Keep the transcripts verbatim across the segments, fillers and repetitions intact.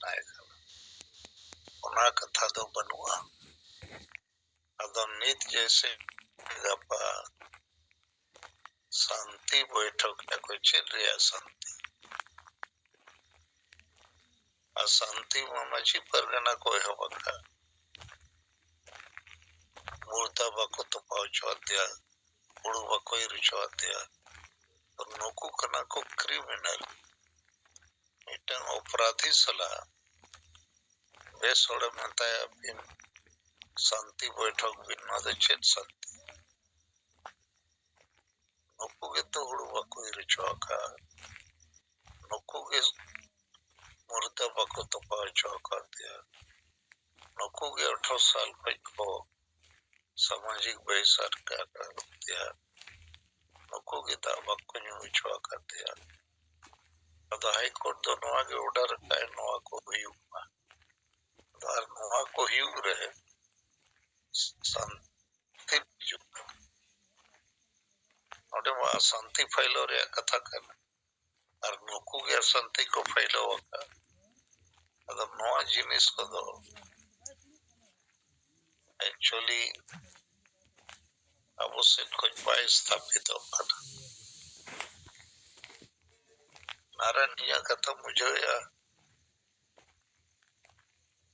ᱥᱟᱱᱟᱭᱮ ᱠᱟᱱᱟ, ᱚᱱᱟ ᱠᱟᱛᱷᱟ ᱫᱚ ᱵᱟᱹᱱᱩᱜᱼᱟ᱾ ᱟᱫᱚ ᱱᱤᱛ ᱡᱮᱭᱥᱮ ᱜᱟᱯᱟ ᱥᱟᱱᱛᱤ ᱵᱳᱭᱴᱷᱚᱠ ᱮᱫᱟ ᱠᱚ, ᱪᱮᱫ ᱨᱮᱭᱟᱜ ᱥᱟᱱᱛᱤ? ᱟᱨ ᱥᱟᱱᱛᱤ ᱢᱟ ᱢᱟᱹᱡᱷᱤ ᱯᱟᱨᱜᱟᱱᱟ ᱠᱚ ᱮᱦᱚᱵ ᱟᱠᱟᱫ᱾ ᱢᱩᱨᱫᱟ ᱵᱟᱠᱚ ᱛᱚᱯᱟ ᱦᱚᱪᱚ ᱟᱫᱮᱭᱟ, ᱦᱩᱲᱩ ᱵᱟᱠᱚ ᱤᱨ ᱦᱚᱪᱚ ᱟᱫᱮᱭᱟ᱾ ᱛᱚ ᱱᱩᱠᱩ ᱠᱟᱱᱟ ᱠᱚ ᱠᱨᱤᱢᱤᱱᱟᱞ᱾ ᱢᱤᱫᱴᱟᱝ ᱚᱯᱨᱟᱫᱷᱤ ᱥᱟᱞᱟᱜ ᱵᱮᱥ ᱦᱚᱲᱮ ᱢᱮᱛᱟᱭᱟ, ᱟᱹᱵᱤᱱ ᱥᱟᱱᱛᱤ ᱵᱳᱭᱴᱷᱚᱠ ᱵᱤᱱ, ᱱᱚᱣᱟ ᱫᱚ ᱪᱮᱫ ᱥᱟᱱᱛᱤ? ᱱᱩᱠᱩ ᱜᱮᱛᱚ ᱦᱩᱲᱩ ᱵᱟᱠᱚ ᱤᱨ ᱦᱚᱪᱚ ᱟᱠᱟᱫ, ᱱᱩᱠᱩ ᱜᱮ ᱢᱩᱨᱫᱟ ᱵᱟᱠᱚ ᱛᱚᱯᱟ ᱦᱚᱪᱚ ᱟᱠᱟᱫᱮᱭᱟ, ᱱᱩᱠᱩ ᱜᱮ ᱟᱴᱷᱨᱚ ᱥᱟᱞ ᱠᱷᱚᱡ ᱠᱚ ᱥᱟᱢᱟᱡᱤᱠ ᱵᱟᱹᱭᱥᱟᱨ ᱠᱟᱜ ᱟᱠᱟᱫᱮᱭᱟ, ᱱᱩᱠᱩ ᱜᱮ ᱫᱟᱜ ᱵᱟᱠᱚ ᱧᱩ ᱦᱚᱪᱚ ᱟᱠᱟᱫᱮᱭᱟ᱾ ᱟᱫᱚ ᱦᱟᱭ ᱠᱳᱨᱴ ᱫᱚ ᱱᱚᱣᱟ ᱜᱮ ᱚᱰᱟᱨ ᱟᱠᱟᱫᱼᱟᱭ, ᱱᱚᱣᱟ ᱠᱚ ᱦᱩᱭᱩᱜ ᱢᱟ᱾ ᱟᱫᱚ ᱟᱨ ᱱᱚᱣᱟ ᱠᱚ ᱦᱩᱭᱩᱜ ᱨᱮ ᱥᱟᱱᱛᱤ ᱦᱤᱡᱩᱜ ᱠᱟᱱᱟ᱾ ᱱᱚᱰᱮ ᱢᱟ ᱥᱟᱱᱛᱤ ᱯᱷᱟᱭᱞᱟᱣ ᱨᱮᱭᱟᱜ ᱠᱟᱛᱷᱟ ᱠᱟᱱᱟ, ᱟᱨ ᱱᱩᱠᱩ ᱜᱮ ᱥᱟᱱᱛᱤ ᱠᱚ ᱯᱷᱟᱭᱞᱟᱣ ᱟᱠᱟᱫ᱾ ᱟᱫᱚ ᱱᱚᱣᱟ ᱡᱤᱱᱤᱥ ᱠᱚᱫᱚ actually ᱟᱵᱚ ᱥᱮᱫ ᱠᱷᱚᱱ ᱵᱟᱭ ᱥᱛᱷᱟᱯᱤᱛᱚᱜ ᱠᱟᱱᱟ᱾ ᱱᱟᱨᱟᱭᱚᱱ, ᱤᱧᱟᱹᱜ ᱠᱟᱛᱷᱟᱢ ᱵᱩᱡᱷᱟᱹᱣᱮᱫᱼᱟ?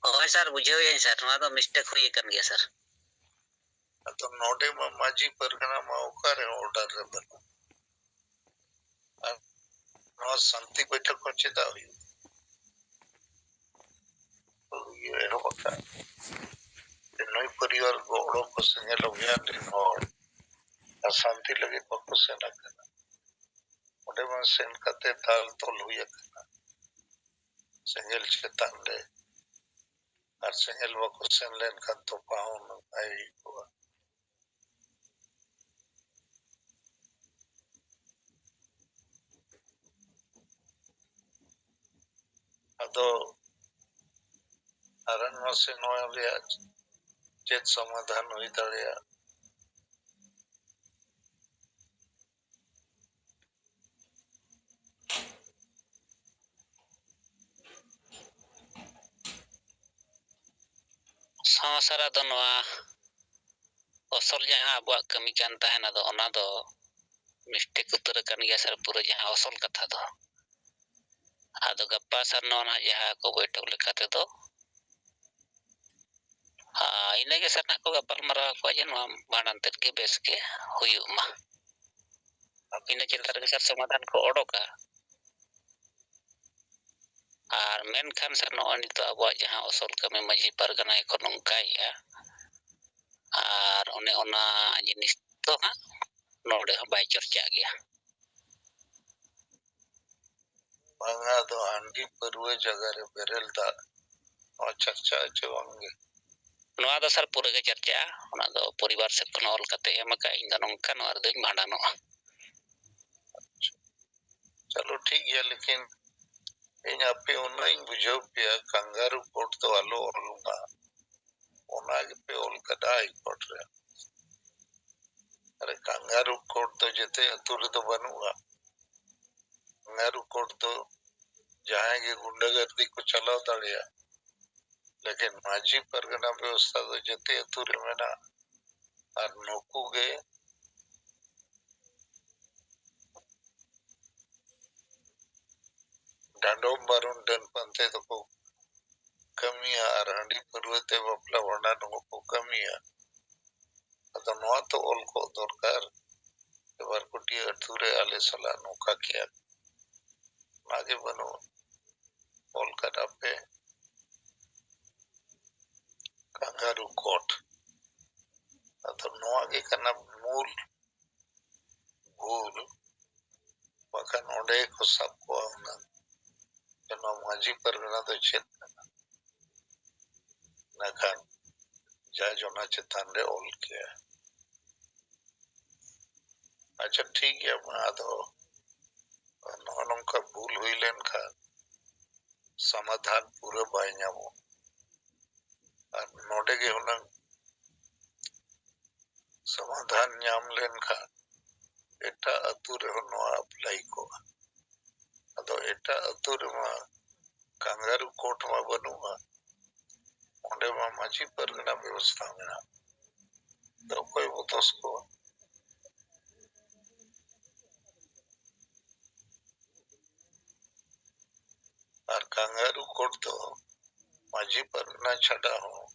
ᱦᱳᱭ ᱥᱟᱨ, ᱵᱩᱡᱷᱟᱹᱣᱮᱫᱼᱟᱹᱧ ᱥᱟᱨ, ᱱᱚᱣᱟ ᱫᱚ ᱢᱤᱥᱴᱮᱠ ᱦᱩᱭ ᱟᱠᱟᱱ ᱜᱮᱭᱟ ᱥᱟᱨ᱾ ᱟᱫᱚ ᱱᱚᱰᱮ ᱢᱟ ᱢᱟᱹᱡᱷᱤ ᱯᱟᱨᱜᱟᱱᱟ ᱢᱟ ᱚᱠᱟᱨᱮ ᱚᱰᱟᱨ ᱨᱮ ᱵᱟᱹᱱᱩᱜ᱾ ᱟᱨ ᱱᱚᱣᱟ ᱥᱟᱱᱛᱤ ᱵᱳᱭᱴᱷᱚᱠ ᱦᱚᱸ ᱪᱮᱫᱟᱜ ᱦᱩᱭᱩᱜ? ᱤᱭᱟᱹ ᱮᱦᱚᱵ ᱟᱠᱟᱫ ᱡᱮ ᱱᱩᱭ ᱯᱚᱨᱤᱵᱟᱨ ᱜᱚᱲᱚ ᱠᱚ ᱥᱮᱸᱜᱮᱞ ᱚᱵᱷᱤᱭᱟᱱ ᱨᱮᱱ ᱦᱚᱲ ᱟᱨ ᱥᱟᱱᱛᱤ ᱞᱟᱹᱜᱤᱫ ᱵᱟᱠᱚ ᱥᱮᱱ ᱟᱠᱟᱱᱟ᱾ ᱚᱸᱰᱮ ᱢᱟ ᱥᱮᱱ ᱠᱟᱛᱮ ᱫᱟᱞ ᱛᱚᱞ ᱦᱩᱭ ᱟᱠᱟᱱᱟ ᱥᱮᱸᱜᱮᱞ ᱪᱮᱛᱟᱱ ᱨᱮ, ᱟᱨ ᱥᱮᱸᱜᱮᱞ ᱵᱟᱠᱚ ᱥᱮᱱ ᱞᱮᱱᱠᱷᱟᱱ ᱛᱚᱯᱟ ᱦᱚᱸ ᱩᱱᱟᱹᱜ ᱵᱟᱭ ᱦᱩᱭ ᱠᱚᱜᱼᱟ᱾ ᱟᱫᱚ ᱟᱨ ᱢᱟᱥᱮ ᱱᱚᱣᱟ ᱨᱮᱭᱟᱜ ᱪᱮᱫ ᱥᱚᱢᱟᱫᱷᱟᱱ ᱦᱩᱭ ᱫᱟᱲᱮᱭᱟᱜᱼᱟ? ᱦᱚᱸ ᱥᱟᱨ, ᱟᱫᱚ ᱱᱚᱣᱟ ᱚᱥᱚᱞ ᱡᱟᱦᱟᱸ ᱟᱵᱚᱣᱟᱜ ᱠᱟᱹᱢᱤ ᱠᱟᱱ ᱛᱟᱦᱮᱱ, ᱟᱫᱚ ᱚᱱᱟ ᱫᱚ ᱢᱤᱥᱴᱮᱠ ᱩᱛᱟᱹᱨ ᱟᱠᱟᱱ ᱜᱮᱭᱟ ᱥᱟᱨ, ᱯᱩᱨᱟᱹ ᱡᱟᱦᱟᱸ ᱚᱥᱚᱞ ᱠᱟᱛᱷᱟ ᱫᱚ᱾ ᱟᱫᱚ ᱜᱟᱯᱟ ᱥᱟᱨ ᱱᱚᱣᱟ ᱱᱟᱦᱟᱜ ᱡᱟᱦᱟᱸ ᱠᱚ ᱵᱳᱭᱴᱷᱚᱠ ᱞᱮᱠᱟ ᱛᱮᱫᱚ, ᱟᱨ ᱤᱱᱟᱹᱜᱮ ᱥᱟᱨ ᱱᱟᱦᱟᱜ ᱠᱚ ᱜᱟᱯᱟᱞ ᱢᱟᱨᱟᱣ ᱟᱠᱚᱣᱟ ᱡᱮ ᱱᱚᱣᱟ ᱵᱷᱟᱸᱰᱟᱱ ᱛᱮᱫ ᱜᱮ ᱵᱮᱥ ᱜᱮ ᱦᱩᱭᱩᱜ ᱢᱟ᱾ ᱤᱱᱟᱹ ᱪᱮᱛᱟᱱ ᱨᱮᱜᱮ ᱥᱟᱨ ᱥᱚᱢᱟᱫᱷᱟᱱ ᱠᱚ ᱚᱰᱚᱠᱟ᱾ ᱟᱨ ᱢᱮᱱᱠᱷᱟᱱ ᱥᱟᱨ, ᱱᱚᱜᱼᱚᱭ ᱱᱤᱛᱚᱜ ᱟᱵᱚᱣᱟᱜ ᱡᱟᱦᱟᱸ ᱚᱥᱚᱞ ᱠᱟᱹᱢᱤ ᱢᱟᱹᱡᱷᱤ ᱯᱟᱨᱜᱟᱱᱟ ᱮᱠᱷᱚᱱ ᱱᱚᱝᱠᱟᱭᱮᱜᱼᱟ, ᱟᱨ ᱚᱱᱮ ᱚᱱᱟ ᱡᱤᱱᱤᱥ ᱫᱚ ᱦᱟᱸᱜ ᱱᱚᱰᱮ ᱦᱚᱸ ᱵᱟᱭ ᱪᱚᱨᱪᱟᱜ ᱜᱮᱭᱟ᱾ ᱵᱟᱝᱟ, ᱟᱫᱚ ᱦᱟᱺᱰᱤ ᱯᱟᱹᱨᱣᱟᱹ ᱡᱟᱭᱜᱟ ᱨᱮ ᱵᱮᱨᱮᱞ ᱫᱟᱜ, ᱱᱚᱣᱟ ᱪᱟᱨᱪᱟᱜᱼᱟ ᱪᱮ ᱵᱟᱝ ᱜᱮ? ᱱᱚᱣᱟ ᱫᱚ ᱥᱟᱨ ᱯᱩᱨᱟᱹ ᱜᱮ ᱪᱟᱨᱪᱟᱜᱼᱟ᱾ ᱚᱱᱟ ᱫᱚ ᱯᱚᱨᱤᱵᱟᱨ ᱥᱮᱫ ᱠᱷᱚᱱ ᱚᱞ ᱠᱟᱛᱮ ᱮᱢ ᱟᱠᱟᱫ, ᱤᱧ ᱫᱚ ᱱᱚᱝᱠᱟ ᱱᱚᱣᱟ ᱨᱮᱫᱚᱧ ᱵᱷᱟᱸᱰᱟᱱᱚᱜᱼᱟ᱾ ᱪᱚᱞᱚ ᱴᱷᱤᱠ ᱜᱮᱭᱟ, ᱞᱮᱠᱤᱱ ᱤᱧ ᱟᱯᱮ ᱩᱱᱟᱹᱜ ᱤᱧ ᱵᱩᱡᱷᱟᱹᱣ ᱯᱮᱭᱟ, ᱠᱟᱝᱜᱟᱨᱩ ᱠᱳᱨᱴ ᱫᱚ ᱟᱞᱚ ᱚᱞ ᱢᱟ, ᱚᱱᱟ ᱜᱮᱯᱮ ᱚᱞ ᱠᱟᱫᱟ ᱦᱟᱭ ᱠᱳᱨᱴ ᱨᱮ᱾ ᱟᱨ ᱠᱟᱝᱜᱟᱨᱩ ᱠᱳᱨᱴ ᱫᱚ ᱡᱮᱛᱮ ᱟᱹᱛᱩ ᱨᱮᱫᱚ ᱵᱟᱹᱱᱩᱜᱼᱟ᱾ ᱠᱟᱝᱜᱟᱨᱩ ᱠᱳᱨᱴ ᱫᱚ ᱡᱟᱦᱟᱸᱭ ᱜᱮ ᱜᱩᱱᱰᱟᱹᱜᱟᱨᱫᱤ ᱠᱚ ᱪᱟᱞᱟᱣ ᱫᱟᱲᱮᱭᱟᱜᱼᱟ, ᱞᱮᱠᱤᱱ ᱢᱟᱹᱡᱷᱤ ᱯᱟᱨᱜᱟᱱᱟ ᱵᱮᱵᱚᱥᱛᱷᱟ ᱫᱚ ᱡᱮᱛᱮ ᱟᱹᱛᱩ ᱨᱮ ᱢᱮᱱᱟᱜᱼᱟ᱾ ᱟᱨ ᱱᱩᱠᱩ ᱜᱮ ᱰᱟᱸᱰᱚᱢ ᱵᱟᱨᱚᱱ ᱰᱟᱹᱱ ᱯᱟᱱᱛᱮ ᱫᱚᱠᱚ ᱠᱟᱹᱢᱤᱭᱟ ᱟᱨ ᱦᱟᱺᱰᱤ ᱯᱟᱹᱨᱣᱟᱹ ᱛᱮ ᱵᱟᱯᱞᱟ ᱵᱷᱟᱸᱰᱟᱱ ᱦᱚᱸᱠᱚ ᱠᱟᱹᱢᱤᱭᱟ᱾ ᱟᱫᱚ ᱱᱚᱣᱟ ᱛᱚ ᱚᱞ ᱠᱚᱜ ᱫᱚᱨᱠᱟᱨ, ᱵᱟᱨᱠᱩᱴᱤᱭᱟᱹ ᱟᱹᱛᱩ ᱨᱮ ᱟᱞᱮ ᱥᱟᱞᱟᱜ ᱱᱚᱝᱠᱟ ᱠᱮᱭᱟ, ᱚᱱᱟ ᱜᱮ ᱵᱟᱹᱱᱩᱜ᱾ ᱚᱞ ᱠᱟᱫᱟ ᱯᱮ ᱠᱟᱝᱜᱟᱨᱩ ᱠᱳᱨᱴ᱾ ᱟᱫᱚ ᱱᱚᱣᱟ ᱜᱮ ᱠᱟᱱᱟ ᱢᱩᱞ ᱵᱷᱩᱞ, ᱵᱟᱠᱷᱟᱱ ᱚᱸᱰᱮ ᱜᱮᱠᱚ ᱥᱟᱵ ᱠᱚᱣᱟ ᱦᱩᱱᱟᱹᱝ ᱡᱮ ᱱᱚᱣᱟ ᱢᱟᱹᱡᱷᱤ ᱯᱟᱨᱜᱟᱱᱟ ᱫᱚ ᱪᱮᱫ ᱠᱟᱱᱟ᱾ ᱤᱱᱟᱹᱠᱷᱟᱱ ᱡᱟᱡᱽ ᱚᱱᱟ ᱪᱮᱛᱟᱱ ᱨᱮ ᱚᱞ ᱠᱮᱭᱟ᱾ ᱟᱪᱪᱷᱟ, ᱴᱷᱤᱠ ᱜᱮᱭᱟ, ᱢᱟ ᱟᱫᱚ ᱱᱚᱜᱼᱚ ᱱᱚᱝᱠᱟ ᱵᱷᱩᱞ ᱦᱩᱭ ᱞᱮᱱᱠᱷᱟᱱ ᱥᱚᱢᱟᱫᱷᱟᱱ ᱯᱩᱨᱟᱹ ᱵᱟᱭ ᱧᱟᱢᱚᱜ᱾ ᱟᱨ ᱱᱚᱰᱮ ᱜᱮ ᱦᱩᱱᱟᱹᱝ ᱥᱚᱢᱟᱫᱷᱟᱱ ᱧᱟᱢ ᱞᱮᱱᱠᱷᱟᱱ ᱮᱴᱟᱜ ᱟᱹᱛᱩ ᱨᱮᱦᱚᱸ ᱱᱚᱣᱟ ᱟᱯᱞᱟᱭ ᱠᱚᱜᱼᱟ᱾ ᱟᱫᱚ ᱮᱴᱟᱜ ᱟᱹᱛᱩ ᱨᱮᱢᱟ ᱠᱟᱝᱜᱟᱨᱩ ᱠᱳᱨᱴ ᱢᱟ ᱵᱟᱹᱱᱩᱜᱼᱟ, ᱚᱸᱰᱮ ᱢᱟ ᱢᱟᱹᱡᱷᱤ ᱯᱟᱨᱜᱟᱱᱟ ᱵᱮᱵᱚᱥᱛᱷᱟ ᱢᱮᱱᱟᱜ᱾ ᱟᱫᱚ ᱚᱠᱚᱭ ᱵᱚ ᱫᱚᱥ ᱠᱚᱣᱟ? ᱟᱨ ᱠᱟᱝᱜᱟᱨᱩ ᱠᱳᱨᱴ ᱫᱚ ᱢᱟᱹᱡᱷᱤ ᱯᱟᱨᱜᱟᱱᱟ ᱪᱷᱟᱰᱟ ᱦᱚᱸ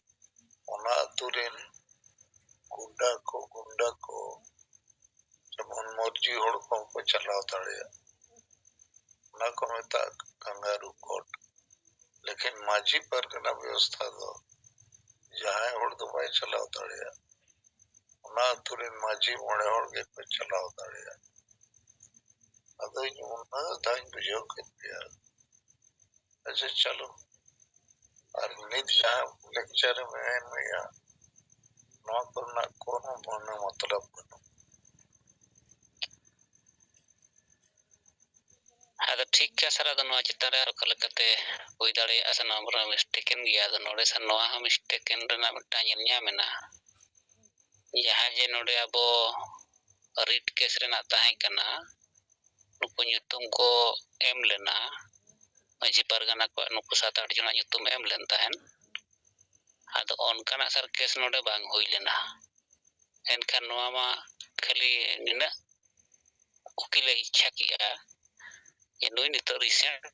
ᱚᱱᱟ ᱟᱹᱛᱩ ᱨᱮᱱ ᱜᱩᱱᱰᱟ ᱠᱚ, ᱜᱩᱱᱰᱟ ᱠᱚ, ᱡᱮᱢᱚᱱ ᱢᱚᱨᱡᱤ ᱦᱚᱲ ᱠᱚᱦᱚᱸ ᱠᱚ ᱪᱟᱞᱟᱣ ᱫᱟᱲᱮᱭᱟᱜᱼᱟ, ᱚᱱᱟ ᱠᱚ ᱢᱮᱛᱟᱜ ᱠᱟᱝᱜᱟᱨᱩ ᱠᱳᱨᱴ᱾ ᱞᱮᱠᱤᱱ ᱢᱟᱹᱡᱷᱤ ᱯᱟᱨᱜᱟᱱᱟ ᱵᱮᱵᱚᱥᱛᱷᱟ ᱫᱚ ᱡᱟᱦᱟᱸᱭ ᱦᱚᱲ ᱫᱚ ᱵᱟᱭ ᱪᱟᱞᱟᱣ ᱫᱟᱲᱮᱭᱟᱜᱼᱟ, ᱚᱱᱟ ᱟᱹᱛᱩ ᱨᱮᱱ ᱢᱟᱹᱡᱷᱤ ᱢᱚᱬᱮ ᱦᱚᱲ ᱜᱮᱠᱚ ᱪᱟᱞᱟᱣ ᱫᱟᱲᱮᱭᱟᱜᱼᱟ᱾ ᱟᱫᱚ ᱤᱧ ᱩᱱᱟᱹᱜ ᱫᱷᱟᱣ ᱤᱧ ᱵᱩᱡᱷᱟᱹᱣ ᱠᱮᱫ ᱯᱮᱭᱟ᱾ ᱟᱪᱪᱷᱟ, ᱪᱚᱞᱚ᱾ ᱟᱨ ᱱᱤᱛ ᱡᱟᱦᱟᱸ ᱞᱮᱠᱪᱟᱨ ᱮᱢ ᱮᱢᱮᱜᱼᱟ, ᱱᱚᱣᱟ ᱠᱚᱨᱮᱱᱟᱜ ᱠᱳᱱᱳ ᱢᱚᱱᱮ ᱢᱚᱛᱞᱚᱵ ᱵᱟᱹᱱᱩᱜ᱾ ᱟᱫᱚ ᱴᱷᱤᱠ ᱜᱮᱭᱟ ᱥᱟᱨ, ᱟᱫᱚ ᱱᱚᱣᱟ ᱪᱮᱛᱟᱱ ᱨᱮ ᱟᱨ ᱚᱠᱟ ᱞᱮᱠᱟᱛᱮ ᱦᱩᱭ ᱫᱟᱲᱮᱭᱟᱜᱼᱟ ᱥᱮ ᱱᱚᱣᱟ ᱵᱚᱱ ᱢᱤᱥᱴᱮᱠ ᱮᱱ ᱜᱮᱭᱟ, ᱟᱫᱚ ᱱᱚᱰᱮ ᱥᱟᱨ ᱱᱚᱣᱟ ᱦᱚᱸ ᱢᱤᱥᱴᱮᱠ ᱮᱱ ᱨᱮᱱᱟᱜ ᱢᱤᱫᱴᱟᱝ ᱧᱮᱞ ᱧᱟᱢ ᱮᱱᱟ᱾ ᱡᱟᱦᱟᱸ ᱡᱮ ᱱᱚᱰᱮ ᱟᱵᱚ ᱨᱤᱴ ᱠᱮᱥ ᱨᱮᱱᱟᱜ ᱛᱟᱦᱮᱸ ᱠᱟᱱᱟ, ᱱᱩᱠᱩ ᱧᱩᱛᱩᱢ ᱠᱚ ᱮᱢ ᱞᱮᱱᱟ, ᱢᱟᱹᱡᱷᱤ ᱯᱟᱨᱜᱟᱱᱟ ᱠᱚᱣᱟᱜ ᱱᱩᱠᱩ ᱥᱟᱛ ᱟᱴ ᱡᱚᱱᱟᱜ ᱧᱩᱛᱩᱢ ᱮᱢ ᱞᱮᱱ ᱛᱟᱦᱮᱸᱱ᱾ ᱟᱫᱚ ᱚᱱᱠᱟᱱᱟᱜ ᱥᱟᱨ ᱠᱮᱥ ᱱᱚᱰᱮ ᱵᱟᱝ ᱦᱩᱭ ᱞᱮᱱᱟ᱾ ᱮᱱᱠᱷᱟᱱ ᱱᱚᱣᱟ ᱢᱟ ᱠᱷᱟᱹᱞᱤ ᱱᱤᱱᱟᱹᱜ ᱩᱠᱤᱞᱮ ᱤᱪᱪᱷᱟ ᱠᱮᱜᱼᱟ ᱡᱮ ᱱᱩᱭ ᱱᱤᱛᱚᱜ ᱨᱤᱥᱮᱱᱴ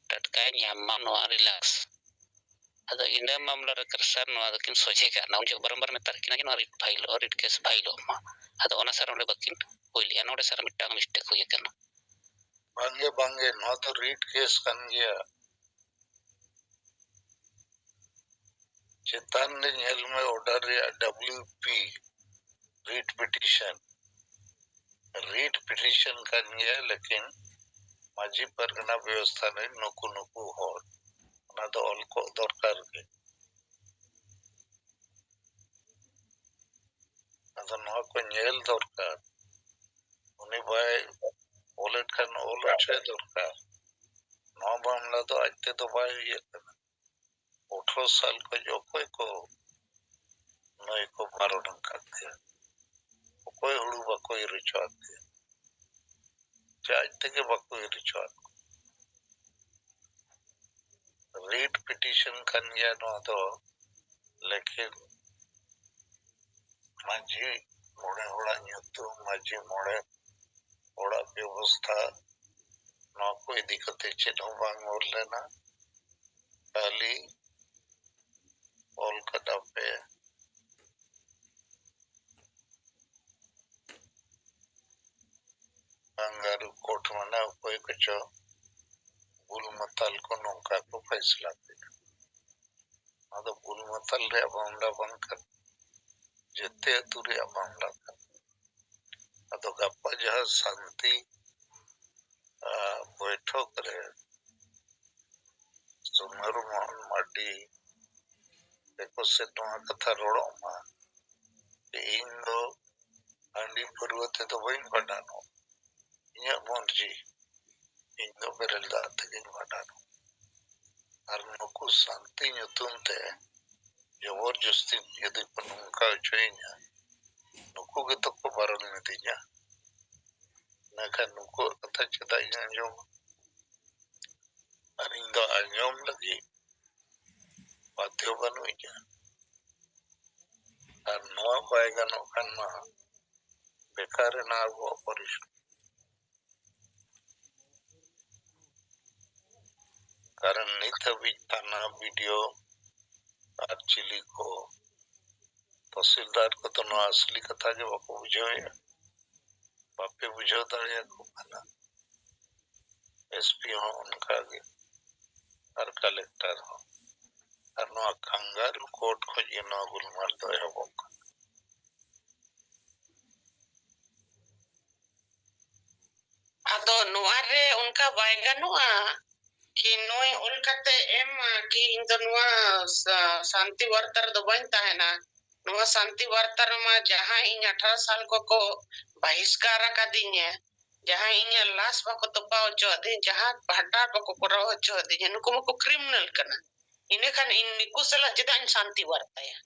ᱴᱟᱴᱠᱟᱭ ᱧᱟᱢ ᱢᱟ ᱱᱚᱣᱟ ᱨᱤᱞᱟᱠᱥ᱾ ᱟᱫᱚ ᱤᱱᱟᱹ ᱢᱟᱢᱞᱟ ᱨᱮ ᱥᱟᱨ ᱱᱚᱣᱟ ᱫᱚᱠᱤᱱ ᱥᱚᱡᱷᱮ ᱠᱟᱜ ᱠᱟᱱᱟ, ᱩᱱ ᱡᱚᱦᱚᱜ ᱵᱟᱨᱚᱢᱵᱟᱨ ᱢᱮᱛᱟᱜ ᱠᱤᱱᱟ ᱡᱮ ᱱᱚᱣᱟ ᱨᱤᱴ ᱯᱷᱟᱭᱤᱞᱚᱜᱼᱟ, ᱨᱤᱴ ᱠᱮᱥ ᱯᱷᱟᱭᱤᱞᱚᱜ ᱢᱟ᱾ ᱟᱫᱚ ᱚᱱᱟ ᱥᱟᱨ ᱚᱸᱰᱮ ᱵᱟᱹᱠᱤᱱ ᱦᱩᱭ ᱞᱮᱜᱼᱟ, ᱱᱚᱰᱮ ᱥᱟᱨ ᱢᱤᱫᱴᱟᱝ ᱢᱤᱥᱴᱮᱠ ᱦᱩᱭ ᱟᱠᱟᱱᱟ᱾ ᱵᱟᱝᱜᱮ, ᱵᱟᱝᱜᱮ, ᱱᱚᱣᱟ ᱫᱚ ᱨᱤᱴ ᱠᱮᱥ ᱠᱟᱱ ᱜᱮᱭᱟ᱾ ᱪᱮᱛᱟᱱ ᱨᱮ ᱧᱮᱞ ᱢᱮ, ᱚᱨᱰᱟᱨ ᱨᱮᱭᱟᱜ ᱰᱟᱵᱞᱤᱭᱩ ᱯᱤ, ᱨᱤᱴ ᱯᱤᱴᱤᱥᱚᱱ, ᱨᱤᱴ ᱯᱤᱴᱤᱥᱚᱱ ᱠᱟᱱ ᱜᱮᱭᱟ, ᱞᱮᱠᱤᱱ ᱢᱟᱹᱡᱷᱤ ᱯᱟᱨᱜᱟᱱᱟ ᱵᱮᱵᱚᱥᱛᱷᱟ ᱨᱮᱱ ᱱᱩᱠᱩ ᱱᱩᱠᱩ ᱦᱚᱲ, ᱚᱱᱟ ᱫᱚ ᱚᱞ ᱠᱚᱜ ᱫᱚᱨᱠᱟᱨ ᱜᱮ᱾ ᱟᱫᱚ ᱱᱚᱣᱟ ᱠᱚ ᱧᱮᱞ ᱫᱚᱨᱠᱟᱨ, ᱩᱱᱤ ᱵᱟᱭ ᱚᱞᱮᱫ ᱠᱷᱟᱱ ᱚᱞ ᱦᱚᱪᱚᱭ ᱫᱚᱨᱠᱟᱨ᱾ ᱱᱚᱣᱟ ᱢᱟᱢᱞᱟ ᱫᱚ ᱟᱡ ᱛᱮᱫᱚ ᱵᱟᱭ ᱦᱩᱭ ᱟᱠᱟᱱᱟ᱾ ᱟᱴᱷᱨᱚ ᱥᱟᱞ ᱠᱷᱚᱱ ᱚᱠᱚᱭ ᱠᱚ ᱱᱩᱭ ᱠᱚ ᱯᱟᱨᱚᱢ ᱟᱠᱟᱫ ᱛᱟᱭᱟ? ᱚᱠᱚᱭ ᱦᱩᱲᱩ ᱵᱟᱠᱚ ᱤᱨ ᱦᱚᱪᱚ ᱟᱫᱮᱭᱟ? ᱪᱮ ᱟᱡ ᱛᱮᱜᱮ ᱵᱟᱠᱚ ᱤᱨ ᱦᱚᱪᱚ ᱟᱫ ᱠᱚᱣᱟ? ᱨᱤᱴ ᱯᱤᱴᱤᱥᱚᱱ ᱠᱟᱱ ᱜᱮᱭᱟ ᱱᱚᱣᱟ ᱫᱚ, ᱞᱮᱠᱤᱱ ᱢᱟᱹᱡᱷᱤ ᱢᱚᱬᱮ ᱦᱚᱲᱟᱜ ᱧᱩᱛᱩᱢ, ᱢᱟᱹᱡᱷᱤ ᱢᱚᱬᱮ ᱦᱚᱲᱟᱜ ᱵᱮᱵᱚᱥᱛᱷᱟ, ᱱᱚᱣᱟ ᱠᱚ ᱤᱫᱤ ᱠᱟᱛᱮ ᱪᱮᱫ ᱦᱚᱸ ᱵᱟᱝ ᱚᱞ ᱞᱮᱱᱟ᱾ ᱠᱷᱟᱹᱞᱤ ᱚᱞ ᱠᱟᱫᱟ ᱯᱮ ᱠᱟᱝᱜᱟᱨᱩ ᱠᱳᱨᱴ, ᱢᱟᱱᱮ ᱚᱠᱚᱭ ᱠᱚᱪᱚ ᱵᱩᱞ ᱢᱟᱛᱟᱞ ᱠᱚ ᱱᱚᱝᱠᱟ ᱠᱚ ᱯᱷᱟᱭᱥᱞᱟ ᱠᱮᱫᱟ᱾ ᱟᱫᱚ ᱵᱩᱞ ᱢᱟᱛᱟᱞ ᱨᱮᱭᱟᱜ ᱢᱟᱢᱞᱟ ᱵᱟᱝ ᱠᱟᱱᱟ, ᱡᱮᱛᱮ ᱟᱹᱛᱩ ᱨᱮᱭᱟᱜ ᱢᱟᱢᱞᱟ ᱠᱟᱱᱟ᱾ ᱟᱫᱚ ᱜᱟᱯᱟ ᱡᱟᱦᱟᱸ ᱥᱟᱱᱛᱤ, ᱟ, ᱵᱳᱭᱴᱷᱚᱠ ᱨᱮ ᱥᱳᱱᱟᱨᱩ ᱢᱳᱦᱚᱱ ᱢᱟᱨᱰᱤ ᱛᱮᱠᱚ ᱥᱮᱫ ᱱᱚᱣᱟ ᱠᱟᱛᱷᱟ ᱨᱚᱲᱚᱜ ᱢᱟ ᱡᱮ ᱤᱧ ᱫᱚ ᱦᱟᱺᱰᱤ ᱯᱟᱹᱨᱣᱟᱹ ᱛᱮᱫᱚ ᱵᱟᱹᱧ ᱵᱷᱟᱸᱰᱟᱱᱚᱜ, ᱤᱧᱟᱹᱜ ᱢᱚᱨᱡᱤ, ᱤᱧ ᱫᱚ ᱵᱮᱨᱮᱞ ᱫᱟᱜ ᱛᱮᱜᱮᱧ ᱵᱷᱟᱸᱰᱟᱱᱚᱜ᱾ ᱟᱨ ᱱᱩᱠᱩ ᱥᱟᱱᱛᱤ ᱧᱩᱛᱩᱢ ᱛᱮ ᱡᱚᱵᱚᱨ ᱡᱚᱥᱛᱤ ᱡᱩᱫᱤ ᱠᱚ ᱱᱚᱝᱠᱟ ᱦᱚᱪᱚᱭᱤᱧᱟ, ᱱᱩᱠᱩ ᱜᱮᱛᱚ ᱠᱚ ᱵᱟᱨᱚᱱ ᱢᱤᱫᱟᱹᱧᱟ᱾ ᱢᱮᱱᱠᱷᱟᱱ ᱱᱩᱠᱩᱣᱟᱜ ᱠᱟᱛᱷᱟ ᱪᱮᱫᱟᱜ ᱤᱧ ᱟᱸᱡᱚᱢᱟ? ᱟᱨ ᱤᱧ ᱫᱚ ᱟᱸᱡᱚᱢ ᱞᱟᱹᱜᱤᱫ ᱵᱟᱫᱽᱫᱷᱚ ᱵᱟᱹᱱᱩᱜ ᱤᱧᱟ᱾ ᱟᱨ ᱱᱚᱣᱟ ᱵᱟᱭ ᱜᱟᱱᱚᱜ ᱠᱷᱟᱱ ᱢᱟ ᱵᱮᱠᱟᱨ ᱮᱱᱟ ᱟᱵᱚᱣᱟᱜ ᱯᱚᱨᱤᱥᱨᱚᱢ᱾ ᱠᱟᱨᱚᱱ ᱱᱤᱛ ᱦᱟᱹᱵᱤᱡ ᱛᱷᱟᱱᱟ, ᱵᱤ ᱰᱤ ᱳ ᱟᱨ ᱪᱤᱞᱤ ᱠᱚ, ᱛᱚᱦᱥᱤᱞᱫᱟᱨ ᱠᱚᱫᱚ ᱱᱚᱣᱟ ᱟᱥᱞᱤ ᱠᱟᱛᱷᱟ ᱜᱮ ᱵᱟᱠᱚ ᱵᱩᱡᱷᱟᱹᱣᱮᱫᱼᱟ, ᱵᱟᱯᱮ ᱵᱩᱡᱷᱟᱹᱣ ᱫᱟᱲᱮᱭᱟᱠᱚ ᱠᱟᱱᱟ᱾ ᱮᱥ ᱯᱤ ᱦᱚᱸ ᱚᱱᱠᱟ ᱜᱮ, ᱟᱨ ᱠᱟᱞᱮᱠᱴᱟᱨ ᱦᱚᱸ᱾ ᱟᱨ ᱱᱚᱣᱟ ᱠᱟᱝᱜᱟᱨᱩ ᱠᱳᱨᱴ ᱠᱷᱚᱱ ᱜᱮ ᱱᱚᱣᱟ ᱜᱩᱞᱢᱟᱞ ᱫᱚ ᱮᱦᱚᱵᱚᱜ ᱠᱟᱱᱟ᱾ ᱟᱫᱚ ᱱᱚᱣᱟ ᱨᱮ ᱚᱱᱠᱟ ᱵᱟᱭ ᱜᱟᱱᱚᱜᱼᱟ ᱠᱤ ᱱᱩᱭ ᱚᱞ ᱠᱟᱛᱮ ᱮᱢ ᱠᱤ ᱤᱧ ᱫᱚ ᱱᱚᱣᱟ ᱥᱟ-, ᱥᱟᱱᱛᱤ ᱵᱟᱨᱛᱟ ᱨᱮᱫᱚ ᱵᱟᱹᱧ ᱛᱟᱦᱮᱱᱟ? ᱱᱚᱣᱟ ᱥᱟᱱᱛᱤ ᱵᱟᱨᱛᱟ ᱨᱮᱢᱟ ᱡᱟᱦᱟᱸᱭ ᱤᱧ ᱟᱴᱷᱟᱨᱚ ᱥᱟᱞ ᱠᱚᱠᱚ ᱵᱟᱦᱤᱥᱠᱟᱨ ᱟᱠᱟᱫᱤᱧᱟ, ᱡᱟᱦᱟᱸᱭ ᱤᱧᱟᱹᱜ ᱞᱟᱥ ᱵᱟᱠᱚ ᱛᱚᱯᱟ ᱦᱚᱪᱚ ᱟᱹᱫᱤᱧ, ᱡᱟᱦᱟᱸ ᱵᱷᱟᱸᱰᱟᱱ ᱵᱟᱠᱚ ᱠᱚᱨᱟᱣ ᱦᱚᱪᱚ ᱟᱹᱫᱤᱧᱟ, ᱱᱩᱠᱩ ᱢᱟᱠᱚ ᱠᱨᱤᱢᱤᱱᱟᱞ ᱠᱟᱱᱟ᱾ ᱤᱱᱟᱹ ᱠᱷᱟᱱ ᱤᱧ ᱱᱩᱠᱩ ᱥᱟᱞᱟᱜ ᱪᱮᱫᱟᱜ ᱤᱧ ᱥᱟᱱᱛᱤ ᱵᱟᱨᱛᱟᱭᱟ?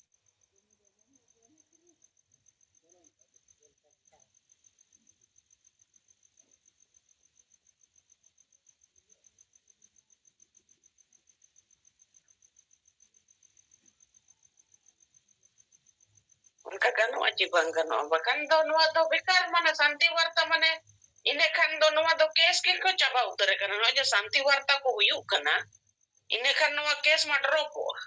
ᱜᱟᱱᱚᱜᱼᱟ ᱪᱮ ᱵᱟᱝ ᱜᱟᱱᱚᱜᱼᱟ? ᱵᱟᱠᱷᱟᱱ ᱫᱚ ᱱᱚᱣᱟ ᱫᱚ ᱵᱮᱠᱟᱨ, ᱢᱟᱱᱮ ᱥᱟᱱᱛᱤ ᱵᱟᱨᱛᱟ, ᱢᱟᱱᱮ ᱤᱱᱟᱹ ᱠᱷᱟᱱ ᱫᱚ ᱱᱚᱣᱟ ᱫᱚ ᱠᱮᱥ ᱜᱮᱠᱚ ᱪᱟᱵᱟ ᱩᱛᱟᱹᱨ ᱟᱠᱟᱱᱟ᱾ ᱱᱚᱜᱼᱚᱭ ᱡᱮ ᱥᱟᱱᱛᱤ ᱵᱟᱨᱛᱟ ᱠᱚ ᱦᱩᱭᱩᱜ ᱠᱟᱱᱟ, ᱤᱱᱟᱹ ᱠᱷᱟᱱ ᱱᱚᱣᱟ ᱠᱮᱥ ᱢᱟ ᱰᱨᱚᱯᱚᱜᱼᱟ᱾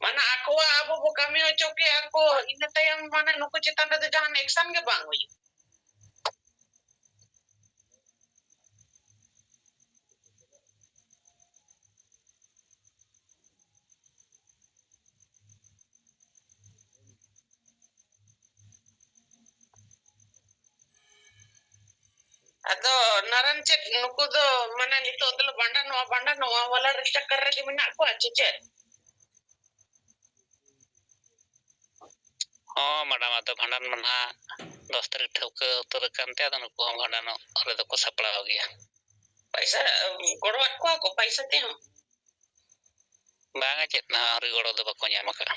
ᱢᱟᱱᱮ ᱟᱠᱚᱣᱟᱜ ᱟᱵᱚ ᱵᱚ ᱠᱟᱹᱢᱤ ᱦᱚᱪᱚ ᱠᱮᱜᱼᱟ ᱠᱚ, ᱤᱱᱟᱹ ᱛᱟᱭᱚᱢ ᱢᱟᱱᱮ ᱱᱩᱠᱩ ᱪᱮᱛᱟᱱ ᱨᱮᱫᱚ ᱡᱟᱦᱟᱱ ᱮᱠᱥᱟᱱ ᱜᱮ ᱵᱟᱝ ᱦᱩᱭᱩᱜᱼᱟ᱾ ᱟᱫᱚ ᱱᱟᱨᱟᱱ ᱪᱮᱫ ᱱᱩᱠᱩ ᱫᱚ ᱢᱟᱱᱮ ᱱᱤᱛᱚᱜ ᱫᱚᱞᱮ ᱵᱷᱟᱸᱰᱟᱱᱚᱜᱼᱟ, ᱵᱷᱟᱸᱰᱟᱱᱚᱜᱼᱟ ᱣᱟᱞᱟ ᱨᱮ ᱪᱟᱠᱠᱟᱨ ᱨᱮᱜᱮ ᱢᱮᱱᱟᱜ ᱠᱚᱣᱟ ᱪᱮ ᱪᱮᱫ? ᱦᱚᱸ ᱢᱮᱰᱟᱢ, ᱟᱫᱚ ᱵᱷᱟᱸᱰᱟᱱ ᱢᱟ ᱱᱟᱦᱟᱜ ᱫᱚᱥ ᱛᱟᱹᱨᱤᱠᱷ ᱴᱷᱟᱹᱣᱠᱟᱹ ᱩᱛᱟᱹᱨ ᱟᱠᱟᱱ ᱛᱮ, ᱟᱫᱚ ᱱᱩᱠᱩ ᱦᱚᱸ ᱵᱷᱟᱸᱰᱟᱱᱚᱜ ᱨᱮᱫᱚ ᱠᱚ ᱥᱟᱯᱲᱟᱣ ᱜᱮᱭᱟ᱾ ᱯᱟᱭᱥᱟ, ᱜᱚᱲᱚᱣᱟᱫ ᱠᱚᱣᱟ ᱠᱚ ᱯᱟᱭᱥᱟ ᱛᱮᱦᱚᱸ? ᱵᱟᱝᱟ, ᱪᱮᱫ ᱦᱚᱸ ᱟᱹᱣᱨᱤ ᱜᱚᱲᱚ ᱫᱚ ᱵᱟᱠᱚ ᱧᱟᱢ ᱟᱠᱟᱫᱼᱟ᱾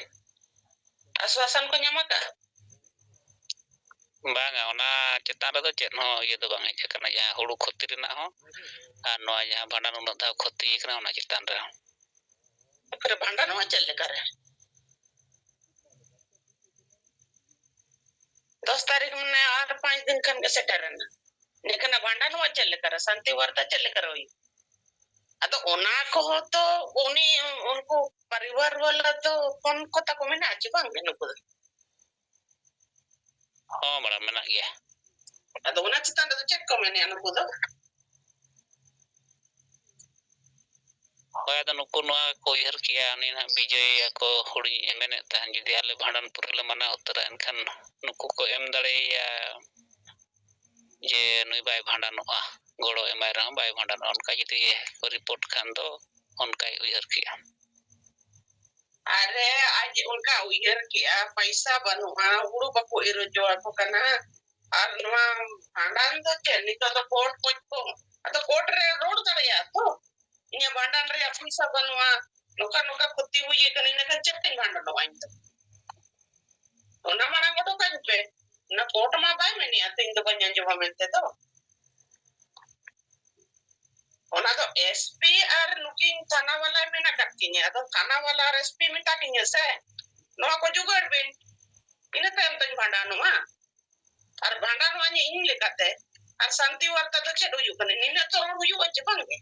ᱟᱥᱣᱟᱥᱟᱱ ᱠᱚ ᱧᱟᱢ ᱟᱠᱟᱫᱼᱟ? ᱵᱟᱝᱟ, ᱚᱱᱟ ᱪᱮᱛᱟᱱ ᱨᱮᱫᱚ ᱪᱮᱫ ᱦᱚᱸ ᱤᱭᱟᱹ ᱫᱚ ᱵᱟᱝ ᱦᱮᱡ ᱟᱠᱟᱱᱟ, ᱡᱟᱦᱟᱸ ᱦᱩᱲᱩ ᱠᱷᱚᱛᱤ ᱨᱮᱱᱟᱜ ᱦᱚᱸ ᱟᱨ ᱱᱚᱣᱟ ᱡᱟᱦᱟᱸ ᱵᱷᱟᱸᱰᱟᱱ ᱩᱱᱟᱹᱜ ᱫᱷᱟᱣ ᱠᱷᱚᱛᱤ ᱟᱠᱟᱱᱟ, ᱚᱱᱟ ᱪᱮᱛᱟᱱ ᱨᱮᱦᱚᱸ᱾ ᱮᱠᱟᱨᱮ ᱵᱷᱟᱸᱰᱟᱱᱚᱜᱼᱟ ᱪᱮᱫ ᱞᱮᱠᱟᱨᱮ? ᱫᱚᱥ ᱛᱟᱹᱨᱤᱠᱷ ᱢᱟᱱᱮ ᱟᱨ ᱯᱟᱸᱪ ᱫᱤᱱ ᱠᱷᱟᱱ ᱜᱮ ᱥᱮᱴᱮᱨᱮᱱᱟ᱾ ᱮᱱᱠᱷᱟᱱ ᱵᱷᱟᱸᱰᱟᱱᱚᱜᱼᱟ ᱪᱮᱫ ᱞᱮᱠᱟᱨᱮ? ᱥᱟᱱᱛᱤ ᱵᱟᱨᱛᱟ ᱪᱮᱫ ᱞᱮᱠᱟᱨᱮ ᱦᱩᱭᱩᱜᱼᱟ? ᱟᱫᱚ ᱚᱱᱟ ᱠᱚᱦᱚᱸ ᱛᱚ ᱩᱱᱤ, ᱩᱱᱠᱩ ᱯᱟᱨᱤᱵᱟᱨ ᱵᱟᱞᱟ ᱫᱚ ᱯᱷᱳᱱ ᱠᱚ ᱛᱟᱠᱚ ᱢᱮᱱᱟᱜᱼᱟ ᱪᱮ ᱵᱟᱝ ᱜᱮ ᱱᱩᱠᱩ ᱫᱚ? ᱦᱚᱸ ᱢᱮᱰᱟᱢ, ᱢᱮᱱᱟᱜ ᱜᱮᱭᱟ᱾ ᱟᱫᱚ ᱚᱱᱟ ᱪᱮᱛᱟᱱ ᱨᱮᱫᱚ ᱪᱮᱫ ᱠᱚ ᱢᱮᱱᱮᱜᱼᱟ ᱱᱩᱠᱩ ᱫᱚ? ᱦᱳᱭ, ᱟᱫᱚ ᱱᱩᱠᱩ ᱱᱚᱣᱟ ᱠᱚ ᱩᱭᱦᱟᱹᱨ ᱠᱮᱜᱼᱟ, ᱩᱱᱤ ᱱᱟᱦᱟᱜ ᱵᱤᱡᱚᱭ ᱟᱠᱚ ᱦᱩᱰᱤᱧ ᱮ ᱢᱮᱱᱮᱫ ᱛᱟᱦᱮᱱ, ᱡᱩᱫᱤ ᱟᱞᱮ ᱵᱷᱟᱸᱰᱟᱱ ᱯᱩᱨᱟᱹ ᱞᱮ ᱢᱟᱱᱟᱣ ᱩᱛᱟᱹᱨᱟ, ᱮᱱᱠᱷᱟᱱ ᱱᱩᱠᱩ ᱠᱚ ᱮᱢ ᱫᱟᱲᱮᱭᱟᱭᱟ ᱡᱮ ᱱᱩᱭ ᱵᱟᱭ ᱵᱷᱟᱸᱰᱟᱱᱚᱜᱼᱟ, ᱜᱚᱲᱚ ᱮᱢᱟᱭ ᱨᱮᱦᱚᱸ ᱵᱟᱭ ᱵᱷᱟᱸᱰᱟᱱᱚᱜᱼᱟ, ᱚᱱᱠᱟ ᱡᱩᱫᱤ ᱠᱚ ᱨᱤᱯᱳᱨᱴ ᱠᱷᱟᱱ ᱫᱚ ᱚᱱᱠᱟᱭ ᱩᱭᱦᱟᱹᱨ ᱠᱮᱜᱼᱟ᱾ ᱟᱨᱮ, ᱟᱡ ᱚᱱᱠᱟ ᱩᱭᱦᱟᱹᱨ ᱠᱮᱜᱼᱟ, ᱯᱟᱭᱥᱟ ᱵᱟᱹᱱᱩᱜᱼᱟ, ᱦᱩᱲᱩ ᱵᱟᱠᱚ ᱤᱨ ᱦᱚᱪᱚ ᱟᱠᱚ ᱠᱟᱱᱟ, ᱟᱨ ᱱᱚᱣᱟ ᱵᱷᱟᱸᱰᱟᱱ ᱫᱚ ᱪᱮᱫ ᱱᱤᱛᱚᱜ ᱫᱚ ᱠᱳᱨᱴ ᱠᱚ, ᱟᱫᱚ ᱠᱳᱨᱴ ᱨᱮ ᱨᱚᱲ ᱫᱟᱲᱮᱭᱟᱜᱼᱟ ᱛᱚ? ᱤᱧᱟᱹᱜ ᱵᱷᱟᱸᱰᱟᱱ ᱨᱮᱭᱟᱜ ᱯᱚᱭᱥᱟ ᱵᱟᱹᱱᱩᱜᱼᱟ, ᱱᱚᱝᱠᱟ ᱱᱚᱝᱠᱟ ᱠᱷᱚᱛᱤ ᱦᱩᱭ ᱟᱠᱟᱱᱟ, ᱤᱱᱟᱹ ᱠᱷᱟᱱ ᱪᱮᱫ ᱛᱤᱧ ᱵᱷᱟᱸᱰᱟᱱᱚᱜᱼᱟ ᱤᱧ ᱫᱚ? ᱚᱱᱟ ᱢᱟᱲᱟᱝ ᱚᱰᱚᱠᱟᱹᱧ ᱯᱮ᱾ ᱚᱱᱟ ᱠᱳᱨᱴ ᱢᱟ ᱵᱟᱭ ᱢᱮᱱᱮᱜᱼᱟ ᱛᱚ ᱤᱧ ᱫᱚ ᱵᱟᱹᱧ ᱟᱸᱡᱚᱢᱟ ᱢᱮᱱᱛᱮ ᱫᱚ᱾ ᱚᱱᱟ ᱫᱚ ᱮᱥ ᱯᱤ ᱟᱨ ᱱᱩᱠᱤᱱ ᱛᱷᱟᱱᱟ ᱵᱟᱞᱟ ᱢᱮᱱ ᱟᱠᱟᱫ ᱠᱤᱱᱟ᱾ ᱟᱫᱚ ᱛᱷᱟᱱᱟ ᱵᱟᱞᱟ ᱟᱨ ᱮᱥ ᱯᱤ ᱢᱮᱛᱟ ᱠᱤᱧᱟ ᱥᱮ, ᱱᱚᱣᱟ ᱠᱚ ᱡᱩᱜᱟᱹᱲ ᱵᱤᱱ᱾ ᱤᱱᱟᱹ ᱛᱟᱭᱚᱢ ᱛᱚᱧ ᱵᱷᱟᱸᱰᱟᱱᱚᱜᱼᱟ᱾ ᱟᱨ ᱵᱷᱟᱸᱰᱟᱱᱚᱜᱼᱟ ᱤᱧ ᱞᱮᱠᱟᱛᱮ᱾ ᱟᱨ ᱥᱟᱱᱛᱤ ᱵᱟᱨᱛᱟ ᱫᱚ ᱪᱮᱫ ᱦᱩᱭᱩᱜ ᱠᱟᱱᱟ? ᱱᱤᱱᱟᱹᱜ ᱛᱚ ᱨᱚᱲ ᱦᱩᱭᱩᱜᱼᱟ ᱪᱮ ᱵᱟᱝ ᱜᱮ?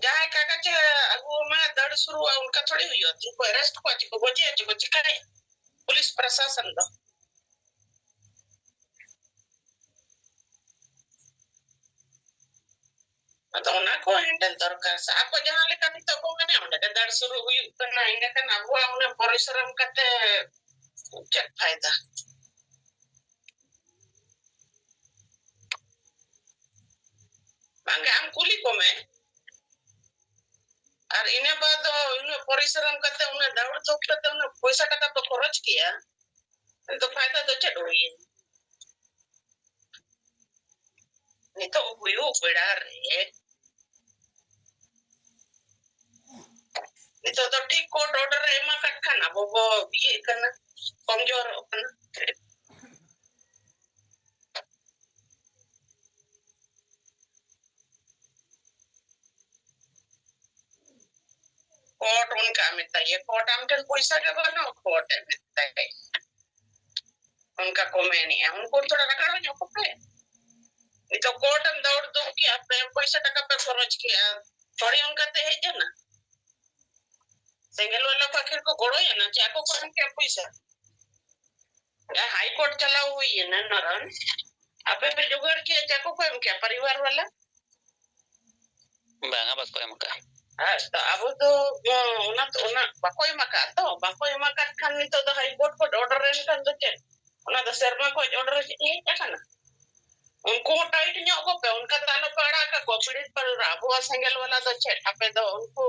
ᱡᱟᱦᱟᱸᱭ ᱠᱟᱜᱚᱡᱽ ᱮ ᱟᱹᱜᱩ ᱟᱢᱟ, ᱫᱟᱹᱲ ᱥᱩᱨᱩᱜᱼᱟ, ᱚᱱᱠᱟ ᱛᱷᱚᱲᱤ ᱦᱩᱭᱩᱜᱼᱟ᱾ ᱪᱮᱫ ᱠᱚ arrest ᱠᱚᱣᱟ, ᱪᱮᱫ ᱠᱚ ᱜᱚᱡᱮᱭᱟ, ᱪᱮᱫ ᱠᱚ ᱪᱤᱠᱟᱹᱭᱟ ᱯᱩᱞᱤᱥ ᱯᱨᱚᱥᱟᱥᱚᱱ ᱫᱚ? ᱟᱫᱚ ᱚᱱᱟ ᱠᱚ handle ᱫᱚᱨᱠᱟᱨ ᱥᱮ᱾ ᱟᱠᱚ ᱡᱟᱦᱟᱸ ᱞᱮᱠᱟ ᱱᱤᱛᱚᱜ ᱠᱚ ᱢᱮᱱᱟ, ᱚᱸᱰᱮ ᱜᱮ ᱫᱟᱹᱲ ᱥᱩᱨᱩ ᱦᱩᱭᱩᱜ ᱠᱟᱱᱟ, ᱮᱸᱰᱮᱠᱷᱟᱱ ᱟᱵᱚᱣᱟᱜ ᱩᱱᱟᱹᱜ ᱯᱚᱨᱤᱥᱨᱚᱢ ᱠᱟᱛᱮ ᱪᱮᱫ ᱯᱷᱟᱭᱫᱟ? ᱵᱟᱝᱜᱮ, ᱟᱢ ᱠᱩᱞᱤ ᱠᱚᱢᱮ᱾ ᱟᱨ ᱤᱱᱟᱹ ᱵᱟᱫ ᱫᱚ ᱩᱱᱟᱹᱜ ᱯᱚᱨᱤᱥᱨᱚᱢ ᱠᱟᱛᱮ, ᱩᱱᱟᱹᱜ ᱫᱟᱹᱲ ᱫᱷᱩᱯ ᱠᱟᱛᱮ, ᱩᱱᱟᱹᱜ ᱯᱚᱭᱥᱟ ᱴᱟᱠᱟ ᱯᱮ ᱠᱷᱚᱨᱚᱪ ᱠᱮᱜᱼᱟ, ᱟᱫᱚ ᱯᱷᱟᱭᱫᱟ ᱫᱚ ᱪᱮᱫ ᱦᱩᱭᱮᱱ? ᱱᱤᱛᱚᱜ ᱦᱩᱭᱩᱜ ᱵᱮᱲᱟ ᱨᱮ, ᱱᱤᱛᱚᱜ ᱫᱚ ᱴᱷᱤᱠ court order ᱮ ᱮᱢ ᱟᱠᱟᱫ ᱠᱷᱟᱱ ᱟᱵᱚ ᱵᱚ ᱤᱭᱟᱹᱜ ᱠᱟᱱᱟ, ᱠᱚᱢᱡᱳᱨᱚᱜ ᱠᱟᱱᱟ᱾ Court ᱚᱱᱠᱟ ᱢᱮᱛᱟᱭᱟ, court ᱟᱢ ᱴᱷᱮᱱ ᱯᱚᱭᱥᱟ ᱜᱮ ᱵᱟᱹᱱᱩᱜ, court ᱮ ᱢᱮᱛᱟᱭᱟ᱾ ᱚᱱᱠᱟ ᱠᱚ ᱢᱮᱱᱮᱜᱼᱟ᱾ ᱩᱱᱠᱩ ᱛᱷᱚᱲᱟ ᱨᱟᱜᱟᱲ ᱧᱚᱜ ᱠᱚᱯᱮ᱾ ᱱᱤᱛᱚᱜ court ᱮᱢ ᱫᱟᱹᱲ ᱫᱩᱜ ᱠᱮᱜᱼᱟ ᱯᱮ, ᱯᱚᱭᱥᱟ ᱴᱟᱠᱟ ᱯᱮ ᱠᱷᱚᱨᱚᱪ ᱠᱮᱜᱼᱟ, ᱛᱷᱚᱲᱤ ᱚᱱᱠᱟᱛᱮ ᱦᱮᱡ ᱮᱱᱟ? ᱥᱮᱸᱜᱮᱞ ᱵᱟᱞᱟ ᱠᱚ ᱟᱹᱠᱷᱤᱨ ᱠᱚ ᱜᱚᱲᱚᱭᱮᱱᱟ ᱪᱮ ᱟᱠᱚ ᱠᱚ ᱮᱢ ᱠᱮᱜᱼᱟ ᱯᱚᱭᱥᱟ? High Court ᱪᱟᱞᱟᱣ ᱦᱩᱭᱮᱱᱟ ᱱᱟᱨᱟᱱ, ᱟᱯᱮ ᱯᱮ ᱡᱚᱜᱟᱲ ᱠᱮᱜᱼᱟ ᱪᱮ ᱟᱠᱚ ᱠᱚ ᱮᱢ ᱠᱮᱜᱼᱟ ᱯᱚᱨᱤᱵᱟᱨ ᱵᱟᱞᱟ? ᱵᱟᱝᱟ, ᱵᱟᱠᱚ ᱮᱢ ᱟᱠᱟᱫᱼᱟ᱾ ᱦᱮᱸ, ᱛᱚ ᱟᱵᱚ ᱫᱚ, ᱚᱱᱟ, ᱚᱱᱟ ᱵᱟᱠᱚ ᱮᱢ ᱟᱠᱟᱫ ᱛᱚ, ᱵᱟᱠᱚ ᱮᱢ ᱟᱠᱟᱫ ᱠᱷᱟᱱ ᱱᱤᱛᱚᱜ ᱫᱚ High Court ᱠᱷᱚᱱ order ᱮᱱ ᱠᱷᱟᱱ ᱫᱚ ᱪᱮᱫ? ᱚᱱᱟ ᱫᱚ ᱥᱮᱨᱢᱟ ᱠᱷᱚᱱ order ᱦᱮᱡ ᱟᱠᱟᱱᱟ᱾ ᱩᱱᱠᱩ ᱦᱚᱸ tight ᱧᱚᱜ ᱠᱚᱯᱮ, ᱚᱱᱠᱟ ᱫᱚ ᱟᱞᱚᱯᱮ ᱟᱲᱟᱜ ᱠᱟᱠᱚᱣᱟ ᱯᱤᱲᱤᱛ ᱯᱟᱹᱨᱩᱨᱟ᱾ ᱟᱵᱚᱣᱟᱜ ᱥᱮᱸᱜᱮᱞ ᱵᱟᱞᱟ ᱫᱚ ᱪᱮᱫ? ᱟᱯᱮ ᱫᱚ ᱩᱱᱠᱩ,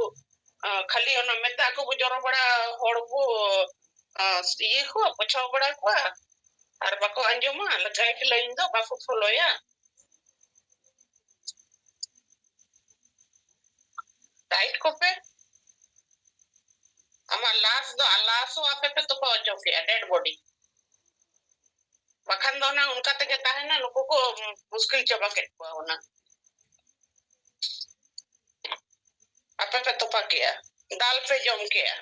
ᱟ, ᱠᱷᱟᱹᱞᱤ ᱚᱱᱟ ᱢᱮᱛᱟ ᱠᱚ ᱵᱚ ᱡᱚᱨᱚ ᱵᱟᱲᱟ ᱦᱚᱲ ᱵᱚ, ᱟ, ᱤᱭᱟᱹ ᱠᱚᱣᱟ, ᱯᱚᱪᱷᱟᱣ ᱵᱟᱲᱟ ᱠᱚᱣᱟ, ᱟᱨ ᱵᱟᱠᱚ ᱟᱸᱡᱚᱢᱟ, guideline ᱫᱚ ᱵᱟᱠᱚ followᱭᱟ᱾ Tight ᱠᱚᱯᱮ᱾ ᱟᱢᱟᱜ ᱞᱟᱥ ᱫᱚ, ᱞᱟᱥ ᱦᱚᱸ ᱟᱯᱮ ᱯᱮ ᱛᱚᱯᱟ ᱦᱚᱪᱚ ᱠᱮᱜᱼᱟ, dead body᱾ ᱵᱟᱠᱷᱟᱱ ᱫᱚ ᱚᱱᱟ ᱚᱱᱠᱟ ᱛᱮᱜᱮ ᱛᱟᱦᱮᱱᱟ, ᱱᱩᱠᱩ ᱠᱚ ᱢᱩᱥᱠᱤᱞ ᱪᱟᱵᱟ ᱠᱮᱫ ᱠᱚᱣᱟ ᱚᱱᱟ᱾ ᱟᱯᱮ ᱯᱮ ᱛᱚᱯᱟ ᱠᱮᱜᱼᱟ, ᱫᱟᱞ ᱯᱮ ᱡᱚᱢ ᱠᱮᱜᱼᱟ᱾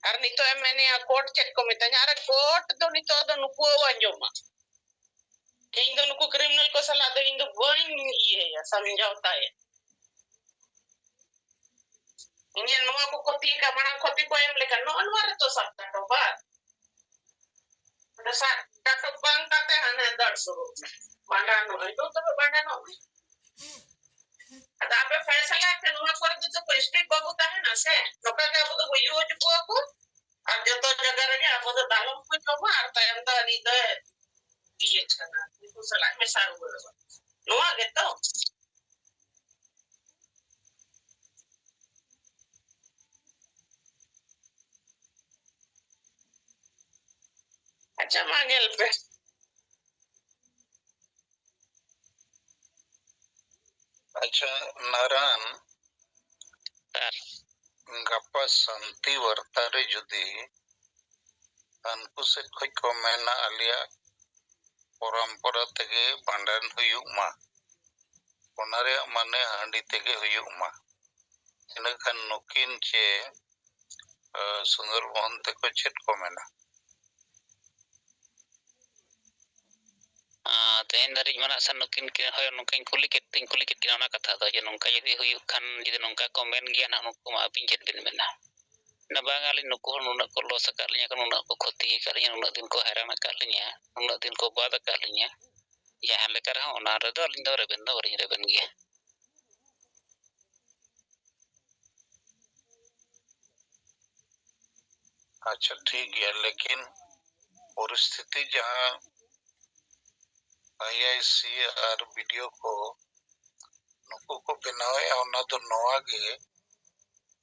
ᱟᱨ ᱱᱤᱛᱚᱜ ᱮᱢ ᱢᱮᱱᱮᱜᱼᱟ ᱠᱳᱨᱴ ᱪᱮᱫ ᱠᱚ ᱢᱮᱛᱟᱧᱟ? ᱟᱨ ᱠᱳᱨᱴ ᱫᱚ ᱱᱤᱛᱚᱜ ᱫᱚ ᱱᱩᱠᱩ ᱟᱸᱡᱚᱢᱟ᱾ ᱤᱧ ᱫᱚ ᱱᱩᱠᱩ ᱠᱨᱤᱢᱤᱱᱟᱞ ᱠᱚ ᱥᱟᱞᱟᱜ ᱫᱚ ᱤᱧ ᱫᱚ ᱵᱟᱹᱧ ᱤᱭᱟᱹᱭᱟ, ᱥᱚᱢᱡᱷᱟᱣᱛᱟᱭᱟ᱾ ᱤᱧᱟᱹᱜ ᱱᱚᱣᱟ ᱠᱚ ᱠᱷᱚᱛᱤ ᱠᱟᱜ, ᱢᱟᱲᱟᱝ ᱠᱷᱚᱛᱤ ᱠᱚ ᱮᱢ ᱞᱮᱠᱷᱟᱱ ᱱᱚᱜᱼᱚ ᱱᱚᱣᱟ ᱨᱮᱛᱚ ᱥᱟᱵ ᱠᱟᱴᱚ ᱵᱟᱝ᱾ ᱚᱸᱰᱮ ᱥᱟᱵ ᱠᱟᱴᱚ ᱵᱟᱝ ᱠᱟᱛᱮ ᱦᱟᱱᱮ ᱫᱟᱹᱲ ᱥᱩᱨᱩᱜ ᱢᱮ, ᱵᱷᱟᱸᱰᱟᱱᱚᱜ ᱟᱹᱧ᱾ ᱫᱩ ᱛᱚᱵᱮ ᱵᱷᱟᱸᱰᱟᱱᱚᱜ ᱢᱮ᱾ ᱟᱫᱚ ᱟᱯᱮ ᱯᱷᱮᱥᱟᱞᱟ ᱯᱮ, ᱱᱚᱣᱟ ᱠᱚᱨᱮ ᱫᱚ ᱛᱚ ᱥᱴᱨᱤᱠ ᱵᱟᱵᱚ ᱛᱟᱦᱮᱱᱟ ᱥᱮ? ᱱᱚᱝᱠᱟ ᱜᱮ ᱟᱵᱚ ᱫᱚ ᱦᱩᱭ ᱦᱚᱪᱚ ᱠᱚᱣᱟ ᱠᱚ᱾ ᱟᱨ ᱡᱚᱛᱚ ᱡᱟᱭᱜᱟ ᱨᱮᱜᱮ ᱟᱵᱚ ᱫᱚ ᱫᱟᱞᱚᱢ ᱠᱚ ᱡᱚᱢᱟ ᱟᱨ ᱛᱟᱭᱚᱢ ᱫᱚ ᱟᱹᱱᱤᱡ ᱫᱚ ᱤᱭᱟᱹᱜ ᱠᱟᱱᱟ, ᱩᱱᱠᱩ ᱥᱟᱞᱟᱜ ᱢᱮᱥᱟ ᱨᱩᱣᱟᱹᱲᱚᱜᱼᱟ᱾ ᱱᱚᱣᱟ ᱜᱮᱛᱚ᱾ ᱟᱪᱪᱷᱟ, ᱢᱟ ᱧᱮᱞ ᱯᱮ᱾ ᱟᱪᱪᱷᱟ, ᱱᱟᱨᱟᱱ, ᱜᱟᱯᱟ ᱥᱟᱱᱛᱤ ᱵᱟᱨᱛᱟ ᱨᱮ ᱡᱩᱫᱤ ᱦᱟᱱᱠᱩ ᱥᱮᱫ ᱠᱷᱚᱡ ᱠᱚ ᱢᱮᱱᱟ, ᱟᱞᱮᱭᱟᱜ ᱯᱚᱨᱚᱢᱯᱚᱨᱟ ᱛᱮᱜᱮ ᱵᱷᱟᱸᱰᱟᱱ ᱦᱩᱭᱩᱜ ᱢᱟ, ᱚᱱᱟ ᱨᱮᱭᱟᱜ ᱢᱟᱱᱮ ᱦᱟᱺᱰᱤ ᱛᱮᱜᱮ ᱦᱩᱭᱩᱜ ᱢᱟ, ᱤᱱᱟᱹ ᱠᱷᱟᱱ ᱱᱩᱠᱤᱱ ᱪᱮ, ᱮ, ᱥᱩᱱᱫᱚᱨ ᱢᱳᱦᱚᱱ ᱛᱮᱠᱚ ᱪᱮᱫ ᱠᱚ ᱢᱮᱱᱟ? ᱟᱨ ᱛᱮᱦᱮᱧ ᱫᱷᱟᱹᱨᱤᱡ ᱢᱟ ᱱᱟᱜ ᱥᱮ ᱱᱩᱠᱤᱱ ᱠᱤᱱ, ᱦᱳᱭ, ᱱᱚᱝᱠᱟᱧ ᱠᱩᱞᱤ ᱠᱮᱫ ᱛᱤᱧ, ᱠᱩᱞᱤ ᱠᱮᱫ ᱠᱤᱱᱟ ᱚᱱᱟ ᱠᱟᱛᱷᱟ ᱫᱚ, ᱡᱮ ᱱᱚᱝᱠᱟ ᱡᱩᱫᱤ ᱦᱩᱭᱩᱜ ᱠᱷᱟᱱ, ᱡᱩᱫᱤ ᱱᱚᱝᱠᱟ ᱠᱚ ᱢᱮᱱ ᱜᱮᱭᱟ ᱱᱟᱜ, ᱱᱩᱠᱩ ᱢᱟ ᱟᱹᱵᱤᱱ ᱪᱮᱫ ᱵᱤᱱ ᱢᱮᱱᱟ? ᱢᱮᱱᱟ, "ᱵᱟᱝ, ᱟᱹᱞᱤᱧ ᱱᱩᱠᱩ ᱦᱚᱸ ᱱᱩᱱᱟᱹᱜ ᱠᱚ ᱞᱚᱥ ᱟᱠᱟᱫ ᱞᱤᱧᱟ ᱠᱚ, ᱱᱩᱱᱟᱹᱜ ᱠᱚ ᱠᱷᱚᱛᱤ ᱟᱠᱟᱫ ᱞᱤᱧᱟ, ᱱᱩᱱᱟᱹᱜ ᱫᱤᱱ ᱠᱚ ᱦᱟᱭᱨᱟᱱ ᱟᱠᱟᱫ ᱞᱤᱧᱟ, ᱱᱩᱱᱟᱹᱜ ᱫᱤᱱ ᱠᱚ ᱵᱟᱫ ᱟᱠᱟᱫ ᱞᱤᱧᱟ, ᱡᱟᱦᱟᱸ ᱞᱮᱠᱟ ᱨᱮᱦᱚᱸ ᱚᱱᱟ ᱨᱮᱫᱚ ᱟᱹᱞᱤᱧ ᱫᱚ ᱨᱮᱵᱮᱱ ᱫᱚ ᱵᱟᱹᱞᱤᱧ ᱨᱮᱵᱮᱱ ᱜᱮᱭᱟ᱾" ᱟᱪᱪᱷᱟ, ᱴᱷᱤᱠ ᱜᱮᱭᱟ, ᱞᱮᱠᱤᱱ ᱯᱚᱨᱤᱥᱛᱷᱤᱛᱤ ᱡᱟᱦᱟᱸ ᱟᱭ ᱟᱭ ᱥᱤ ᱟᱨ ᱵᱤ ᱰᱤ ᱳ ᱠᱚ ᱱᱩᱠᱩ ᱠᱚ ᱵᱮᱱᱟᱣᱮᱫᱼᱟ, ᱚᱱᱟ ᱫᱚ ᱱᱚᱣᱟ ᱜᱮ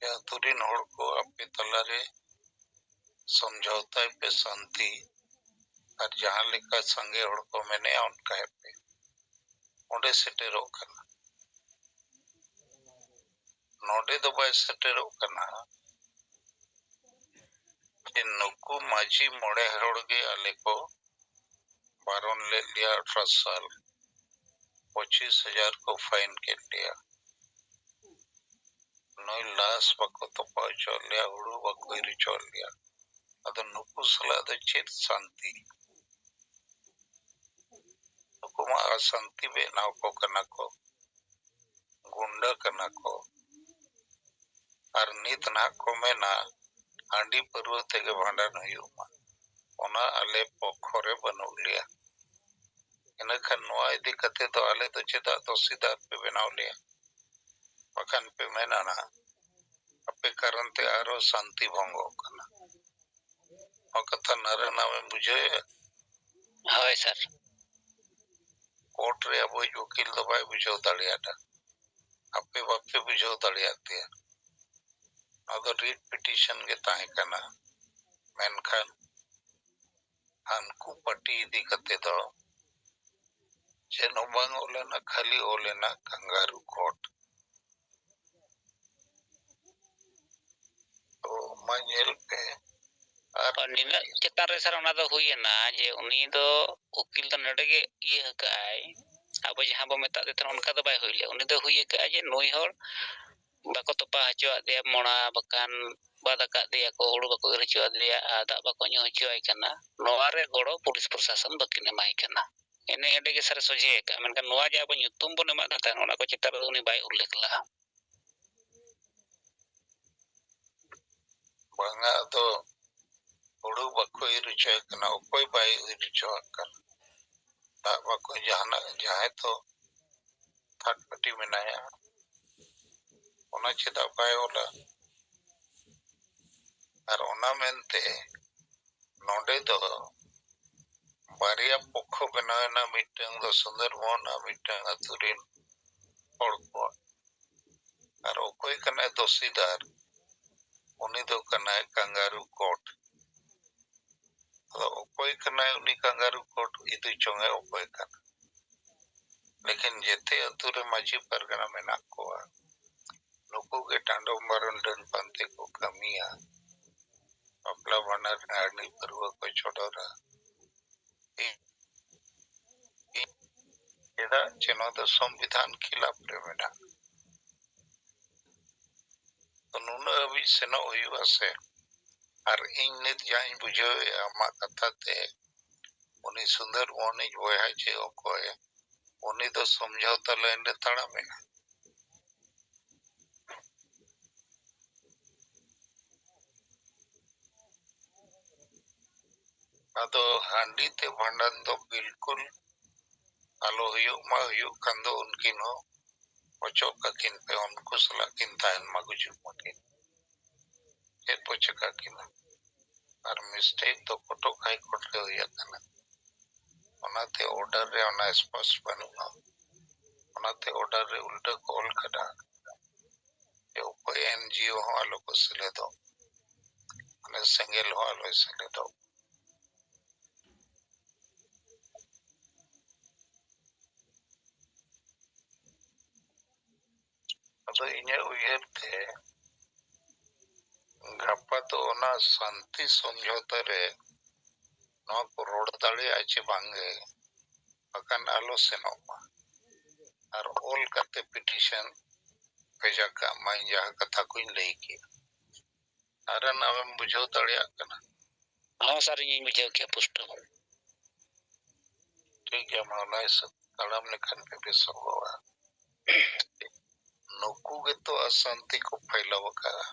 ᱡᱮ ᱟᱹᱛᱩ ᱨᱤᱱ ᱦᱚᱲ ᱠᱚ ᱟᱯᱮ ᱛᱟᱞᱟᱨᱮ ᱥᱚᱢᱡᱷᱟᱣᱛᱟᱭ ᱯᱮ, ᱥᱟᱱᱛᱤ, ᱟᱨ ᱡᱟᱦᱟᱸ ᱞᱮᱠᱟ ᱥᱟᱸᱜᱮ ᱦᱚᱲ ᱠᱚ ᱢᱮᱱᱮᱜᱼᱟ ᱚᱱᱠᱟᱭ ᱯᱮ᱾ ᱚᱸᱰᱮ ᱥᱮᱴᱮᱨᱚᱜ ᱠᱟᱱᱟ᱾ ᱱᱚᱰᱮ ᱫᱚ ᱵᱟᱭ ᱥᱮᱴᱮᱨᱚᱜ ᱠᱟᱱᱟ ᱡᱮ ᱱᱩᱠᱩ ᱢᱟᱹᱡᱷᱤ ᱢᱚᱬᱮ ᱦᱚᱲ ᱜᱮ ᱟᱞᱮ ᱠᱚ ᱵᱟᱨᱚᱱ ᱞᱮᱫ ᱞᱮᱭᱟ ᱟᱴᱷᱨᱚ ᱥᱟᱞ, ᱯᱚᱸᱪᱤᱥ ᱦᱟᱡᱟᱨ ᱠᱚ ᱯᱷᱟᱭᱤᱱ ᱠᱮᱫ ᱞᱮᱭᱟ᱾ ᱱᱩᱭ ᱞᱟᱦᱟ ᱵᱟᱠᱚ ᱛᱚᱯᱟ ᱦᱚᱪᱚᱣᱟᱜ ᱞᱮᱭᱟ, ᱦᱩᱲᱩ ᱵᱟᱠᱚ ᱤᱨ ᱦᱚᱪᱚᱣᱟᱜ ᱞᱮᱭᱟ᱾ ᱟᱫᱚ ᱱᱩᱠᱩ ᱥᱟᱞᱟᱜ ᱫᱚ ᱪᱮᱫ ᱥᱟᱱᱛᱤ? ᱱᱩᱠᱩ ᱢᱟ ᱟᱥᱟᱱᱛᱤ ᱵᱮᱱᱟᱣ ᱠᱚ ᱠᱟᱱᱟ ᱠᱚ, ᱜᱩᱱᱰᱟᱹ ᱠᱟᱱᱟ ᱠᱚ᱾ ᱟᱨ ᱱᱤᱛ ᱱᱟᱦᱟᱜ ᱠᱚ ᱢᱮᱱᱟ ᱦᱟᱺᱰᱤ ᱯᱟᱹᱨᱣᱟᱹ ᱛᱮᱜᱮ ᱵᱷᱟᱸᱰᱟᱱ ᱦᱩᱭᱩᱜ ᱢᱟ, ᱚᱱᱟ ᱟᱞᱮ ᱯᱚᱠᱷᱚ ᱨᱮ ᱵᱟᱹᱱᱩᱜ ᱞᱮᱭᱟ᱾ ᱤᱱᱟᱹᱠᱷᱟᱱ ᱱᱚᱣᱟ ᱤᱫᱤ ᱠᱟᱛᱮ ᱫᱚ ᱟᱞᱮ ᱫᱚ ᱪᱮᱫᱟᱜ ᱫᱚᱥᱤᱫᱟᱨ ᱯᱮ ᱵᱮᱱᱟᱣ ᱞᱮᱭᱟ? ᱵᱟᱠᱷᱟᱱ ᱯᱮ ᱢᱮᱱᱟ ᱱᱟᱦᱟᱜ ᱟᱯᱮ ᱠᱟᱨᱚᱱ ᱛᱮ ᱟᱨᱚ ᱥᱟᱱᱛᱤ ᱵᱷᱚᱝᱜᱚᱜ ᱠᱟᱱᱟ᱾ ᱱᱚᱣᱟ ᱠᱟᱛᱷᱟ ᱱᱟᱨᱟᱭᱚᱱ ᱟᱢᱮᱢ ᱵᱩᱡᱷᱟᱹᱣᱮᱫᱼᱟ? ᱦᱳᱭ ᱥᱟᱨ᱾ ᱠᱳᱨᱴ ᱨᱮ ᱟᱵᱚᱭᱤᱡ ᱩᱠᱤᱞ ᱫᱚ ᱵᱟᱭ ᱵᱩᱡᱷᱟᱹᱣ ᱫᱟᱲᱮᱭᱟᱫᱟ, ᱟᱯᱮ ᱵᱟᱯᱮ ᱵᱩᱡᱷᱟᱹᱣ ᱫᱟᱲᱮᱭᱟᱫ ᱛᱮ᱾ ᱱᱚᱣᱟ ᱫᱚ ᱨᱤᱴ ᱯᱤᱴᱤᱥᱚᱱ ᱜᱮ ᱛᱟᱦᱮᱸ ᱠᱟᱱᱟ, ᱢᱮᱱᱠᱷᱟᱱ ᱦᱟᱱᱠᱩ ᱯᱟᱨᱴᱤ ᱤᱫᱤ ᱠᱟᱛᱮ ᱫᱚ ᱪᱮᱫ ᱦᱚᱸ ᱵᱟᱝ ᱚᱞ ᱞᱮᱱᱟ, ᱠᱷᱟᱹᱞᱤ ᱚᱞ ᱞᱮᱱᱟ ᱠᱟᱝᱜᱟᱨᱩ ᱠᱳᱨᱴ᱾ ᱛᱚ ᱢᱟ ᱧᱮᱞ ᱯᱮ᱾ ᱟᱨ ᱟᱨ ᱱᱤᱱᱟᱹᱜ ᱪᱮᱛᱟᱱ ᱨᱮ ᱥᱟᱨ ᱚᱱᱟ ᱫᱚ ᱦᱩᱭ ᱮᱱᱟ ᱡᱮ ᱩᱱᱤ ᱫᱚ ᱩᱠᱤᱞ ᱫᱚ ᱱᱚᱰᱮ ᱜᱮ ᱤᱭᱟᱹ ᱟᱠᱟᱫᱼᱟᱭ, ᱟᱵᱚ ᱡᱟᱦᱟᱸ ᱵᱚ ᱢᱮᱛᱟᱜ ᱫᱮ ᱛᱟᱦᱮᱱᱟ ᱚᱱᱠᱟ ᱫᱚ ᱵᱟᱭ ᱦᱩᱭ ᱞᱮᱫᱼᱟ᱾ ᱩᱱᱤ ᱫᱚ ᱦᱩᱭ ᱟᱠᱟᱫᱼᱟᱭ ᱡᱮ ᱱᱩᱭ ᱦᱚᱲ ᱵᱟᱠᱚ ᱛᱚᱯᱟ ᱦᱚᱪᱚᱣᱟᱫ ᱫᱮᱭᱟ ᱢᱚᱲᱟ, ᱵᱟᱠᱷᱟᱱ ᱵᱟᱫ ᱟᱠᱟᱫ ᱫᱮᱭᱟ ᱠᱚ, ᱦᱩᱲᱩ ᱵᱟᱠᱚ ᱤᱨ ᱦᱚᱪᱚᱣᱟᱫ ᱫᱮᱭᱟ ᱟᱨ ᱫᱟᱜ ᱵᱟᱠᱚ ᱧᱩ ᱦᱚᱪᱚᱣᱟᱭ ᱠᱟᱱᱟ, ᱱᱚᱣᱟ ᱨᱮ ᱜᱚᱲᱚ ᱯᱩᱞᱤᱥ ᱯᱨᱚᱥᱟᱥᱚᱱ ᱵᱟᱹᱠᱤᱱ ᱮᱢᱟᱭ ᱠᱟᱱᱟ᱾ ᱮᱱᱮ ᱮᱸᱰᱮ ᱜᱮ ᱥᱟᱨᱮ ᱥᱚᱡᱷᱮ ᱟᱠᱟᱫᱼᱟ, ᱢᱮᱱᱠᱷᱟᱱ ᱱᱚᱣᱟ ᱡᱮ ᱟᱵᱚ ᱧᱩᱛᱩᱢ ᱵᱚᱱ ᱮᱢᱟᱫ ᱛᱟᱦᱮᱱ ᱚᱱᱟ ᱠᱚ ᱪᱮᱛᱟᱱ ᱨᱮᱫᱚ ᱩᱱᱤ ᱵᱟᱭ ᱩᱞᱞᱮᱠᱷ ᱞᱮᱫᱼᱟ᱾ ᱵᱟᱝᱟ, ᱟᱫᱚ ᱦᱩᱲᱩ ᱵᱟᱠᱚ ᱤᱨ ᱦᱚᱪᱚᱭᱮ ᱠᱟᱱᱟ, ᱚᱠᱚᱭ ᱵᱟᱭ ᱤᱨ ᱦᱚᱪᱚᱣᱟᱜ ᱠᱟᱱᱟ? ᱫᱟᱜ ᱵᱟᱠᱚ ᱡᱟᱦᱟᱱᱟᱜ, ᱡᱟᱦᱟᱸᱭ ᱛᱚ ᱛᱷᱟᱨᱰ ᱯᱟᱨᱴᱤ ᱢᱮᱱᱟᱭᱟ, ᱚᱱᱟ ᱪᱮᱫᱟᱜ ᱵᱟᱭ ᱚᱞᱟ? ᱟᱨ ᱚᱱᱟ ᱢᱮᱱᱛᱮ ᱱᱚᱰᱮ ᱫᱚ ᱵᱟᱨᱭᱟ ᱯᱚᱠᱷᱚ ᱵᱮᱱᱟᱣ ᱮᱱᱟ, ᱢᱤᱫᱴᱟᱝ ᱫᱚ ᱥᱩᱱᱫᱚᱨ ᱢᱳᱦᱚᱱ ᱟᱨ ᱢᱤᱫᱴᱟᱝ ᱟᱹᱛᱩ ᱨᱮᱱ ᱦᱚᱲ ᱠᱚᱣᱟᱜ᱾ ᱟᱨ ᱚᱠᱚᱭ ᱠᱟᱱᱟᱭ ᱫᱚᱥᱤᱫᱟᱨ? ᱩᱱᱤ ᱫᱚ ᱠᱟᱱᱟᱭ ᱠᱟᱝᱜᱟᱨᱩ ᱠᱳᱨᱴ᱾ ᱟᱫᱚ ᱚᱠᱚᱭ ᱠᱟᱱᱟᱭ ᱩᱱᱤ ᱠᱟᱝᱜᱟᱨᱩ ᱠᱳᱨᱴ ᱤᱫᱤ ᱪᱚᱝᱮ ᱚᱠᱚᱭ ᱠᱟᱱᱟ? ᱞᱮᱠᱤᱱ ᱡᱮᱛᱮ ᱟᱹᱛᱩ ᱨᱮ ᱢᱟᱹᱡᱷᱤ ᱯᱟᱨᱜᱟᱱᱟ ᱢᱮᱱᱟᱜ ᱠᱚᱣᱟ, ᱱᱩᱠᱩ ᱜᱮ ᱰᱟᱸᱰᱚᱢ ᱵᱟᱨᱚᱱ ᱰᱟᱹᱱ ᱯᱟᱱᱛᱮ ᱠᱚ ᱠᱟᱹᱢᱤᱭᱟ᱾ ᱵᱟᱯᱞᱟ ᱵᱷᱟᱸᱰᱟᱱ ᱨᱮ ᱦᱟᱺᱰᱤ ᱯᱟᱹᱨᱣᱟᱹ ᱠᱚ ᱪᱚᱰᱚᱨᱟ᱾ ᱪᱮᱫᱟᱜ ᱪᱮ ᱱᱚᱣᱟ ᱫᱚ ᱥᱚᱝᱵᱤᱫᱷᱟᱱ ᱠᱷᱤᱞᱟᱯ ᱨᱮ ᱢᱮᱱᱟᱜᱼᱟ᱾ ᱛᱚ ᱫᱷᱟᱹᱵᱤᱡ ᱥᱮᱱᱚᱜ ᱦᱩᱭᱩᱜᱼᱟ ᱥᱮ᱾ ᱟᱨ ᱤᱧ ᱱᱤᱛ ᱡᱟᱦᱟᱸᱧ ᱵᱩᱡᱷᱟᱹᱣᱮᱫᱼᱟ ᱟᱢᱟᱜ ᱠᱟᱛᱷᱟ ᱛᱮ, ᱩᱱᱤ ᱥᱩᱱᱫᱚᱨ ᱢᱳᱦᱚᱱᱤᱡ ᱵᱚᱭᱦᱟ ᱪᱮ ᱚᱠᱚᱭ, ᱩᱱᱤ ᱫᱚ ᱥᱚᱢᱡᱷᱚᱣᱛᱟ ᱞᱟᱭᱤᱱ ᱨᱮ ᱛᱟᱲᱟᱢᱮᱫᱼᱟ᱾ ᱟᱫᱚ ᱦᱟᱺᱰᱤ ᱛᱮ ᱵᱷᱟᱸᱰᱟᱱ ᱫᱚ ᱵᱤᱞᱠᱩᱞ ᱟᱞᱚ ᱦᱩᱭᱩᱜ ᱢᱟ, ᱦᱩᱭᱩᱜ ᱠᱷᱟᱱ ᱫᱚ ᱩᱱᱠᱤᱱ ᱦᱚᱸ ᱚᱪᱚᱜ ᱠᱟᱠᱤᱱ ᱯᱮ, ᱩᱱᱠᱩ ᱥᱟᱞᱟᱜ ᱠᱤᱱ ᱛᱟᱦᱮᱱ ᱢᱟ, ᱜᱩᱡᱩᱜ ᱢᱟᱠᱤᱱ, ᱪᱮᱫ ᱯᱮ ᱪᱮᱠᱟ ᱠᱤᱱᱟ? ᱟᱨ ᱢᱤᱥᱴᱮᱠ ᱫᱚ ᱠᱚᱴᱚᱠ ᱦᱟᱭ ᱠᱳᱨᱴ ᱨᱮ ᱦᱩᱭ ᱟᱠᱟᱱᱟ, ᱚᱱᱟᱛᱮ ᱚᱨᱰᱟᱨ ᱨᱮ ᱚᱱᱟ ᱥᱯᱚᱥᱴ ᱵᱟᱹᱱᱩᱜᱼᱟ ᱚᱱᱟᱛᱮ ᱚᱨᱰᱟᱨ ᱨᱮ ᱩᱞᱴᱟᱹ ᱠᱚ ᱚᱞ ᱠᱟᱫᱟ ᱡᱮ ᱚᱠᱚᱭ ᱮᱱᱡᱤᱳ ᱦᱚᱸ ᱟᱞᱚ ᱠᱚ ᱥᱮᱞᱮᱫᱚᱜ, ᱢᱟᱱᱮ ᱥᱮᱸᱜᱮᱞ ᱦᱚᱸ ᱟᱞᱚᱭ ᱥᱮᱞᱮᱫᱚᱜ᱾ ᱟᱫᱚ ᱤᱧᱟᱹᱜ ᱩᱭᱦᱟᱹᱨ ᱛᱮ ᱜᱟᱯᱟ ᱫᱚ ᱚᱱᱟ ᱥᱟᱱᱛᱤ ᱥᱚᱢᱡᱷᱚᱛᱟ ᱨᱮ ᱱᱚᱣᱟ ᱠᱚ ᱨᱚᱲ ᱫᱟᱲᱮᱭᱟᱜᱼᱟ ᱪᱮ ᱵᱟᱝᱜᱮ, ᱵᱟᱠᱷᱟᱱ ᱟᱞᱚ ᱥᱮᱱᱚᱜ ᱢᱟ᱾ ᱟᱨ ᱚᱞ ᱠᱟᱛᱮ ᱯᱤᱴᱤᱥᱚᱱ ᱵᱷᱮᱡᱟ ᱠᱟᱜ ᱢᱟᱹᱧ, ᱡᱟᱦᱟᱸ ᱠᱟᱛᱷᱟ ᱠᱚᱧ ᱞᱟᱹᱭ ᱠᱮᱫ᱾ ᱟᱨᱮᱱ ᱟᱢᱮᱢ ᱵᱩᱡᱷᱟᱹᱣ ᱫᱟᱲᱮᱭᱟᱜ ᱠᱟᱱᱟ? ᱦᱚᱸ ᱥᱟᱨ, ᱤᱧᱤᱧ ᱵᱩᱡᱷᱟᱹᱣ ᱠᱮᱜᱼᱟ ᱯᱩᱥᱴᱟᱹᱣ᱾ ᱴᱷᱤᱠ ᱜᱮᱭᱟ, ᱢᱟ ᱚᱱᱟ ᱦᱤᱥᱟᱹᱵ ᱛᱟᱲᱟᱢ ᱞᱮᱠᱷᱟᱱ ᱜᱮ ᱵᱮᱥᱚᱜᱚᱜᱼᱟ᱾ ᱱᱩᱠᱩ ᱜᱮᱛᱚ ᱚᱥᱟᱱᱛᱤ ᱠᱚ ᱯᱷᱟᱭᱞᱟᱣ ᱟᱠᱟᱫᱼᱟ᱾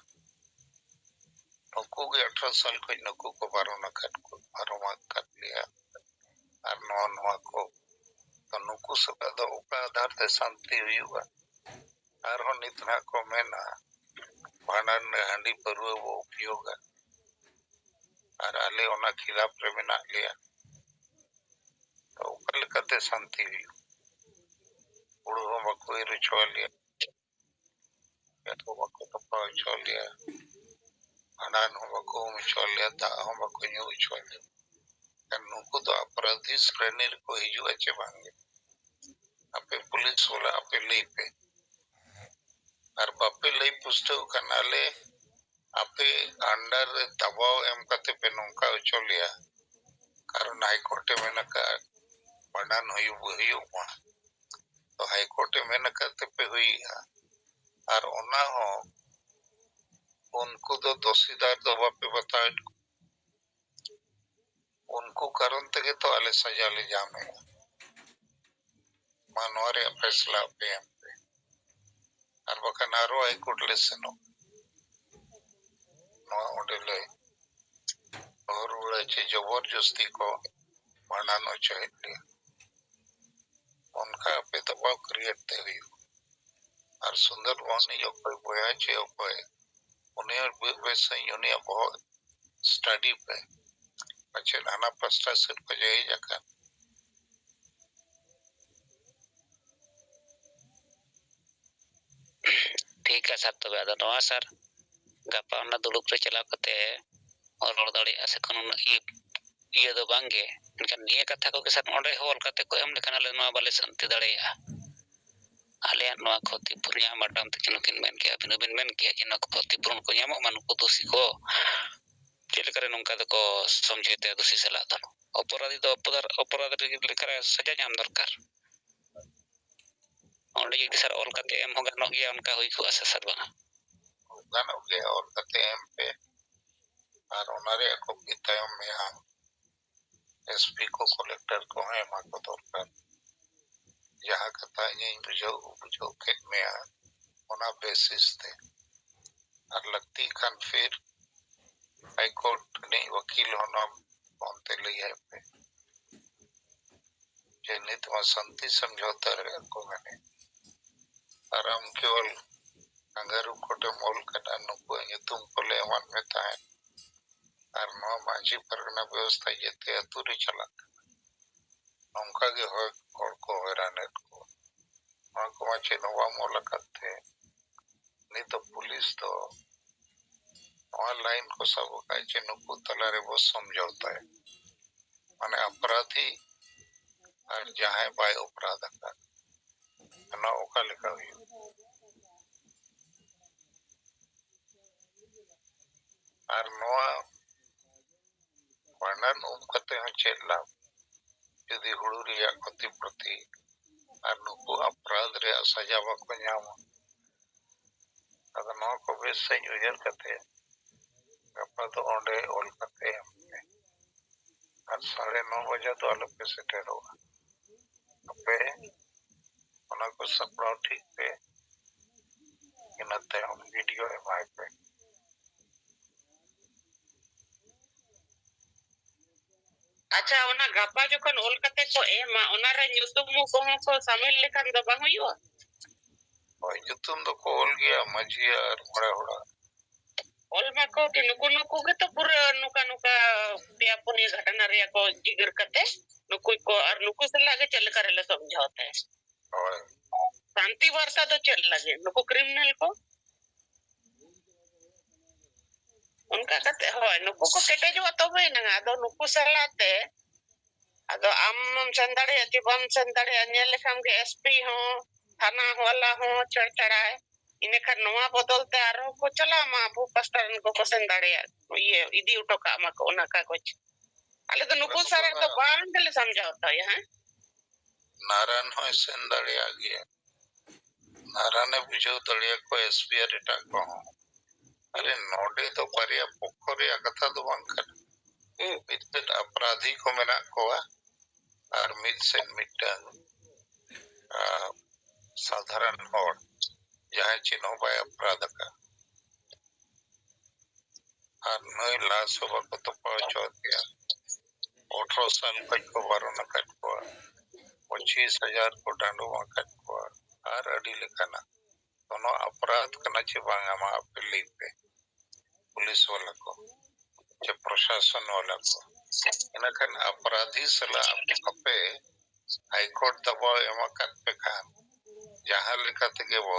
ᱱᱩᱠᱩ ᱜᱮ ᱟᱴᱷᱨᱚ ᱥᱟᱞ ᱠᱷᱚᱱ ᱱᱩᱠᱩ ᱠᱚ ᱵᱟᱨᱚᱱ ᱟᱠᱟᱫ ᱠᱚ, ᱯᱟᱨᱚᱢ ᱟᱠᱟᱫ ᱞᱮᱭᱟ᱾ ᱟᱨ ᱱᱚᱣᱟ, ᱱᱚᱣᱟ ᱠᱚ, ᱛᱚ ᱱᱩᱠᱩ ᱥᱟᱞᱟᱜ ᱫᱚ ᱚᱠᱟ ᱟᱫᱷᱟᱨ ᱛᱮ ᱥᱟᱱᱛᱤ ᱦᱩᱭᱩᱜᱼᱟ? ᱟᱨᱦᱚᱸ ᱱᱤᱛ ᱱᱟᱦᱟᱜ ᱠᱚ ᱢᱮᱱᱟ, ᱵᱷᱟᱸᱰᱟᱱ ᱨᱮ ᱦᱟᱺᱰᱤ ᱯᱟᱹᱨᱣᱟᱹ ᱵᱚ ᱩᱯᱭᱳᱜᱟ, ᱟᱨ ᱟᱞᱮ ᱚᱱᱟ ᱠᱷᱤᱞᱟᱯ ᱨᱮ ᱢᱮᱱᱟᱜ ᱞᱮᱭᱟ᱾ ᱛᱚ ᱚᱠᱟ ᱞᱮᱠᱟᱛᱮ ᱥᱟᱱᱛᱤ ᱦᱩᱭᱩᱜᱼᱟ? ᱦᱩᱲᱩ ᱦᱚᱸ ᱵᱟᱠᱚ ᱤᱨ ᱦᱚᱪᱚ ᱟᱞᱮᱭᱟ, ᱠᱷᱮᱛ ᱦᱚᱸ ᱵᱟᱠᱚ ᱛᱚᱯᱟ ᱦᱚᱪᱚ ᱟᱞᱮᱭᱟ, ᱵᱷᱟᱸᱰᱟᱱ ᱦᱚᱸ ᱵᱟᱠᱚ ᱩᱢ ᱦᱚᱪᱚ ᱟᱞᱮᱭᱟ, ᱫᱟᱜ ᱦᱚᱸ ᱵᱟᱠᱚ ᱧᱩ ᱦᱚᱪᱚ ᱟᱞᱮᱭᱟ᱾ ᱮᱱᱠᱷᱟᱱ ᱱᱩᱠᱩ ᱫᱚ ᱟᱯᱨᱟᱫᱷᱤ ᱥᱨᱮᱱᱤ ᱨᱮᱠᱚ ᱦᱤᱡᱩᱜᱼᱟ ᱪᱮ ᱵᱟᱝ ᱜᱮ? ᱟᱯᱮ ᱯᱩᱞᱤᱥ ᱵᱟᱞᱟ ᱟᱯᱮ ᱞᱟᱹᱭ ᱯᱮ᱾ ᱟᱨ ᱵᱟᱯᱮ ᱞᱟᱹᱭ ᱯᱩᱥᱴᱟᱹᱣ ᱠᱷᱟᱱ ᱟᱞᱮ ᱟᱯᱮ under ᱨᱮ ᱫᱟᱵᱟᱣ ᱮᱢ ᱠᱟᱛᱮ ᱯᱮ ᱱᱚᱝᱠᱟ ᱦᱚᱪᱚ ᱞᱮᱭᱟ, ᱠᱟᱨᱚᱱ ᱦᱟᱭ ᱠᱳᱨᱴ ᱮ ᱢᱮᱱ ᱟᱠᱟᱫ ᱵᱷᱟᱸᱰᱟᱱ ᱦᱩᱭᱩᱜ, ᱦᱩᱭᱩᱜ ᱢᱟ᱾ ᱛᱚ ᱦᱟᱭ ᱠᱳᱨᱴ ᱮ ᱢᱮᱱ ᱟᱠᱟᱫ ᱛᱮᱯᱮ ᱦᱩᱭᱮᱜᱼᱟ, ᱟᱨ ᱚᱱᱟ ᱦᱚᱸ ᱩᱱᱠᱩ ᱫᱚ ᱫᱳᱥᱤᱫᱟᱨ ᱫᱚ ᱵᱟᱯᱮ ᱵᱟᱛᱟᱣᱮᱫ ᱠᱚᱣᱟ᱾ ᱩᱱᱠᱩ ᱠᱟᱨᱚᱱ ᱛᱮᱜᱮ ᱛᱚ ᱟᱞᱮ ᱥᱟᱡᱟ ᱞᱮ ᱧᱟᱢᱮᱫᱼᱟ᱾ ᱢᱟ ᱱᱚᱣᱟ ᱨᱮᱭᱟᱜ ᱯᱷᱮᱥᱞᱟ ᱟᱯᱮ ᱮᱢ ᱯᱮ, ᱟᱨ ᱵᱟᱠᱷᱟᱱ ᱟᱨᱚ ᱦᱟᱭᱠᱳᱨᱴ ᱞᱮ ᱥᱮᱱᱚᱜ᱾ ᱱᱚᱣᱟ ᱚᱸᱰᱮ ᱞᱮ ᱦᱚᱨ ᱨᱩᱣᱟᱹᱲᱟ ᱪᱮ ᱡᱚᱵᱚᱨ ᱡᱚᱥᱛᱤ ᱠᱚ ᱵᱷᱟᱸᱰᱟᱱ ᱦᱚᱪᱚᱭᱮᱫ ᱞᱮᱭᱟ᱾ ᱚᱱᱠᱟ ᱟᱯᱮ ᱫᱚᱵᱟᱣ ᱠᱨᱤᱭᱮᱴ ᱛᱮ ᱦᱩᱭᱩᱜᱼᱟ᱾ ᱟᱨ ᱥᱩᱱᱫᱚᱨ ᱢᱳᱦᱚᱱᱤᱡ ᱚᱠᱚᱭ ᱵᱚᱭᱦᱟ ᱪᱮ ᱚᱠᱚᱭ, ᱩᱱᱤ ᱦᱚᱸ ᱵᱮ-, ᱵᱮᱥ ᱥᱟᱺᱦᱤᱡ ᱩᱱᱤᱭᱟᱜ ᱵᱚᱦᱚᱜ ᱥᱴᱟᱰᱤ ᱯᱮ, ᱯᱟᱪᱮᱫ ᱦᱟᱱᱟ ᱯᱟᱥᱴᱟ ᱥᱮᱫ ᱠᱷᱚᱱ ᱦᱮᱡ ᱟᱠᱟᱱ᱾ ᱴᱷᱤᱠᱟ ᱥᱟᱨ, ᱛᱚᱵᱮ ᱟᱫᱚ ᱱᱚᱣᱟ ᱥᱟᱨ, ᱜᱟᱯᱟ ᱚᱱᱟ ᱫᱩᱲᱩᱵ ᱨᱮ ᱪᱟᱞᱟᱣ ᱠᱟᱛᱮ ᱨᱚᱲ ᱫᱟᱲᱮᱭᱟᱜᱼᱟ ᱥᱮ ᱠᱳᱱᱳ ᱤᱭᱟᱹ, ᱤᱭᱟᱹ ᱫᱚ ᱵᱟᱝ ᱜᱮ᱾ ᱢᱮᱱᱠᱷᱟᱱ ᱱᱤᱭᱟᱹ ᱠᱟᱛᱷᱟ ᱠᱚᱜᱮ ᱥᱟᱨ ᱚᱸᱰᱮ ᱦᱚᱸ ᱚᱞ ᱠᱟᱛᱮ ᱠᱚ ᱮᱢ ᱞᱮᱠᱷᱟᱱ ᱟᱞᱮ ᱱᱚᱣᱟ ᱵᱟᱞᱮ ᱥᱟᱱᱛᱤ ᱫᱟᱲᱮᱭᱟᱜᱼᱟ᱾ ᱟᱞᱮᱭᱟᱜ ᱱᱚᱣᱟ ᱠᱷᱚᱛᱤᱯᱩᱨᱚᱱ ᱡᱟᱦᱟᱸ ᱢᱟᱰᱟᱢ ᱛᱟᱹᱠᱤᱱ ᱦᱚᱸᱠᱤᱱ ᱢᱮᱱ ᱠᱮᱜᱼᱟ, ᱟᱹᱵᱤᱱ ᱦᱚᱸᱵᱤᱱ ᱢᱮᱱ ᱠᱮᱜᱼᱟ ᱡᱮ ᱱᱚᱣᱟ ᱠᱷᱚᱛᱤᱯᱩᱨᱚᱱ ᱠᱚ ᱧᱟᱢᱚᱜ ᱢᱟ ᱱᱩᱠᱩ ᱫᱳᱥᱤ ᱠᱚ᱾ ᱪᱮᱫ ᱞᱮᱠᱟᱨᱮ ᱱᱚᱝᱠᱟ ᱫᱚᱠᱚ ᱥᱚᱢᱡᱷᱚᱭᱛᱟ ᱫᱳᱥᱤ ᱥᱟᱞᱟᱜ ᱫᱚ? ᱚᱯᱚᱨᱟᱫᱷᱤ ᱫᱚ ᱚᱯᱚᱨᱟᱫᱷ ᱞᱮᱠᱟᱨᱮ ᱥᱟᱡᱟ ᱧᱟᱢ ᱫᱚᱨᱠᱟᱨ᱾ ᱚᱸᱰᱮ ᱡᱩᱫᱤ ᱥᱟᱨ ᱚᱞ ᱠᱟᱛᱮ ᱮᱢ ᱦᱚᱸ ᱜᱟᱱᱚᱜ ᱜᱮᱭᱟ, ᱚᱱᱠᱟ ᱦᱩᱭ ᱠᱚᱜᱼᱟ ᱥᱮ ᱥᱟᱨ ᱵᱟᱝᱟ? ᱜᱟᱱᱚᱜ ᱜᱮᱭᱟ, ᱚᱞ ᱠᱟᱛᱮ ᱮᱢ ᱯᱮ᱾ ᱟᱨ ᱚᱱᱟ ᱨᱮᱭᱟᱜ ᱠᱚᱯᱤ ᱛᱟᱭᱚᱢ ᱢᱮᱭᱟᱝ ᱮᱥᱯᱤ ᱠᱚ, ᱠᱚᱞᱮᱠᱴᱚᱨ ᱠᱚᱦᱚᱸ ᱮᱢᱟ ᱠᱚ ᱫᱚᱨᱠᱟᱨ᱾ ᱡᱟᱦᱟᱸ ᱠᱟᱛᱷᱟ ᱤᱧᱤᱧ ᱵᱩᱡᱷᱟᱹᱣ, ᱵᱩᱡᱷᱟᱹᱣ ᱠᱮᱫ ᱢᱮᱭᱟ, ᱚᱱᱟ ᱵᱮᱥᱤᱥ ᱛᱮ᱾ ᱟᱨ ᱞᱟᱹᱠᱛᱤᱜ ᱠᱷᱟᱱ ᱯᱷᱤᱨ ᱦᱟᱭ ᱠᱳᱨᱴ ᱨᱤᱱᱤᱡ ᱣᱟᱹᱠᱤᱞ ᱦᱚᱱᱚᱢ ᱯᱷᱳᱱ ᱛᱮ ᱞᱟᱹᱭᱟᱭ ᱯᱮ᱾ ᱡᱮ ᱱᱤᱛ ᱢᱟ ᱥᱟᱱᱛᱤ ᱥᱚᱢᱡᱷᱚᱛᱟ ᱨᱮᱭᱟᱜ ᱠᱚ ᱢᱮᱱᱮᱫ, ᱟᱨ ᱟᱢ ᱠᱮᱣᱚᱞ ᱠᱟᱝᱜᱟᱨᱩ ᱠᱳᱨᱴ ᱮᱢ ᱚᱞ ᱠᱟᱫᱟ, ᱱᱩᱠᱩᱣᱟᱜ ᱧᱩᱛᱩᱢ ᱠᱚᱞᱮ ᱮᱢᱟᱫ ᱢᱮ ᱛᱟᱦᱮᱸᱫ, ᱟᱨ ᱱᱚᱣᱟ ᱢᱟᱹᱡᱷᱤ ᱯᱟᱨᱜᱟᱱᱟ ᱵᱮᱵᱚᱥᱛᱷᱟ ᱡᱮᱛᱮ ᱟᱹᱛᱩ ᱨᱮ ᱪᱟᱞᱟᱜ ᱠᱟᱱᱟ᱾ ᱱᱚᱝᱠᱟ ᱜᱮ ᱦᱚᱲ, ᱦᱚᱲ ᱠᱚ ᱦᱚᱭᱨᱟᱱᱮᱫ ᱠᱚᱣᱟ᱾ ᱱᱚᱣᱟ ᱠᱚᱢᱟ ᱪᱮᱫ ᱦᱚᱸ ᱵᱟᱢ ᱚᱞ ᱟᱠᱟᱫ ᱛᱮ, ᱱᱤᱛ ᱫᱚ ᱯᱩᱞᱤᱥ ᱫᱚ ᱱᱚᱣᱟ ᱞᱟᱭᱤᱱ ᱠᱚ ᱥᱟᱵ ᱟᱠᱟᱫ ᱡᱮ ᱱᱩᱠᱩ ᱛᱟᱞᱟ ᱨᱮᱵᱚ ᱥᱚᱢᱡᱷᱚᱛᱟᱭᱟ, ᱢᱟᱱᱮ ᱚᱯᱨᱟᱫᱷᱤ ᱟᱨ ᱡᱟᱦᱟᱸᱭ ᱵᱟᱭ ᱚᱯᱨᱟᱫᱷ ᱟᱠᱟᱫ, ᱚᱱᱟ ᱚᱠᱟ ᱞᱮᱠᱟ ᱦᱩᱭᱩᱜᱼᱟ? ᱟᱨ ᱱᱚᱣᱟ ᱵᱷᱟᱸᱰᱟᱱ ᱩᱢ ᱠᱟᱛᱮ ᱦᱚᱸ ᱪᱮᱫ ᱞᱟᱵᱷ, ᱡᱩᱫᱤ ᱦᱩᱲᱩ ᱨᱮᱭᱟᱜ ᱠᱷᱚᱛᱤ ᱯᱨᱚᱛᱤ ᱟᱨ ᱱᱩᱠᱩ ᱚᱯᱨᱟᱫᱷ ᱨᱮᱭᱟᱜ ᱥᱟᱡᱟ ᱵᱟᱠᱚ ᱧᱟᱢᱟ? ᱛᱚ ᱱᱚᱣᱟ ᱠᱚ ᱵᱮᱥ ᱥᱟᱺᱦᱤᱡ ᱩᱭᱦᱟᱹᱨ ᱠᱟᱛᱮ ᱜᱟᱯᱟ ᱫᱚ ᱚᱸᱰᱮ ᱚᱞ ᱠᱟᱛᱮ ᱮᱢ ᱯᱮ᱾ ᱟᱨ ᱥᱟᱲᱮ ᱱᱚ ᱵᱟᱡᱟ ᱫᱚ ᱟᱞᱚᱯᱮ ᱥᱮᱴᱮᱨᱚᱜᱼᱟ᱾ ᱟᱯᱮ ᱚᱱᱟ ᱠᱚ ᱥᱟᱯᱲᱟᱣ ᱴᱷᱤᱠ ᱯᱮ, ᱤᱱᱟᱹ ᱛᱟᱭᱚᱢ ᱵᱷᱤᱰᱤᱭᱳ ᱮᱢᱟᱭ ᱯᱮ᱾ ᱟᱪᱪᱷᱟ, ᱚᱱᱟ ᱜᱟᱯᱟ ᱡᱚᱠᱷᱚᱱ ᱚᱞ ᱠᱟᱛᱮ ᱠᱚ ᱮᱢᱟ, ᱚᱱᱟᱨᱮ ᱧᱩᱛᱩᱢ ᱠᱚᱦᱚᱸ ᱠᱚ ᱥᱟᱢᱤᱞ ᱞᱮᱠᱷᱟᱱ ᱫᱚ ᱵᱟᱝ ᱦᱩᱭᱩᱜᱼᱟ? ᱦᱳᱭ, ᱧᱩᱛᱩᱢ ᱫᱚᱠᱚ ᱚᱞ ᱜᱮᱭᱟ ᱢᱟᱹᱡᱷᱤ ᱟᱨ ᱢᱚᱬᱮ ᱦᱚᱲᱟᱜ᱾ ᱚᱞ ᱢᱟᱠᱚ ᱠᱤ ᱱᱩᱠᱩ, ᱱᱩᱠᱩ ᱜᱮᱛᱚ ᱯᱩᱨᱟᱹ ᱱᱚᱝᱠᱟ ᱱᱚᱝᱠᱟ ᱯᱮᱭᱟ ᱯᱩᱱᱭᱟᱹ ᱜᱷᱚᱴᱚᱱᱟ ᱨᱮᱭᱟᱜ ᱠᱚ ᱡᱤᱜᱤᱨ ᱠᱟᱛᱮ ᱱᱩᱠᱩ ᱠᱚ, ᱟᱨ ᱱᱩᱠᱩ ᱥᱟᱞᱟᱜ ᱜᱮ ᱪᱮᱫ ᱞᱮᱠᱟ ᱨᱮᱞᱮ ᱥᱚᱢᱡᱷᱟᱣ ᱛᱮ? ᱦᱳᱭ᱾ ᱥᱟᱱᱛᱤ ᱵᱟᱨᱛᱟ ᱫᱚ ᱪᱮᱫ ᱞᱟᱹᱜᱤᱫ? ᱱᱩᱠᱩ ᱠᱨᱤᱢᱤᱱᱟᱞ ᱠᱚ? ᱚᱱᱠᱟ ᱠᱟᱛᱮ, ᱦᱳᱭ, ᱱᱩᱠᱩ ᱠᱚ ᱠᱮᱴᱮᱡᱚᱜᱼᱟ ᱛᱚᱵᱮ ᱮᱱᱟᱝ᱾ ᱟᱫᱚ ᱱᱩᱠᱩ ᱥᱟᱞᱟᱜ ᱛᱮ, ᱟᱫᱚ ᱟᱢᱮᱢ ᱥᱮᱱ ᱫᱟᱲᱮᱭᱟᱜᱼᱟ ᱪᱮ ᱵᱟᱢ ᱥᱮᱱ ᱫᱟᱲᱮᱭᱟᱜᱼᱟ, ᱧᱮᱞ ᱞᱮᱠᱷᱟᱱ ᱜᱮ ᱮᱥ ᱯᱤ ᱦᱚᱸ, ᱛᱷᱟᱱᱟ ᱣᱟᱞᱟ ᱦᱚᱸ ᱪᱷᱮᱲᱪᱷᱟᱲᱟᱭ᱾ ᱤᱱᱟᱹ ᱠᱷᱟᱱ ᱱᱚᱣᱟ ᱵᱚᱫᱚᱞ ᱛᱮ ᱟᱨᱦᱚᱸ ᱠᱚ ᱪᱟᱞᱟᱜ ᱢᱟ, ᱟᱵᱚ ᱯᱟᱥᱴᱟ ᱨᱮᱱ ᱠᱚᱠᱚ ᱥᱮᱱ ᱫᱟᱲᱮᱭᱟᱜ, ᱤᱭᱟᱹ, ᱤᱫᱤ ᱦᱚᱴᱚ ᱠᱟᱜ ᱢᱟᱠᱚ ᱚᱱᱟ ᱠᱟᱜᱚᱡᱽ᱾ ᱟᱞᱮ ᱫᱚ ᱱᱩᱠᱩ ᱟᱫᱚ ᱥᱟᱨᱟᱜ ᱫᱚ ᱵᱟᱝᱟ᱾ ᱵᱟᱝ ᱜᱮᱞᱮ ᱥᱟᱢᱡᱷᱟᱣ ᱛᱟᱭᱟ, ᱦᱮᱸ? ᱱᱟᱨᱟᱱ ᱦᱚᱸᱭ ᱥᱮᱱ ᱫᱟᱲᱮᱭᱟᱜ ᱜᱮᱭᱟ᱾ ᱱᱟᱨᱟᱱᱮ ᱵᱩᱡᱷᱟᱹᱣ ᱫᱟᱲᱮᱭᱟᱠᱚᱣᱟ ᱮᱥ ᱯᱤ ᱟᱨ ᱮᱴᱟᱜ ᱠᱚᱦᱚᱸ᱾ ᱟᱨᱮ, ᱱᱚᱰᱮ ᱫᱚ ᱵᱟᱨᱭᱟ ᱯᱚᱠᱠᱷᱚ ᱨᱮᱭᱟᱜ ᱠᱟᱛᱷᱟ ᱫᱚ ᱵᱟᱝ ᱠᱟᱱᱟ᱾ ᱦᱩᱸ᱾ ᱢᱤᱫᱴᱮᱱ ᱟᱯᱨᱟᱫᱷᱤ ᱠᱚ ᱢᱮᱱᱟᱜ ᱠᱚᱣᱟ ᱟᱨ ᱢᱤᱫ ᱥᱮᱫ ᱢᱤᱫᱴᱟᱝ, ᱟ, ᱥᱟᱫᱷᱟᱨᱚᱱ ᱦᱚᱲ, ᱡᱟᱦᱟᱸᱭ ᱪᱮᱫ ᱦᱚᱸ ᱵᱟᱭ ᱟᱯᱨᱟᱫᱷ ᱟᱠᱟᱫ᱾ ᱟᱨ ᱱᱩᱭ ᱞᱟᱥ ᱦᱚᱸ ᱵᱟᱠᱚ ᱛᱚᱯᱟ ᱦᱚᱪᱚ ᱟᱫᱮᱭᱟ᱾ ᱟᱴᱷᱨᱚ ᱥᱟᱞ ᱠᱷᱚᱱ ᱠᱚ ᱵᱟᱨᱚᱱ ᱟᱠᱟᱫ ᱠᱚᱣᱟ, ᱯᱚᱸᱪᱤᱥ ᱦᱟᱡᱟᱨ ᱠᱚ ᱰᱟᱸᱰᱚᱢ ᱟᱠᱟᱫ ᱠᱚᱣᱟ, ᱟᱨ ᱟᱹᱰᱤ ᱞᱮᱠᱟᱱᱟᱜ᱾ ᱠᱳᱱᱳ ᱟᱯᱨᱟᱫᱷ ᱠᱟᱱᱟ ᱪᱮ ᱵᱟᱝᱟ, ᱢᱟ ᱟᱯᱮ ᱞᱟᱹᱭ ᱯᱮ, ᱯᱩᱞᱤᱥ ᱣᱟᱞᱟ ᱠᱚ ᱪᱮ ᱯᱨᱚᱥᱟᱥᱚᱱ ᱣᱟᱞᱟ ᱠᱚ᱾ ᱤᱱᱟᱹᱠᱷᱟᱱ ᱟᱯᱨᱟᱫᱷᱤ ᱥᱟᱞᱟᱜ ᱟᱯᱮ ᱦᱟᱭᱠᱳᱨᱴ ᱫᱟᱵᱟᱣ ᱮᱢ ᱟᱠᱟᱫ ᱯᱮ ᱠᱷᱟᱱ, ᱡᱟᱦᱟᱸ ᱞᱮᱠᱟ ᱛᱮᱜᱮ ᱵᱚ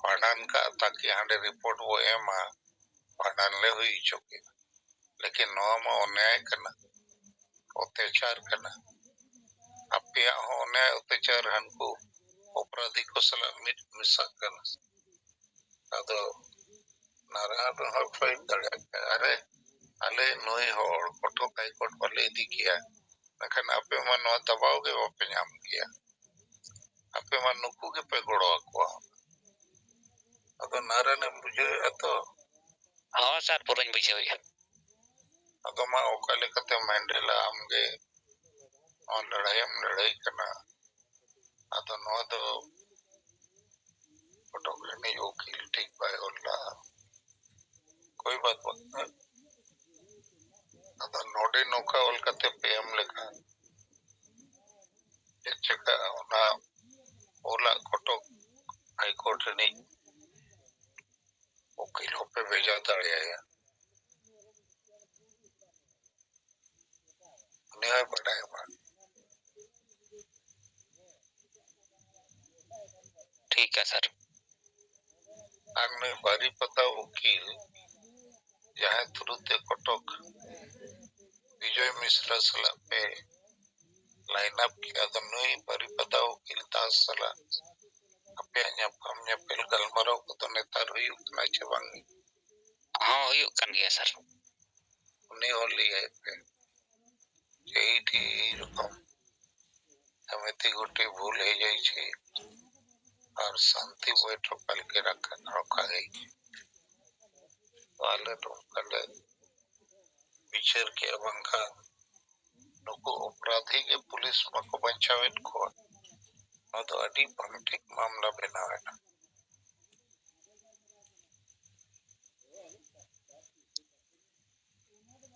ᱵᱷᱟᱸᱰᱟᱱ ᱠᱟᱜ ᱛᱟᱠᱮ ᱦᱟᱸᱰᱮ ᱨᱤᱯᱳᱨᱴ ᱵᱚ ᱮᱢᱟ, ᱵᱷᱟᱸᱰᱟᱱ ᱞᱮ ᱦᱩᱭ ᱦᱚᱪᱚ ᱠᱮᱫᱟ᱾ ᱞᱮᱠᱤᱱ ᱱᱚᱣᱟ ᱢᱟ ᱚᱱᱭᱟᱭ ᱠᱟᱱᱟ, ᱚᱛᱛᱟᱪᱟᱨ ᱠᱟᱱᱟ᱾ ᱟᱯᱮᱭᱟᱜ ᱦᱚᱸ ᱚᱱᱭᱟᱭ ᱚᱛᱛᱟᱪᱟᱨ ᱦᱟᱱᱠᱩ ᱚᱯᱨᱟᱫᱷᱤ ᱠᱚ ᱥᱟᱞᱟᱜ ᱢᱤᱫ ᱢᱮᱥᱟᱜ ᱠᱟᱱᱟ᱾ ᱟᱫᱚ ᱱᱟᱨᱟᱦᱟ ᱫᱚ ᱦᱟᱸᱜ ᱯᱷᱟᱭᱤᱴ ᱫᱟᱲᱮᱭᱟᱜ ᱠᱟᱱᱟ, ᱟᱨᱮ, ᱟᱞᱮ ᱱᱩᱭ ᱦᱚᱲ ᱠᱚᱴᱚᱠ ᱦᱟᱭᱠᱳᱨᱴ ᱵᱟᱞᱮ ᱤᱫᱤ ᱠᱮᱭᱟ, ᱢᱮᱱᱠᱷᱟᱱ ᱟᱯᱮ ᱢᱟ ᱱᱚᱣᱟ ᱫᱟᱵᱟᱣ ᱜᱮ ᱵᱟᱯᱮ ᱧᱟᱢ ᱠᱮᱭᱟ᱾ ᱟᱯᱮ ᱢᱟ ᱱᱩᱠᱩ ᱜᱮᱯᱮ ᱜᱚᱲᱚ ᱟᱠᱚᱣᱟ᱾ ᱛᱚ ᱱᱟᱨᱟᱱᱮᱢ ᱵᱩᱡᱷᱟᱹᱣᱮᱫᱼᱟ ᱛᱚ? ᱦᱚᱸ ᱥᱟᱨ, ᱯᱩᱨᱟᱹᱧ ᱵᱩᱡᱷᱟᱹᱣᱮᱫᱼᱟ᱾ ᱟᱫᱚ ᱢᱟ ᱚᱠᱟ ᱞᱮᱠᱟᱛᱮ ᱢᱮᱱᱰᱮᱞᱟ ᱟᱢᱜᱮ ᱱᱚᱣᱟ ᱞᱟᱹᱲᱦᱟᱹᱭᱮᱢ ᱞᱟᱹᱲᱦᱟᱹᱭ ᱠᱟᱱᱟ? ᱟᱫᱚ ᱱᱚᱣᱟ ᱫᱚ ᱠᱚᱴᱚᱠ ᱨᱤᱱᱤᱡ ᱩᱠᱤᱞ ᱴᱷᱤᱠ ᱵᱟᱭ ᱚᱞ ᱞᱟᱜᱼᱟ᱾ ᱠᱳᱭ ᱵᱟᱛ ᱵᱟᱛ᱾ ᱟᱫᱚ ᱱᱚᱰᱮ ᱱᱚᱝᱠᱟ ᱚᱞ ᱠᱟᱛᱮ ᱯᱮ ᱮᱢ ᱞᱮᱠᱷᱟᱱ ᱪᱮᱫ ᱪᱤᱠᱟᱹᱜᱼᱟ? ᱚᱱᱟ ᱚᱞᱟᱜ ᱠᱚᱴᱚᱠ ᱦᱟᱭᱠᱳᱨᱴ ᱨᱤᱱᱤᱡ ᱩᱠᱤᱞ ᱦᱚᱸᱯᱮ ᱵᱷᱮᱡᱟ ᱫᱟᱲᱮᱭᱟᱭᱟ, ᱩᱱᱤ ᱦᱚᱸᱭ ᱵᱟᱰᱟᱭᱟ ᱵᱟᱝ᱾ ᱴᱷᱤᱠᱟ ᱥᱟᱨ᱾ ᱟᱨ ᱱᱩᱭ ᱵᱟᱨᱤᱯᱟᱫᱟ ᱩᱠᱤᱞ ᱡᱟᱦᱟᱸᱭ ᱛᱩᱨᱩᱛᱮ ᱠᱚᱴᱚᱠ ᱵᱤᱡᱚᱭ ᱢᱤᱥᱨᱟ ᱥᱟᱞᱟᱜ ᱯᱮ ᱞᱟᱭᱤᱱ ᱟᱯ ᱠᱮᱫᱟ, ᱟᱫᱚ ᱱᱩᱭ ᱵᱟᱨᱤᱯᱟᱫᱟ ᱩᱠᱤᱞ ᱫᱟᱥ ᱥᱟᱞᱟᱜ ᱟᱯᱮᱭᱟᱜ ᱧᱟᱯᱟᱢ ᱧᱮᱯᱮᱞ ᱜᱟᱞᱢᱟᱨᱟᱣ ᱠᱚᱫᱚ ᱱᱮᱛᱟᱨ ᱦᱩᱭᱩᱜ ᱠᱟᱱᱟ ᱪᱮ ᱵᱟᱝ? ᱦᱚᱸ, ᱦᱩᱭᱩᱜ ᱠᱟᱱ ᱜᱮᱭᱟ ᱥᱟᱨ᱾ ᱩᱱᱤ ᱦᱚᱸ ᱞᱟᱹᱭᱟᱭ ᱯᱮ ᱡᱮ ᱮᱭᱴᱷᱤ ᱮᱭ ᱨᱚᱠᱚᱢ ᱥᱚᱢᱤᱛᱤ ᱜᱚᱴᱷᱤ ᱵᱷᱩᱞ ᱦᱮᱡ ᱟᱭ ᱪᱮ ᱟᱨ ᱥᱟᱱᱛᱤ ᱵᱚᱭᱴᱷᱚᱠ ᱠᱟᱞᱠᱮ ᱨᱟᱠᱷᱟ ᱨᱚᱠᱷᱟ ᱦᱮᱡ᱾ ᱛᱚ ᱟᱞᱮ ᱱᱚᱝᱠᱟ ᱞᱮ ᱵᱤᱪᱟᱹᱨ ᱠᱮᱜᱼᱟ, ᱵᱟᱝᱠᱷᱟᱱ ᱱᱩᱠᱩ ᱚᱯᱨᱟᱫᱷᱤ ᱜᱮ ᱯᱩᱞᱤᱥ ᱵᱟᱠᱚ ᱵᱟᱧᱪᱟᱣᱮᱫ ᱠᱚᱣᱟ᱾ ᱱᱚᱣᱟ ᱫᱚ ᱟᱹᱰᱤ ᱵᱟᱝ ᱴᱷᱤᱠ ᱢᱟᱢᱞᱟ ᱵᱮᱱᱟᱣ ᱮᱱᱟ᱾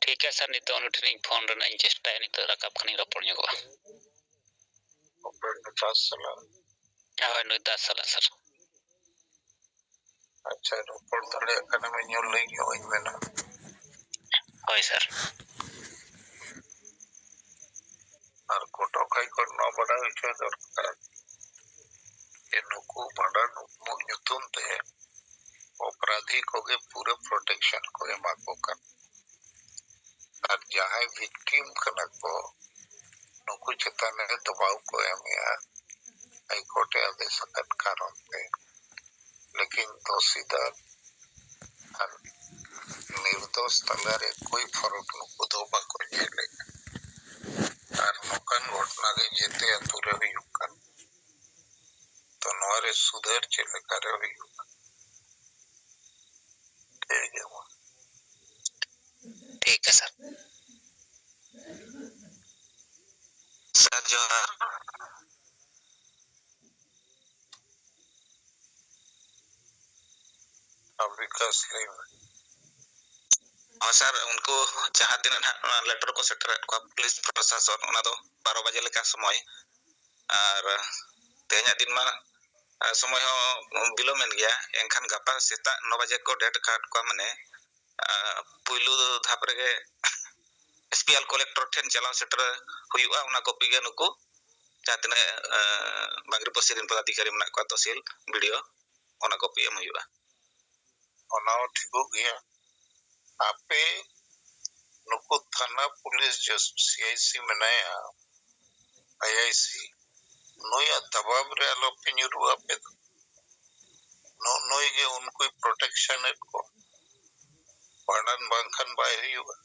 ᱴᱷᱤᱠ ᱜᱮᱭᱟ ᱥᱟᱨ, ᱱᱤᱛᱚᱜ ᱩᱱᱤ ᱴᱷᱮᱱ ᱤᱧ ᱯᱷᱳᱱ ᱨᱮᱱᱟᱜ ᱤᱧ ᱪᱮᱥᱴᱟᱭᱟ, ᱱᱤᱛᱚᱜ ᱨᱟᱠᱟᱵ ᱠᱷᱟᱱᱤᱧ ᱨᱚᱯᱚᱲ ᱧᱚᱜᱚᱜᱼᱟ᱾ ᱚᱠᱚᱭ ᱱᱩᱭ ᱫᱟᱥ ᱥᱟᱞᱟᱜ? ᱦᱳᱭ, ᱱᱩᱭ ᱫᱟᱥ ᱥᱟᱞᱟᱜ ᱥᱟᱨ᱾ ᱟᱪᱪᱷᱟ, ᱨᱚᱯᱚᱲ ᱫᱟᱲᱮᱭᱟᱜ ᱠᱟᱱᱟ ᱢᱮ, ᱧᱮᱞ ᱞᱟᱹᱭ ᱧᱚᱜ ᱟᱹᱧ ᱢᱮ ᱱᱟᱦᱟᱜ᱾ ᱦᱳᱭ ᱥᱟᱨ᱾ ᱟᱨ ᱠᱚᱴᱚᱠ ᱦᱟᱭ ᱠᱳᱨᱴ ᱱᱚᱣᱟ ᱵᱟᱰᱟᱭ ᱦᱚᱪᱚ ᱫᱚᱨᱠᱟᱨ ᱡᱮ ᱱᱩᱠᱩ ᱵᱷᱟᱸᱰᱟᱱ ᱩᱯᱢᱩᱜ ᱧᱩᱛᱩᱢ ᱛᱮ ᱚᱯᱨᱟᱫᱷᱤ ᱠᱚᱜᱮ ᱯᱩᱨᱟᱹ ᱯᱨᱚᱴᱮᱠᱥᱚᱱ ᱠᱚ ᱮᱢᱟ ᱠᱚ ᱠᱟᱱᱟ᱾ ᱟᱨ ᱡᱟᱦᱟᱸᱭ ᱵᱷᱤᱠᱴᱤᱢ ᱠᱟᱱᱟ ᱠᱚ, ᱱᱩᱠᱩ ᱪᱮᱛᱟᱱ ᱨᱮ ᱫᱚᱵᱟᱣ ᱠᱚ ᱮᱢᱮᱜᱼᱟ ᱦᱟᱭ ᱠᱳᱨᱴ ᱮ ᱟᱫᱮᱥ ᱟᱠᱟᱫ ᱠᱟᱨᱚᱱ ᱛᱮ᱾ ᱞᱮᱠᱤᱱ ᱫᱳᱥᱤᱫᱟᱨ ᱟᱨ ᱱᱤᱨᱫᱳᱥ ᱛᱟᱞᱟᱨᱮ ᱠᱳᱭ ᱯᱷᱟᱨᱟᱠ ᱱᱩᱠᱩ ᱫᱚ ᱵᱟᱠᱚ ᱧᱮᱞᱮᱫᱼᱟ᱾ ᱟᱨ ᱱᱚᱝᱠᱟᱱ ᱜᱷᱚᱴᱱᱟ ᱜᱮ ᱡᱮᱛᱮ ᱟᱛᱳ ᱨᱮ ᱦᱩᱭᱩᱜ ᱠᱟᱱᱟ᱾ ᱛᱚ ᱱᱚᱣᱟ ᱨᱮ ᱥᱩᱫᱷᱟᱹᱨ ᱪᱮᱫ ᱞᱮᱠᱟᱨᱮ ᱦᱩᱭᱩᱜᱼᱟ? ᱟᱨ ᱵᱤᱠᱟᱥ, ᱞᱟᱹᱭ ᱢᱮ᱾ ᱦᱚᱸ ᱥᱟᱨ, ᱩᱱᱠᱩ ᱡᱟᱦᱟᱸ ᱛᱤᱱᱟᱹᱜ ᱱᱟᱦᱟᱜ ᱱᱚᱣᱟ ᱞᱮᱴᱟᱨ ᱠᱚ ᱥᱮᱴᱮᱨᱮᱫ ᱠᱚᱣᱟ ᱯᱩᱞᱤᱥ ᱯᱨᱚᱥᱟᱥᱚᱱ, ᱚᱱᱟ ᱫᱚ ᱵᱟᱨᱚ ᱵᱟᱡᱮ ᱞᱮᱠᱟ ᱥᱚᱢᱚᱭ᱾ ᱟᱨ ᱛᱮᱦᱮᱧᱟᱜ ᱫᱤᱱ ᱢᱟ, ᱟᱨ ᱥᱚᱢᱚᱭ ᱦᱚᱸ ᱵᱤᱞᱚᱢᱮᱱ ᱜᱮᱭᱟ, ᱮᱱᱠᱷᱟᱱ ᱜᱟᱯᱟ ᱥᱮᱛᱟᱜ ᱱᱚ ᱵᱟᱡᱮ ᱠᱚ ᱰᱮᱴ ᱟᱠᱟᱫ ᱠᱚᱣᱟ, ᱢᱟᱱᱮ, ᱟᱨ ᱯᱩᱭᱞᱩ ᱫᱷᱟᱯ ᱨᱮᱜᱮ ᱮᱥᱯᱤ ᱟᱨ ᱠᱚᱞᱮᱠᱴᱚᱨ ᱴᱷᱮᱱ ᱪᱟᱞᱟᱣ ᱥᱮᱴᱮᱨ ᱦᱩᱭᱩᱜᱼᱟ᱾ ᱚᱱᱟ ᱠᱚᱯᱤ ᱜᱮ ᱱᱩᱠᱩ ᱡᱟᱦᱟᱸ ᱛᱤᱱᱟᱹᱜ, ᱟᱨ, ᱵᱟᱝᱨᱤᱯᱳ ᱥᱤᱨᱤᱧ ᱯᱚᱫᱟᱫᱷᱤᱠᱟᱨᱤ ᱢᱮᱱᱟᱜ ᱠᱚᱣᱟ, ᱛᱚᱦᱥᱤᱞ, ᱵᱤᱰᱤᱳ, ᱚᱱᱟ ᱠᱚᱯᱤ ᱮᱢ ᱦᱩᱭᱩᱜᱼᱟ᱾ ᱚᱱᱟ ᱦᱚᱸ ᱴᱷᱤᱠᱚᱜ ᱜᱮᱭᱟ᱾ ᱟᱯᱮ ᱱᱩᱠᱩ ᱛᱷᱟᱱᱟ ᱯᱩᱞᱤᱥ ᱡᱟᱹᱥ-, ᱥᱤ ᱟᱭ ᱥᱤ ᱢᱮᱱᱟᱭᱟ, ᱟᱭ ᱟᱭ ᱥᱤ, ᱱᱩᱭᱟᱜ ᱫᱟᱵᱟᱵ ᱨᱮ ᱟᱞᱚᱯᱮ ᱧᱩᱨᱩᱜᱼᱟ ᱟᱯᱮ ᱫᱚ᱾ ᱱᱩ-, ᱱᱩᱭ ᱜᱮ ᱩᱱᱠᱩᱭ ᱯᱨᱚᱴᱮᱠᱥᱚᱱ ᱮᱫ ᱠᱚᱣᱟ᱾ ᱵᱷᱟᱸᱰᱟᱱ ᱵᱟᱝᱠᱷᱟᱱ ᱵᱟᱭ ᱦᱩᱭᱩᱜᱼᱟ᱾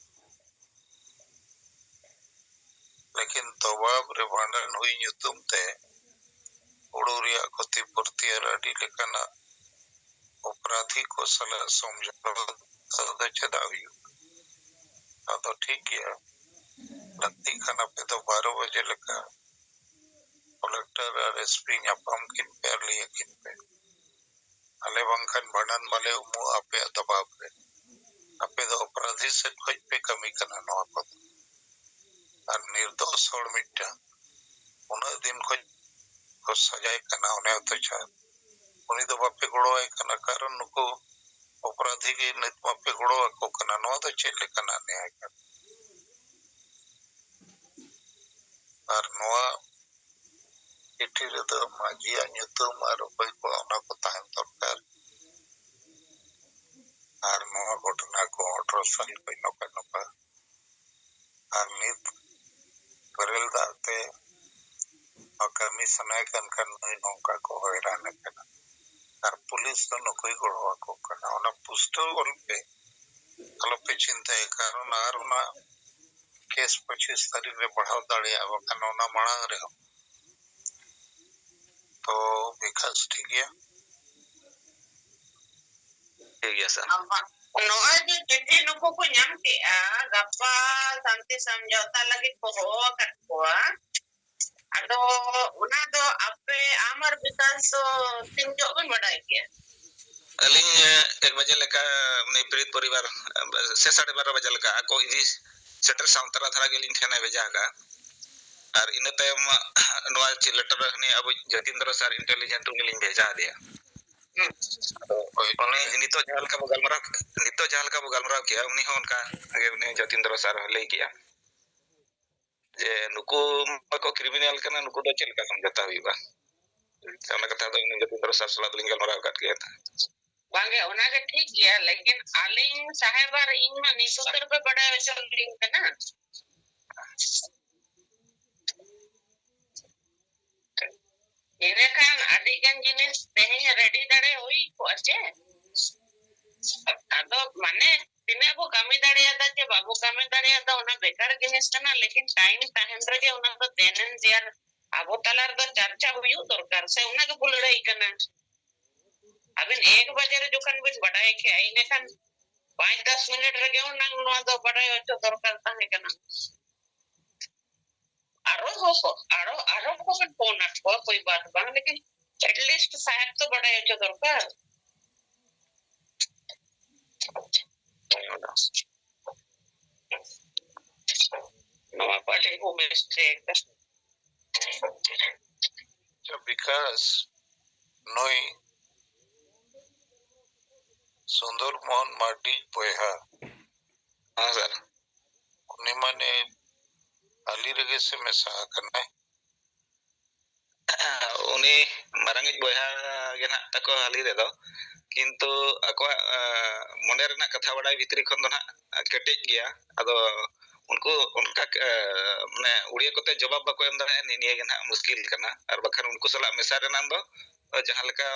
ᱞᱮᱠᱤᱱ ᱫᱚᱵᱟᱵ ᱨᱮ ᱵᱷᱟᱸᱰᱟᱱ ᱦᱩᱭ ᱧᱩᱛᱩᱢ ᱛᱮ ᱦᱩᱲᱩ ᱨᱮᱭᱟᱜ ᱠᱷᱚᱛᱤ ᱯᱩᱨᱛᱤ ᱟᱨ ᱟᱹᱰᱤ ᱞᱮᱠᱟᱱᱟᱜ ᱚᱯᱨᱟᱫᱷᱤ ᱠᱚ ᱥᱟᱞᱟᱜ ᱥᱚᱢᱡᱷᱚᱛᱟ ᱫᱚ ᱪᱮᱫᱟᱜ ᱦᱩᱭᱩᱜᱼᱟ? ᱟᱫᱚ ᱴᱷᱤᱠ ᱜᱮᱭᱟ, ᱞᱟᱹᱠᱛᱤ ᱠᱷᱟᱱ ᱟᱯᱮ ᱫᱚ ᱵᱟᱨᱚ ᱵᱟᱡᱮ ᱞᱮᱠᱟ ᱠᱚᱞᱮᱠᱴᱚᱨ ᱟᱨ ᱮᱥ ᱯᱤ ᱧᱟᱯᱟᱢ ᱠᱤᱱ ᱯᱮ ᱟᱨ ᱞᱟᱹᱭ ᱟᱹᱠᱤᱱ ᱯᱮ᱾ ᱟᱞᱮ ᱵᱟᱝᱠᱷᱟᱱ ᱵᱷᱟᱸᱰᱟᱱ ᱵᱟᱞᱮ ᱩᱢᱩᱜᱼᱟ ᱟᱯᱮᱭᱟᱜ ᱫᱚᱵᱟᱵ ᱨᱮ᱾ ᱟᱯᱮ ᱫᱚ ᱚᱯᱨᱟᱫᱷᱤ ᱥᱮᱫ ᱠᱷᱚᱡ ᱯᱮ ᱠᱟᱹᱢᱤ ᱠᱟᱱᱟ ᱱᱚᱣᱟ ᱠᱚᱫᱚ᱾ ᱟᱨ ᱱᱤᱨᱫᱳᱥ ᱦᱚᱲ ᱢᱤᱫᱴᱟᱝ ᱩᱱᱟᱹᱜ ᱫᱤᱱ ᱠᱷᱚᱡ ᱠᱚ ᱥᱟᱡᱟᱭ ᱠᱟᱱᱟ ᱚᱱᱮ ᱚᱛᱛᱟᱪᱟᱨ, ᱩᱱᱤ ᱫᱚ ᱵᱟᱯᱮ ᱜᱚᱲᱚᱣᱟᱭ ᱠᱟᱱᱟ, ᱠᱟᱨᱚᱱ ᱱᱩᱠᱩ ᱚᱯᱨᱟᱫᱷᱤ ᱜᱮ ᱱᱤᱛ ᱢᱟᱯᱮ ᱜᱚᱲᱚ ᱟᱠᱚ ᱠᱟᱱᱟ᱾ ᱱᱚᱣᱟ ᱫᱚ ᱪᱮᱫ ᱞᱮᱠᱟᱱᱟᱜ ᱱᱮᱭᱟᱭ ᱠᱟᱱᱟ? ᱟᱨ ᱱᱚᱣᱟ ᱪᱤᱴᱷᱤ ᱨᱮᱫᱚ ᱢᱟᱹᱡᱷᱤᱭᱟᱜ ᱧᱩᱛᱩᱢ ᱟᱨ ᱚᱠᱚᱭ ᱠᱚ ᱚᱱᱟ ᱠᱚ ᱛᱟᱦᱮᱱ ᱫᱚᱨᱠᱟᱨ᱾ ᱟᱨ ᱱᱚᱣᱟ ᱜᱷᱚᱴᱚᱱᱟ ᱠᱚ ᱟᱴᱷᱨᱚ ᱥᱟᱞ ᱠᱷᱚᱱ ᱱᱚᱝᱠᱟ ᱱᱚᱝᱠᱟ᱾ ᱟᱨ ᱱᱤᱛ ᱵᱮᱨᱮᱞ ᱫᱟᱜ ᱛᱮ ᱱᱚᱣᱟ ᱠᱟᱹᱢᱤ ᱥᱟᱱᱟᱭᱮ ᱠᱟᱱ ᱠᱷᱟᱱ ᱱᱩᱭ ᱱᱚᱝᱠᱟ ᱠᱚ ᱦᱚᱭᱨᱟᱱᱮ ᱠᱟᱱᱟ᱾ ᱟᱨ ᱯᱩᱞᱤᱥ ᱫᱚ ᱱᱩᱠᱩᱭ ᱜᱚᱲᱚ ᱟᱠᱚ ᱠᱟᱱᱟ᱾ ᱚᱱᱟ ᱯᱩᱥᱴᱟᱹᱣ ᱚᱞ ᱯᱮ, ᱟᱞᱚᱯᱮ ᱪᱤᱱᱛᱟᱹᱭᱟ, ᱠᱟᱨᱚᱱ ᱟᱨ ᱚᱱᱟ ᱠᱮᱥ ᱯᱚᱸᱪᱤᱥ ᱛᱟᱹᱨᱤᱠᱷ ᱨᱮ ᱵᱟᱲᱦᱟᱣ ᱫᱟᱲᱮᱭᱟᱜᱼᱟ, ᱵᱟᱠᱷᱟᱱ ᱚᱱᱟ ᱢᱟᱲᱟᱝ ᱨᱮᱦᱚᱸ᱾ ᱛᱚ ᱵᱤᱠᱟᱥ ᱴᱷᱤᱠ ᱜᱮᱭᱟ? ᱴᱷᱤᱠ ᱜᱮᱭᱟ ᱥᱟᱨ᱾ ᱱᱚᱜᱼᱚᱭ ᱡᱮ ᱪᱤᱴᱷᱤ ᱱᱩᱠᱩ ᱠᱚ ᱧᱟᱢ ᱠᱮᱜᱼᱟ, ᱜᱟᱯᱟ ᱥᱟᱱᱛᱤ ᱥᱚᱢᱡᱷᱚᱛᱟ ᱞᱟᱹᱜᱤᱫ ᱠᱚ ᱦᱚᱦᱚ ᱟᱠᱟᱫ ᱠᱚᱣᱟ, ᱟᱫᱚ ᱚᱱᱟ ᱫᱚ ᱟᱯᱮ ᱟᱢ ᱟᱨ ᱵᱤᱠᱟᱥ ᱫᱚ ᱛᱤᱱ ᱡᱚᱦᱚᱜ ᱵᱮᱱ ᱵᱟᱰᱟᱭ ᱠᱮᱜᱼᱟ? ᱟᱹᱞᱤᱧ ᱮᱠ ᱵᱟᱡᱮ ᱞᱮᱠᱟ ᱩᱱᱤ ᱯᱤᱲᱤᱛ ᱯᱚᱨᱤᱵᱟᱨ ᱥᱮ ᱥᱟᱲᱮ ᱵᱟᱨᱚ ᱵᱟᱡᱮ ᱞᱮᱠᱟ ᱟᱠᱚ ᱤᱫᱤ ᱥᱮᱴᱮᱨ ᱥᱟᱶᱛᱟᱨᱟ ᱫᱷᱟᱨᱟ ᱜᱮᱞᱤᱧ ᱴᱷᱮᱱᱮ ᱵᱷᱮᱡᱟ ᱟᱠᱟᱫᱼᱟ᱾ ᱟᱨ ᱤᱱᱟᱹ ᱛᱟᱭᱚᱢ ᱱᱚᱣᱟ ᱪᱮᱫ ᱞᱮᱴᱟᱨ ᱦᱟᱹᱱᱤ ᱟᱵᱚ ᱡᱟᱛᱤᱱᱫᱨᱚ ᱥᱟᱨ ᱤᱱᱴᱮᱞᱤᱡᱮᱱᱴ ᱩᱱᱤ ᱞᱤᱧ ᱵᱷᱮᱡᱟ ᱟᱫᱮᱭᱟ᱾ ᱦᱩᱸ᱾ ᱟᱫᱚ ᱦᱳᱭ᱾ ᱩᱱᱤ ᱱᱤᱛᱚᱜ ᱡᱟᱦᱟᱸ ᱞᱮᱠᱟ ᱵᱚ ᱜᱟᱞᱢᱟᱨᱟᱣ, ᱱᱤᱛᱚᱜ ᱡᱟᱦᱟᱸ ᱞᱮᱠᱟ ᱵᱚ ᱜᱟᱞᱢᱟᱨᱟᱣ ᱠᱮᱜᱼᱟ, ᱩᱱᱤ ᱦᱚᱸ ᱚᱱᱠᱟ ᱜᱮ ᱩᱱᱤ ᱡᱟᱛᱤᱱᱫᱨᱚ ᱥᱟᱨ ᱦᱚᱸ ᱞᱟᱹᱭ ᱠᱮᱜᱼᱟ ᱡᱮ ᱱᱩᱠᱩ ᱢᱟᱠᱚ ᱠᱨᱤᱢᱤᱱᱟᱞ ᱠᱟᱱᱟ, ᱱᱩᱠᱩ ᱫᱚ ᱪᱮᱫ ᱞᱮᱠᱟ ᱥᱚᱢᱡᱷᱚᱛᱟ ᱦᱩᱭᱩᱜᱼᱟ? ᱚᱱᱟ ᱠᱟᱛᱷᱟ ᱫᱚ ᱩᱱᱤ ᱡᱟᱛᱤᱱᱫᱨᱚ ᱥᱟᱨ ᱥᱟᱞᱟᱜ ᱫᱚᱞᱤᱧ ᱜᱟᱞᱢᱟᱨᱟᱣ ᱟᱠᱟᱫ ᱜᱮᱭᱟ᱾ ᱵᱟᱝᱜᱮ, ᱚᱱᱟᱜᱮ ᱴᱷᱤᱠ ᱜᱮᱭᱟ, ᱞᱮᱠᱤᱱ ᱟᱹᱞᱤᱧ ᱥᱟᱦᱮᱵ ᱟᱨ ᱤᱧ ᱢᱟ ᱱᱤᱥ ᱩᱛᱟᱹᱨ ᱯᱮ ᱵᱟᱰᱟᱭ ᱦᱚᱪᱚ ᱞᱤᱧ ᱠᱟᱱᱟ᱾ ᱮᱸᱰᱮᱠᱷᱟᱱ ᱟᱹᱰᱤ ᱜᱟᱱ ᱡᱤᱱᱤᱥ ᱛᱮᱦᱮᱧ ᱨᱮᱰᱤ ᱫᱟᱲᱮ ᱦᱩᱭ ᱠᱚᱜᱼᱟ ᱪᱮ? ᱟᱫᱚ ᱢᱟᱱᱮ ᱛᱤᱱᱟᱹᱜ ᱵᱚ ᱠᱟᱹᱢᱤ ᱫᱟᱲᱮᱭᱟᱫᱟ ᱪᱮ ᱵᱟᱵᱚ ᱠᱟᱹᱢᱤ ᱫᱟᱲᱮᱭᱟᱫᱟ, ᱚᱱᱟ ᱵᱮᱠᱟᱨ ᱡᱤᱱᱤᱥ ᱠᱟᱱᱟ, ᱞᱮᱠᱤᱱ ᱴᱟᱭᱤᱢ ᱛᱟᱦᱮᱱ ᱨᱮᱜᱮ ᱚᱱᱟ ᱫᱚ then and there ᱟᱵᱚ ᱛᱟᱞᱟ ᱨᱮᱫᱚ ᱪᱟᱨᱪᱟ ᱦᱩᱭᱩᱜ ᱫᱚᱨᱠᱟᱨ ᱥᱮ, ᱚᱱᱟ ᱜᱮᱵᱚ ᱞᱟᱹᱲᱦᱟᱹᱭ ᱠᱟᱱᱟ᱾ ᱟᱵᱮᱱ ᱮᱠ ᱵᱟᱡᱮ ᱨᱮ ᱡᱚᱠᱷᱚᱱ ᱵᱮᱱ ᱵᱟᱰᱟᱭ ᱠᱮᱜᱼᱟ, ᱤᱱᱟᱹᱠᱷᱟᱱ ᱯᱟᱸᱪ ᱫᱚᱥ ᱢᱤᱱᱤᱴ ᱨᱮᱜᱮ ᱦᱩᱱᱟᱹᱝ ᱱᱚᱣᱟ ᱫᱚ ᱵᱟᱰᱟᱭ ᱦᱚᱪᱚ ᱫᱚᱨᱠᱟᱨ ᱛᱟᱦᱮᱸ ᱠᱟᱱᱟ᱾ ᱟᱨᱚ ᱦᱚᱸ ᱠᱚ, ᱟᱨᱚ, ᱟᱨᱚ ᱠᱚᱵᱮᱱ ᱯᱷᱳᱱ ᱟᱫ ᱠᱚᱣᱟ, ᱠᱳᱭ ᱵᱟᱛ ᱵᱟᱝ, ᱞᱮᱠᱤᱱ at least ᱥᱟᱦᱮᱵ ᱛᱚ ᱵᱟᱰᱟᱭ ᱦᱚᱪᱚ ᱫᱚᱨᱠᱟᱨ᱾ ᱱᱚᱣᱟ ᱯᱟᱞᱮ ᱠᱚ mistake᱾ ᱟᱪᱪᱷᱟ, ᱵᱤᱠᱟᱥ, ᱱᱩᱭ ᱥᱩᱱᱫᱚᱨ ᱢᱳᱦᱚᱱ ᱢᱟᱨᱰᱤ ᱵᱚᱭᱦᱟ, ᱦᱮᱸ, ᱥᱟᱨ᱾ ᱩᱱᱤ ᱢᱟᱱᱮ ᱟᱞᱤ ᱨᱮᱜᱮ ᱥᱮ ᱢᱮᱥᱟ ᱟᱠᱟᱱᱟᱭ? ᱩᱱᱤ ᱢᱟᱨᱟᱝᱤᱡ ᱵᱚᱭᱦᱟ ᱜᱮ ᱱᱟᱦᱟᱜ ᱛᱟᱠᱚ ᱟᱞᱤ ᱨᱮᱫᱚ, ᱠᱤᱱᱛᱩ ᱟᱠᱚᱣᱟᱜ, ᱟ, ᱢᱚᱱᱮ ᱨᱮᱱᱟᱜ ᱠᱟᱛᱷᱟ ᱵᱟᱲᱟᱭ ᱵᱷᱤᱛᱨᱤ ᱠᱷᱚᱱ ᱫᱚ ᱱᱟᱦᱟᱜ ᱠᱮᱴᱮᱡ ᱜᱮᱭᱟ᱾ ᱟᱫᱚ ᱩᱱᱠᱩ ᱚᱱᱠᱟ, ᱟ, ᱢᱟᱱᱮ ᱩᱲᱤᱭᱟ ᱠᱚᱛᱮ ᱡᱚᱵᱟᱵ ᱵᱟᱠᱚ ᱮᱢ ᱫᱟᱲᱮᱭᱟᱜᱼᱟ, ᱱᱤᱭᱟᱹ ᱜᱮ ᱱᱟᱦᱟᱜ ᱢᱩᱥᱠᱤᱞ ᱠᱟᱱᱟ᱾ ᱟᱨ ᱵᱟᱠᱷᱟᱱ ᱩᱱᱠᱩ ᱥᱟᱞᱟᱜ ᱢᱮᱥᱟ ᱨᱮᱱᱟᱜ ᱫᱚ ᱡᱟᱦᱟᱸ ᱞᱮᱠᱟ,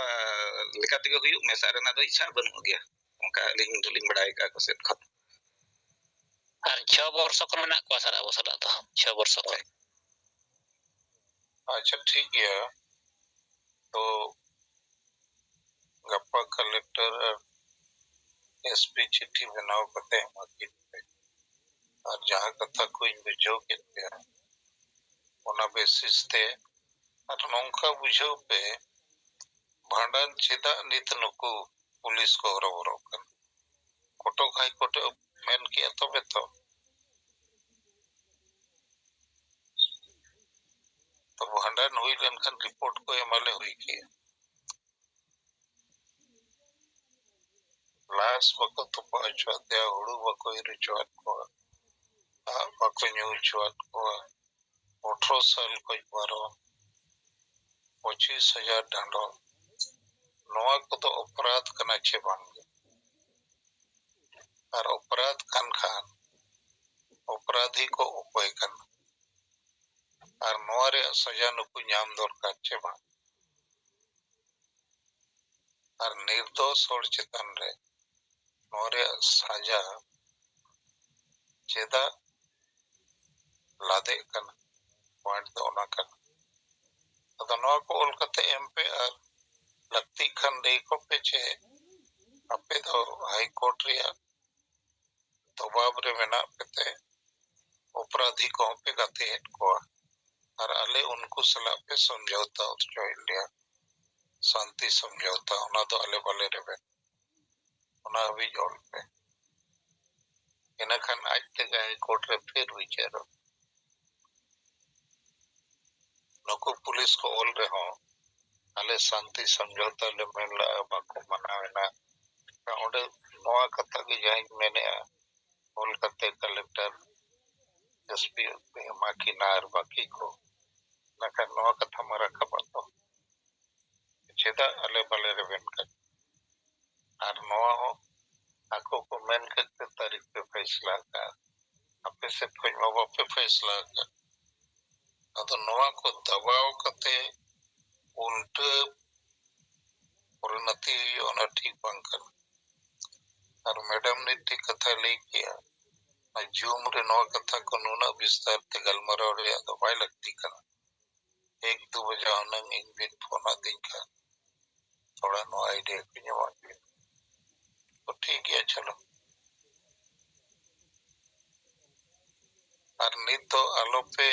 ᱞᱮᱠᱟ ᱛᱮᱜᱮ ᱦᱩᱭᱩᱜ, ᱢᱮᱥᱟ ᱨᱮᱱᱟᱜ ᱫᱚ ᱤᱪᱪᱷᱟ ᱵᱟᱹᱱᱩᱜ ᱜᱮᱭᱟ, ᱚᱱᱠᱟ ᱟᱹᱞᱤᱧ ᱫᱚᱞᱤᱧ ᱵᱟᱲᱟᱭ ᱟᱠᱟᱫ ᱠᱚ ᱥᱮᱫ ᱠᱷᱚᱱ᱾ ᱟᱨ ᱪᱷᱚ ᱵᱚᱨᱥᱚ ᱠᱚ ᱢᱮᱱᱟᱜ ᱠᱚᱣᱟ ᱥᱟᱨ ᱟᱵᱚ ᱥᱟᱞᱟᱜ ᱫᱚ, ᱪᱷᱚ ᱵᱚᱨᱥᱚ ᱠᱚ᱾ ᱦᱳᱭ᱾ ᱟᱪᱪᱷᱟ, ᱴᱷᱤᱠ ᱜᱮᱭᱟ᱾ ᱛᱚ ᱜᱟᱯᱟ ᱠᱟᱞᱮᱠᱴᱚᱨ ᱟᱨ ᱮᱥᱯᱤ ᱪᱤᱴᱷᱤ ᱵᱮᱱᱟᱣ ᱠᱟᱛᱮ ᱮᱢᱟ ᱠᱤᱱ ᱯᱮ᱾ ᱟᱨ ᱡᱟᱦᱟᱸ ᱠᱟᱛᱷᱟ ᱠᱚᱧ ᱵᱩᱡᱷᱟᱹᱣ ᱠᱮᱫ ᱯᱮᱭᱟ, ᱚᱱᱟ ᱵᱮᱥᱤᱥ ᱛᱮ, ᱟᱨ ᱱᱚᱝᱠᱟ ᱵᱩᱡᱷᱟᱹᱣ ᱯᱮ, ᱵᱷᱟᱸᱰᱟᱱ ᱪᱮᱫᱟᱜ ᱱᱤᱛ ᱱᱩᱠᱩ ᱯᱩᱞᱤᱥ ᱠᱚ ᱦᱚᱨᱚᱵᱚᱨᱚᱜ ᱠᱟᱱᱟ᱾ ᱠᱚᱴᱚᱠ ᱦᱟᱭ ᱠᱳᱨᱴ ᱮ ᱢᱮᱱ ᱠᱮᱜᱼᱟ ᱛᱚᱵᱮ ᱛᱚ᱾ ᱛᱚ ᱵᱷᱟᱸᱰᱟᱱ ᱦᱩᱭ ᱞᱮᱱᱠᱷᱟᱱ ᱨᱤᱯᱳᱨᱴ ᱠᱚ ᱮᱢᱟᱞᱮ ᱦᱩᱭ ᱠᱮᱭᱟ᱾ ᱞᱟᱥ ᱵᱟᱠᱚ ᱛᱚᱯᱟ ᱦᱚᱪᱚᱣᱟᱫ ᱛᱟᱭᱟ, ᱦᱩᱲᱩ ᱵᱟᱠᱚ ᱤᱨ ᱦᱚᱪᱚᱣᱟᱫ ᱠᱚᱣᱟ, ᱫᱟᱜ ᱵᱟᱠᱚ ᱧᱩ ᱦᱚᱪᱚᱣᱟᱫ ᱠᱚᱣᱟ᱾ ᱟᱴᱷᱨᱚ ᱥᱟᱞ ᱠᱷᱚᱱ ᱵᱟᱨᱚ, ᱯᱚᱸᱪᱤᱥ ᱦᱟᱡᱟᱨ ᱰᱟᱸᱰᱚᱢ, ᱱᱚᱣᱟ ᱠᱚᱫᱚ ᱚᱯᱨᱟᱫᱷ ᱠᱟᱱᱟ ᱪᱮ ᱵᱟᱝ? ᱟᱨ ᱚᱯᱨᱟᱫᱷ ᱠᱟᱱ ᱠᱷᱟᱱ ᱚᱯᱨᱟᱫᱷᱤ ᱠᱚ ᱚᱠᱚᱭ ᱠᱟᱱᱟ? ᱟᱨ ᱱᱚᱣᱟ ᱨᱮᱭᱟᱜ ᱥᱟᱡᱟ ᱱᱩᱠᱩ ᱧᱟᱢ ᱫᱚᱨᱠᱟᱨ ᱪᱮ ᱵᱟᱝ? ᱟᱨ ᱱᱤᱨᱫᱳᱥ ᱦᱚᱲ ᱪᱮᱛᱟᱱ ᱨᱮ ᱱᱚᱣᱟ ᱨᱮᱭᱟᱜ ᱥᱟᱡᱟ ᱪᱮᱫᱟᱜ ᱞᱟᱫᱮᱜ ᱠᱟᱱᱟ? ᱯᱚᱭᱮᱱᱴ ᱫᱚ ᱚᱱᱟ ᱠᱟᱱᱟ᱾ ᱟᱫᱚ ᱱᱚᱣᱟ ᱠᱚ ᱚᱞ ᱠᱟᱛᱮ ᱮᱢ ᱯᱮ ᱟᱨ ᱞᱟᱹᱠᱛᱤᱜ ᱠᱷᱟᱱ ᱞᱟᱹᱭ ᱠᱚᱯᱮ ᱡᱮ ᱟᱯᱮ ᱫᱚ ᱦᱟᱭ ᱠᱳᱨᱴ ᱨᱮᱭᱟᱜ ᱫᱚᱵᱟᱵ ᱨᱮ ᱢᱮᱱᱟᱜ ᱯᱮᱛᱮ ᱚᱯᱨᱟᱫᱷᱤ ᱠᱚᱦᱚᱸ ᱯᱮ ᱜᱟᱛᱮᱭᱮᱫ ᱠᱚᱣᱟ ᱟᱨ ᱟᱞᱮ ᱩᱱᱠᱩ ᱥᱟᱞᱟᱜ ᱯᱮ ᱥᱚᱢᱡᱷᱚᱣᱛᱟ ᱦᱚᱪᱚᱭᱮᱫ ᱞᱮᱭᱟ, ᱥᱟᱱᱛᱤ ᱥᱚᱢᱡᱷᱚᱣᱛᱟ, ᱚᱱᱟ ᱫᱚ ᱟᱞᱮ ᱵᱟᱞᱮ ᱨᱮᱵᱮᱱ᱾ ᱚᱱᱟ ᱦᱟᱹᱵᱤᱡ ᱚᱞ ᱯᱮ᱾ ᱤᱱᱟᱹᱠᱷᱟᱱ ᱟᱡ ᱛᱮᱜᱮ ᱦᱟᱭ ᱠᱳᱨᱴ ᱨᱮ ᱯᱷᱮᱨ ᱵᱤᱪᱟᱹᱨᱚᱜ᱾ ᱱᱩᱠᱩ ᱯᱩᱞᱤᱥ ᱠᱚ ᱚᱞ ᱨᱮᱦᱚᱸ ᱟᱞᱮ ᱥᱟᱱᱛᱤ ᱥᱚᱢᱡᱷᱚᱣᱛᱟ ᱞᱮ ᱢᱮᱱ ᱞᱟᱜᱼᱟ, ᱵᱟᱠᱚ ᱢᱟᱱᱟᱣ ᱮᱱᱟ᱾ ᱚᱸᱰᱮ ᱱᱚᱣᱟ ᱠᱟᱛᱷᱟ ᱜᱮ ᱡᱟᱦᱟᱸᱧ ᱢᱮᱱᱮᱜᱼᱟ, ᱚᱞ ᱠᱟᱛᱮ ᱠᱟᱞᱮᱠᱴᱚᱨ, ᱮᱥ ᱯᱤ ᱮᱢᱟ ᱠᱤᱱᱟ ᱟᱨ ᱵᱟᱹᱠᱤ ᱠᱚ, ᱤᱱᱟᱹᱠᱷᱟᱱ ᱱᱚᱣᱟ ᱠᱟᱛᱷᱟ ᱢᱟ ᱨᱟᱠᱟᱵᱚᱜ ᱫᱚ, ᱪᱮᱫᱟᱜ ᱟᱞᱮ ᱵᱟᱞᱮ ᱨᱮᱵᱮᱱ ᱠᱟᱱᱟ? ᱟᱨ ᱱᱚᱣᱟ ᱦᱚᱸ ᱟᱠᱚ ᱠᱚ ᱢᱮᱱ ᱠᱮᱫ ᱛᱮ ᱛᱟᱹᱨᱤᱠᱷ ᱯᱮ ᱯᱷᱟᱭᱥᱞᱟ ᱟᱠᱟᱫᱼᱟ, ᱟᱯᱮ ᱥᱮᱫ ᱠᱷᱚᱱ ᱢᱟ ᱵᱟᱯᱮ ᱯᱷᱟᱭᱥᱞᱟ ᱟᱠᱟᱫ᱾ ᱟᱫᱚ ᱱᱚᱣᱟ ᱠᱚ ᱫᱟᱵᱟᱣ ᱠᱟᱛᱮ ᱩᱞᱴᱟᱹ ᱯᱚᱨᱤᱱᱚᱛᱤ ᱦᱩᱭᱩᱜᱼᱟ, ᱚᱱᱟ ᱴᱷᱤᱠ ᱵᱟᱝ ᱠᱟᱱᱟ᱾ ᱟᱨ ᱢᱮᱰᱟᱢ ᱱᱤᱛ ᱴᱷᱤᱠ ᱠᱟᱛᱷᱟᱭ ᱞᱟᱹᱭ ᱠᱮᱜᱼᱟ, ᱚᱱᱟ ᱡᱩᱢ ᱨᱮ ᱱᱚᱣᱟ ᱠᱟᱛᱷᱟ ᱠᱚ ᱱᱩᱱᱟᱹᱜ ᱵᱤᱥᱛᱟᱨ ᱛᱮ ᱜᱟᱞᱢᱟᱨᱟᱣ ᱨᱮᱭᱟᱜ ᱫᱚ ᱵᱟᱭ ᱞᱟᱹᱠᱛᱤ ᱠᱟᱱᱟ᱾ ᱮᱠ ᱫᱩ ᱵᱟᱡᱟ ᱦᱩᱱᱟᱹᱝ ᱤᱧ ᱵᱤᱱ ᱯᱷᱳᱱ ᱟᱹᱫᱤᱧ ᱠᱷᱟᱱ ᱛᱷᱚᱲᱟ ᱱᱚᱣᱟ ᱟᱭᱰᱤᱭᱟ ᱠᱚ ᱧᱟᱢᱚᱜ ᱜᱮᱭᱟ᱾ ᱛᱚ ᱴᱷᱤᱠ ᱜᱮᱭᱟ, ᱪᱚᱞᱚ᱾ ᱟᱨ ᱱᱤᱛ ᱫᱚ ᱟᱞᱚᱯᱮ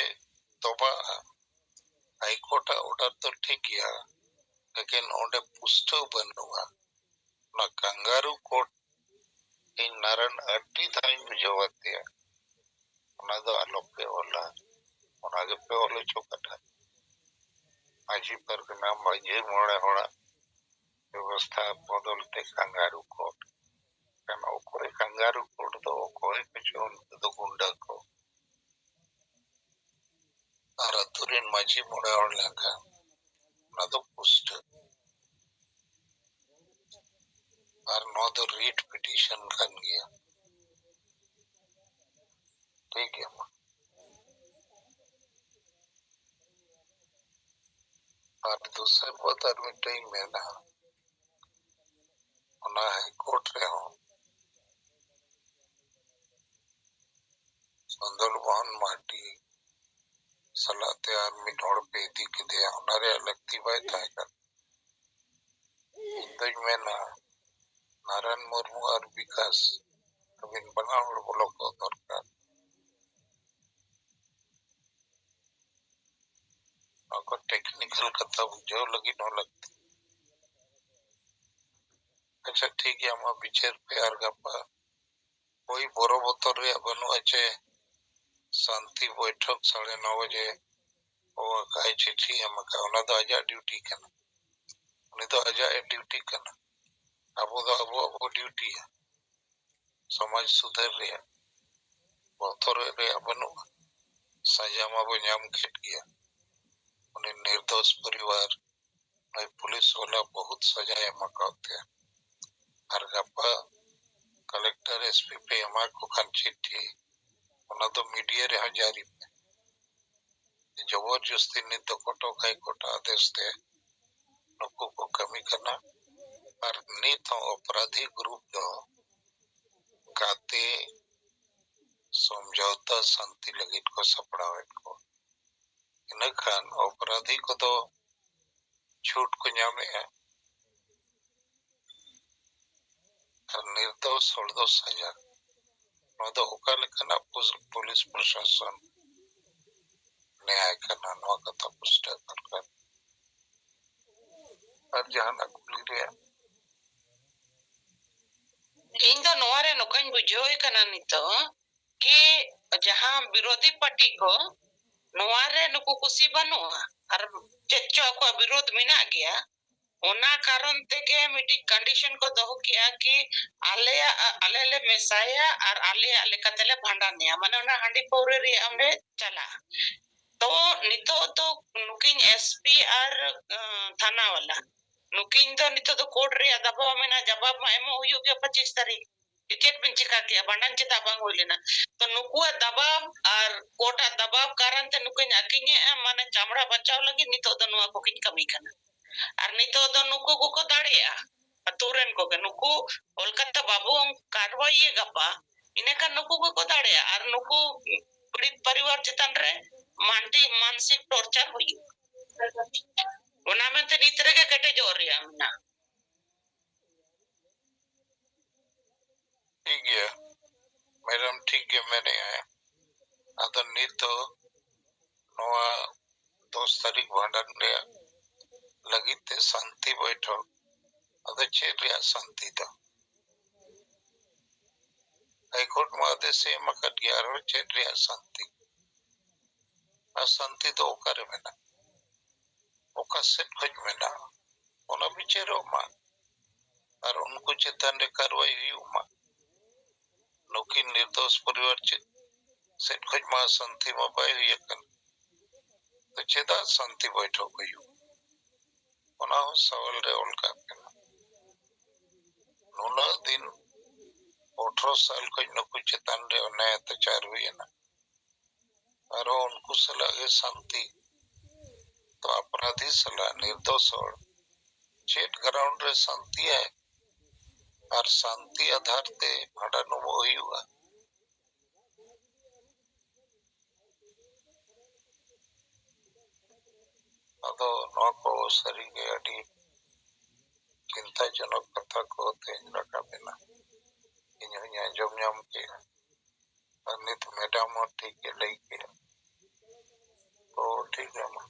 ᱫᱚᱵᱟᱜᱼᱟ᱾ ᱦᱟᱭ ᱠᱳᱨᱴ ᱟᱜ ᱚᱰᱟᱨ ᱫᱚ ᱴᱷᱤᱠ ᱜᱮᱭᱟ, ᱞᱮᱠᱤᱱ ᱚᱸᱰᱮ ᱯᱩᱥᱴᱟᱹᱣ ᱵᱟᱹᱱᱩᱜᱼᱟ᱾ ᱠᱳᱨᱴ ᱤᱧ ᱱᱟᱨᱟᱭᱚᱱ ᱟᱹᱰᱤ ᱫᱷᱟᱣ ᱤᱧ ᱵᱩᱡᱷᱟᱹᱣ ᱟᱫᱮᱭᱟ, ᱚᱱᱟ ᱫᱚ ᱟᱞᱚᱯᱮ ᱚᱞᱟ, ᱚᱱᱟ ᱜᱮᱯᱮ ᱚᱞ ᱦᱚᱪᱚ ᱠᱟᱫᱟ᱾ ᱢᱟᱹᱡᱷᱤ ᱯᱟᱨᱜᱟᱱᱟ, ᱢᱟᱹᱡᱷᱤ ᱢᱚᱬᱮ ᱦᱚᱲᱟᱜ ᱵᱮᱵᱚᱥᱛᱷᱟ ᱵᱚᱫᱚᱞ ᱛᱮ ᱠᱟᱝᱜᱟᱨᱩ ᱠᱳᱨᱴ᱾ ᱠᱷᱟᱱ ᱚᱠᱚᱭ ᱠᱟᱝᱜᱟᱨᱩ ᱠᱳᱨᱴ ᱫᱚ, ᱚᱠᱚᱭ ᱠᱚᱪᱚ ᱩᱱᱠᱩ ᱫᱚ ᱜᱩᱱᱰᱟᱹ ᱠᱚ᱾ ᱟᱨ ᱟᱹᱛᱩ ᱨᱮᱱ ᱢᱟᱹᱡᱷᱤ ᱢᱚᱬᱮ ᱦᱚᱲ ᱞᱮᱱᱠᱷᱟᱱ ᱚᱱᱟ ᱫᱚ ᱯᱩᱥᱴᱟᱹ᱾ ᱟᱨ ᱱᱚᱣᱟ ᱫᱚ ᱨᱤᱴ ᱯᱤᱴᱤᱥᱚᱱ ᱠᱟᱱ ᱜᱮᱭᱟ᱾ ᱴᱷᱤᱠ ᱜᱮᱭᱟ ᱢᱟ᱾ ᱟᱨ ᱫᱚᱥᱟᱨ ᱵᱟᱛ ᱟᱨ ᱢᱤᱫᱴᱟᱝ ᱤᱧ ᱢᱮᱱᱟ, ᱚᱱᱟ ᱦᱟᱭᱠᱳᱨᱴ ᱨᱮᱦᱚᱸ ᱥᱩᱱᱫᱚᱨ ᱢᱳᱦᱚᱱ ᱢᱟᱨᱰᱤ ᱥᱟᱞᱟᱜ ᱛᱮ ᱟᱨ ᱢᱤᱫ ᱦᱚᱲ ᱯᱮ ᱤᱫᱤ ᱠᱮᱫᱮᱭᱟ, ᱚᱱᱟ ᱨᱮᱭᱟᱜ ᱞᱟᱹᱠᱛᱤ ᱵᱟᱭ ᱛᱟᱦᱮᱸ ᱠᱟᱱᱟ᱾ ᱤᱧ ᱫᱩᱧ ᱢᱮᱱᱟ, ᱱᱟᱨᱟᱭᱚᱱ ᱢᱩᱨᱢᱩ ᱟᱨ ᱵᱤᱠᱟᱥ, ᱟᱹᱵᱤᱱ ᱵᱟᱱᱟ ᱦᱚᱲ ᱵᱚᱞᱚ ᱠᱚᱜ ᱫᱚᱨᱠᱟᱨ᱾ ᱱᱚᱣᱟ ᱠᱚ ᱴᱮᱠᱱᱤᱠᱟᱞ ᱠᱟᱛᱷᱟ ᱵᱩᱡᱷᱟᱹᱣ ᱞᱟᱹᱜᱤᱫ ᱦᱚᱸ ᱞᱟᱹᱠᱛᱤ᱾ ᱟᱪᱪᱷᱟ, ᱴᱷᱤᱠ ᱜᱮᱭᱟ, ᱟᱢᱟᱜ ᱵᱤᱪᱟᱹᱨ ᱯᱮ ᱟᱨ ᱜᱟᱯᱟ ᱳᱭ ᱵᱚᱨᱚ ᱵᱚᱛᱚᱨ ᱨᱮᱭᱟᱜ ᱵᱟᱹᱱᱩᱜᱼᱟ ᱪᱮ ᱥᱟᱱᱛᱤ ᱵᱳᱭᱴᱷᱚᱠ ᱥᱟᱲᱮ ᱱᱚ ᱵᱟᱡᱮ ᱦᱚᱦᱚ ᱟᱠᱟᱫᱼᱟᱭ, ᱪᱤᱴᱷᱤ ᱮᱢ ᱟᱠᱟᱫ, ᱚᱱᱟ ᱫᱚ ᱟᱡᱟᱜ ᱰᱤᱭᱩᱴᱤ ᱠᱟᱱᱟ᱾ ᱩᱱᱤ ᱫᱚ ᱟᱡᱟᱜ ᱮ ᱰᱤᱭᱩᱴᱤ ᱠᱟᱱᱟ᱾ ᱟᱵᱚ ᱫᱚ ᱟᱵᱚᱣᱟᱜ ᱵᱚ ᱰᱤᱭᱩᱴᱤᱭᱟ᱾ ᱥᱚᱢᱟᱡᱽ ᱥᱩᱫᱷᱟᱹᱨ ᱨᱮᱭᱟᱜ ᱵᱚᱛᱚᱨ ᱨᱮᱭᱟᱜ ᱵᱟᱹᱱᱩᱜᱼᱟ᱾ ᱥᱟᱡᱟ ᱢᱟᱵᱚ ᱧᱟᱢ ᱠᱮᱫ ᱜᱮᱭᱟ᱾ ᱩᱱᱤ ᱱᱤᱨᱫᱳᱥ ᱯᱚᱨᱤᱵᱟᱨ, ᱱᱩᱭ ᱯᱩᱞᱤᱥ ᱵᱟᱞᱟ ᱵᱚᱦᱩᱛ ᱥᱟᱡᱟᱭ ᱮᱢ ᱟᱠᱟᱫ ᱛᱟᱭᱟ᱾ ᱟᱨ ᱜᱟᱯᱟ ᱠᱟᱞᱮᱠᱴᱚᱨ, ᱮᱥᱯᱤ ᱯᱮ ᱮᱢᱟ ᱠᱚ ᱠᱷᱟᱱ ᱪᱤᱴᱷᱤ, ᱚᱱᱟ ᱫᱚ ᱢᱤᱰᱤᱭᱟ ᱨᱮᱦᱚᱸ ᱡᱟᱹᱨᱤ ᱯᱮ᱾ ᱡᱚᱵᱚᱨ ᱡᱚᱥᱛᱤ ᱱᱤᱛ ᱫᱚ ᱠᱚᱴᱚᱠ ᱦᱟᱭ ᱠᱳᱨᱴ ᱟᱫᱮᱥ ᱛᱮ ᱱᱩᱠᱩ ᱠᱚ ᱠᱟᱹᱢᱤ ᱠᱟᱱᱟ᱾ ᱟᱨ ᱱᱤᱛ ᱦᱚᱸ ᱚᱯᱨᱟᱫᱷᱤ ᱜᱨᱩᱯ ᱫᱚ ᱜᱟᱛᱮ ᱥᱚᱢᱡᱷᱚᱣᱛᱟ ᱥᱟᱱᱛᱤ ᱞᱟᱹᱜᱤᱫ ᱠᱚ ᱥᱟᱯᱲᱟᱣᱮᱫ ᱠᱚᱣᱟ᱾ ᱤᱱᱟᱹ ᱠᱷᱟᱱ ᱚᱯᱨᱟᱫᱷᱤ ᱠᱚᱫᱚ ᱪᱷᱩᱴ ᱠᱚ ᱧᱟᱢᱮᱜᱼᱟ, ᱟᱨ ᱱᱤᱨᱫᱳᱥ ᱦᱚᱲ ᱫᱚ ᱥᱟᱡᱟ᱾ ᱱᱚᱣᱟ ᱫᱚ ᱚᱠᱟ ᱞᱮᱠᱟᱱᱟᱜ ᱯᱩᱥ-, ᱯᱩᱞᱤᱥ ᱯᱨᱚᱥᱟᱥᱚᱱ ᱱᱮᱭᱟᱭ ᱠᱟᱱᱟ? ᱱᱚᱣᱟ ᱠᱟᱛᱷᱟ ᱯᱩᱥᱴᱟᱹᱣ ᱫᱚᱨᱠᱟᱨ᱾ ᱟᱨ ᱡᱟᱦᱟᱱᱟᱜ ᱠᱩᱞᱤ ᱨᱮᱭᱟᱜ ᱵᱟᱹᱧ ᱵᱩᱡᱷᱟᱹᱣᱮ ᱠᱟᱱᱟ ᱱᱤᱛᱚᱜ ᱠᱤ ᱡᱟᱦᱟᱸ ᱵᱤᱨᱳᱫᱷᱤ ᱯᱟᱨᱴᱤ ᱠᱚ ᱱᱚᱣᱟ ᱨᱮ ᱱᱩᱠᱩ ᱠᱩᱥᱤ ᱵᱟᱹᱱᱩᱜᱼᱟ, ᱟᱨ ᱪᱮᱫ ᱪᱚ ᱟᱠᱚᱣᱟᱜ ᱵᱤᱨᱳᱫᱷ ᱢᱮᱱᱟᱜ ᱜᱮᱭᱟ᱾ ᱚᱱᱟ ᱠᱟᱨᱚᱱ ᱛᱮᱜᱮ ᱢᱤᱫᱴᱤᱡ ᱠᱚᱱᱰᱤᱥᱚᱱ ᱠᱚ ᱫᱚᱦᱚ ᱠᱮᱜᱼᱟ ᱠᱤ ᱟᱞᱮᱭᱟᱜ, ᱟᱞᱮ ᱞᱮ ᱢᱮᱥᱟᱭᱟ ᱟᱨ ᱟᱞᱮᱭᱟᱜ ᱞᱮᱠᱟ ᱛᱮᱞᱮ ᱵᱷᱟᱸᱰᱟᱱᱮᱭᱟ, ᱢᱟᱱᱮ ᱚᱱᱟ ᱦᱟᱺᱰᱤ ᱯᱟᱹᱣᱨᱟᱹ ᱨᱮᱭᱟᱜ ᱚᱸᱰᱮ ᱪᱟᱞᱟᱜᱼᱟ᱾ ᱛᱚ ᱱᱤᱛᱚᱜ ᱫᱚ ᱱᱩᱠᱤᱱ ᱮᱥ ᱯᱤ ᱟᱨ, ᱟᱸ, ᱛᱷᱟᱱᱟ ᱣᱟᱞᱟ, ᱱᱩᱠᱤᱱ ᱫᱚ ᱱᱤᱛᱚᱜ ᱫᱚ ᱠᱳᱨᱴ ᱨᱮᱭᱟᱜ ᱫᱟᱵᱟᱣ ᱢᱮᱱᱟᱜᱼᱟ, ᱡᱟᱵᱟᱵ ᱢᱟ ᱮᱢᱚᱜ ᱦᱩᱭᱩᱜ ᱜᱮᱭᱟ ᱯᱚᱸᱪᱤᱥ ᱛᱟᱹᱨᱤᱠᱷ᱾ ᱪᱮᱫ ᱵᱤᱱ ᱪᱤᱠᱟ ᱠᱮᱜᱼᱟ? ᱵᱷᱟᱸᱰᱟᱱ ᱪᱮᱫᱟᱜ ᱵᱟᱝ ᱦᱩᱭ ᱞᱮᱱᱟ? ᱛᱚ ᱱᱩᱠᱩᱣᱟᱜ ᱫᱟᱵᱟᱣ ᱟᱨ ᱠᱳᱨᱴ ᱟᱜ ᱫᱟᱵᱟᱣ ᱠᱟᱨᱚᱱ ᱛᱮ ᱱᱩᱠᱩᱧ ᱟᱹᱠᱤᱧᱮᱜᱼᱟ, ᱢᱟᱱᱮ ᱪᱟᱢᱲᱟ ᱵᱟᱧᱪᱟᱣ ᱞᱟᱹᱜᱤᱫ ᱱᱤᱛᱚᱜ ᱫᱚ ᱱᱚᱣᱟ ᱠᱚᱠᱤᱱ ᱠᱟᱹᱢᱤ ᱠᱟᱱᱟ᱾ ᱟᱨ ᱱᱤᱛᱚᱜ ᱫᱚ ᱱᱩᱠᱩ ᱠᱚᱠᱚ ᱫᱟᱲᱮᱭᱟᱜᱼᱟ, ᱟᱹᱛᱩ ᱨᱮᱱ ᱠᱚᱜᱮ᱾ ᱱᱩᱠᱩ ᱚᱞᱠᱟᱛᱮ ᱵᱟᱵᱚ ᱠᱟᱨᱣᱟᱭᱮ ᱜᱟᱯᱟ, ᱤᱱᱟᱹᱠᱷᱟᱱ ᱱᱩᱠᱩ ᱠᱚᱠᱚ ᱫᱟᱲᱮᱭᱟᱜᱼᱟ᱾ ᱟᱨ ᱱᱩᱠᱩ ᱯᱤᱲᱤᱛ ᱯᱚᱨᱤᱵᱟᱨ ᱪᱮᱛᱟᱱ ᱨᱮ ᱢᱟᱱᱴᱤ ᱢᱟᱱᱥᱤᱠ ᱴᱚᱨᱪᱟᱨ ᱦᱩᱭᱩᱜᱼᱟ᱾ ᱚᱱᱟ ᱢᱮᱱᱛᱮ ᱱᱤᱛ ᱨᱮᱜᱮ ᱠᱮᱴᱮᱡᱚᱜ ᱨᱮᱭᱟᱜ ᱢᱮᱱᱟᱜᱼᱟ᱾ ᱴᱷᱤᱠ ᱜᱮᱭᱟ ᱢᱮᱰᱟᱢ, ᱴᱷᱤᱠ ᱜᱮ ᱢᱮᱱᱮᱜᱼᱟᱭ᱾ ᱟᱫᱚ ᱱᱤᱛ ᱫᱚ ᱱᱚᱣᱟ ᱫᱚᱥ ᱛᱟᱹᱨᱤᱠᱷ ᱵᱷᱟᱸᱰᱟᱱ ᱨᱮᱭᱟᱜ ᱞᱟᱹᱜᱤᱫ ᱛᱮ ᱥᱟᱱᱛᱤ ᱵᱳᱭᱴᱷᱚᱠ, ᱟᱫᱚ ᱪᱮᱫ ᱨᱮᱭᱟᱜ ᱥᱟᱱᱛᱤ ᱫᱚ? ᱦᱟᱭᱠᱳᱨᱴ ᱢᱟ ᱟᱫᱮᱥ ᱮ ᱮᱢ ᱟᱠᱟᱫ ᱜᱮᱭᱟ, ᱟᱨᱦᱚᱸ ᱪᱮᱫ ᱨᱮᱭᱟᱜ ᱥᱟᱱᱛᱤ? ᱟᱨ ᱥᱟᱱᱛᱤ ᱫᱚ ᱚᱠᱟᱨᱮ ᱢᱮᱱᱟᱜᱼᱟ? ᱚᱠᱟ ᱥᱮᱫ ᱠᱷᱚᱡ ᱢᱮᱱᱟᱜᱼᱟ? ᱚᱱᱟ ᱵᱤᱪᱟᱹᱨᱚᱜ ᱢᱟ ᱟᱨ ᱩᱱᱠᱩ ᱪᱮᱛᱟᱱ ᱨᱮ ᱠᱟᱨᱣᱟᱭ ᱦᱩᱭᱩᱜ ᱢᱟ᱾ ᱱᱩᱠᱤᱱ ᱱᱤᱨᱫᱳᱥ ᱯᱚᱨᱤᱵᱟᱨ ᱪᱮᱫ ᱥᱮᱫ ᱠᱷᱚᱡ ᱢᱟ ᱥᱟᱱᱛᱤ ᱢᱟ ᱵᱟᱭ ᱦᱩᱭ ᱟᱠᱟᱱ, ᱛᱚ ᱪᱮᱫᱟᱜ ᱥᱟᱱᱛᱤ ᱵᱳᱭᱴᱷᱚᱠ ᱦᱩᱭᱩᱜ? ᱚᱱᱟ ᱦᱚᱸ ᱥᱟᱣᱟᱞ ᱨᱮ ᱚᱞ ᱠᱟᱜ ᱠᱟᱱᱟ᱾ ᱱᱩᱱᱟᱹᱜ ᱫᱤᱱ ᱟᱴᱷᱨᱚ ᱥᱟᱞ ᱠᱷᱚᱡ ᱱᱩᱠᱩ ᱪᱮᱛᱟᱱ ᱨᱮ ᱚᱱᱮ ᱚᱛᱛᱟᱪᱟᱨ ᱦᱩᱭ ᱮᱱᱟ, ᱟᱨᱚ ᱩᱱᱠᱩ ᱥᱟᱞᱟᱜ ᱜᱮ ᱥᱟᱱᱛᱤ᱾ ᱛᱚ ᱟᱯᱨᱟᱫᱷᱤ ᱥᱟᱞᱟᱜ ᱱᱤᱨᱫᱳᱥ ᱦᱚᱲ ᱪᱮᱫ ᱜᱨᱟᱣᱩᱱᱰ ᱨᱮ ᱥᱟᱱᱛᱤᱭᱟᱭ? ᱟᱨ ᱥᱟᱱᱛᱤ ᱟᱫᱷᱟᱨ ᱛᱮ ᱵᱷᱟᱸᱰᱟᱱ ᱩᱢᱩᱜ ᱦᱩᱭᱩᱜᱼᱟ? ᱟᱫᱚ ᱱᱚᱣᱟ ᱠᱚ ᱥᱟᱹᱨᱤᱜᱮ ᱟᱹᱰᱤ ᱪᱤᱱᱛᱟᱹᱡᱚᱱᱚᱠ ᱠᱟᱛᱷᱟ ᱠᱚ ᱛᱮᱦᱮᱧ ᱨᱟᱠᱟᱵ ᱮᱱᱟ᱾ ᱤᱧ ᱦᱚᱸᱧ ᱟᱸᱡᱚᱢ ᱧᱟᱢ ᱠᱮᱜᱼᱟ᱾ ᱟᱨ ᱱᱤᱛ ᱢᱮᱰᱟᱢ ᱦᱚᱸ ᱴᱷᱤᱠ ᱜᱮ ᱞᱟᱹᱭ ᱠᱮᱜᱼᱟ᱾ ᱛᱚ ᱴᱷᱤᱠ ᱜᱮᱭᱟ ᱢᱟ᱾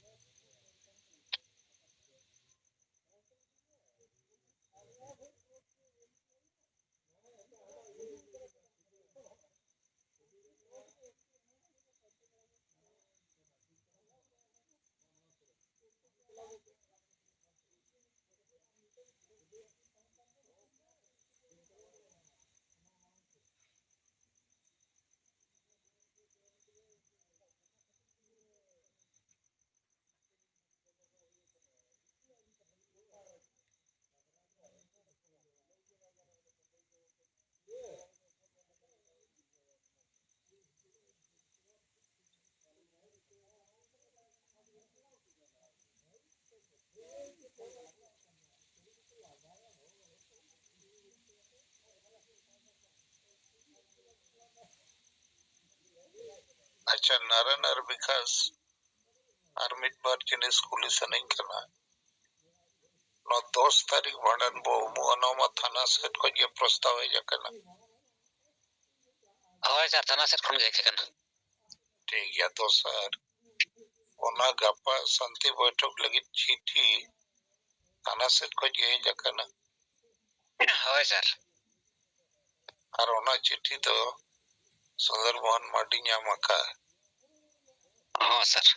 ᱟᱪᱪᱷᱟ, ᱱᱟᱨᱟᱭᱚᱱ ᱟᱨ ᱵᱤᱠᱟᱥ, ᱟᱨ ᱢᱤᱫ ᱵᱟᱨ ᱡᱤᱱᱤᱥ ᱠᱩᱞᱤ ᱥᱟᱱᱟᱧ ᱠᱟᱱᱟ᱾ ᱱᱚᱣᱟ ᱫᱚᱥ ᱛᱟᱹᱨᱤᱠᱷ ᱵᱷᱟᱸᱰᱟᱱ ᱵᱚ ᱩᱢᱩᱜᱼᱟ, ᱱᱚᱣᱟ ᱢᱟ ᱛᱷᱟᱱᱟ ᱥᱮᱫ ᱠᱷᱚᱱ ᱜᱮ ᱯᱨᱚᱥᱛᱟᱵ ᱦᱮᱡ ᱟᱠᱟᱱᱟ᱾ ᱦᱳᱭ ᱥᱟᱨ, ᱛᱷᱟᱱᱟ ᱥᱮᱫ ᱠᱷᱚᱱ ᱜᱮ ᱦᱮᱡ ᱟᱠᱟᱱᱟ᱾ ᱴᱷᱤᱠ ᱜᱮᱭᱟ᱾ ᱫᱚᱥᱟᱨ, ᱚᱱᱟ ᱜᱟᱯᱟ ᱥᱟᱱᱛᱤ ᱵᱳᱭᱴᱷᱚᱠ ᱞᱟᱹᱜᱤᱫ ᱪᱤᱴᱷᱤ ᱛᱷᱟᱱᱟ ᱥᱮᱫ ᱠᱷᱚᱱ ᱜᱮ ᱦᱮᱡ ᱟᱠᱟᱱᱟ᱾ ᱦᱳᱭ ᱥᱟᱨ᱾ ᱟᱨ ᱚᱱᱟ ᱪᱤᱴᱷᱤ ᱫᱚ ᱥᱩᱱᱫᱚᱨ ᱢᱳᱦᱚᱱ ᱢᱟᱨᱰᱤ ᱧᱟᱢ ᱟᱠᱟᱫ᱾ ᱦᱚᱸ ᱥᱟᱨ᱾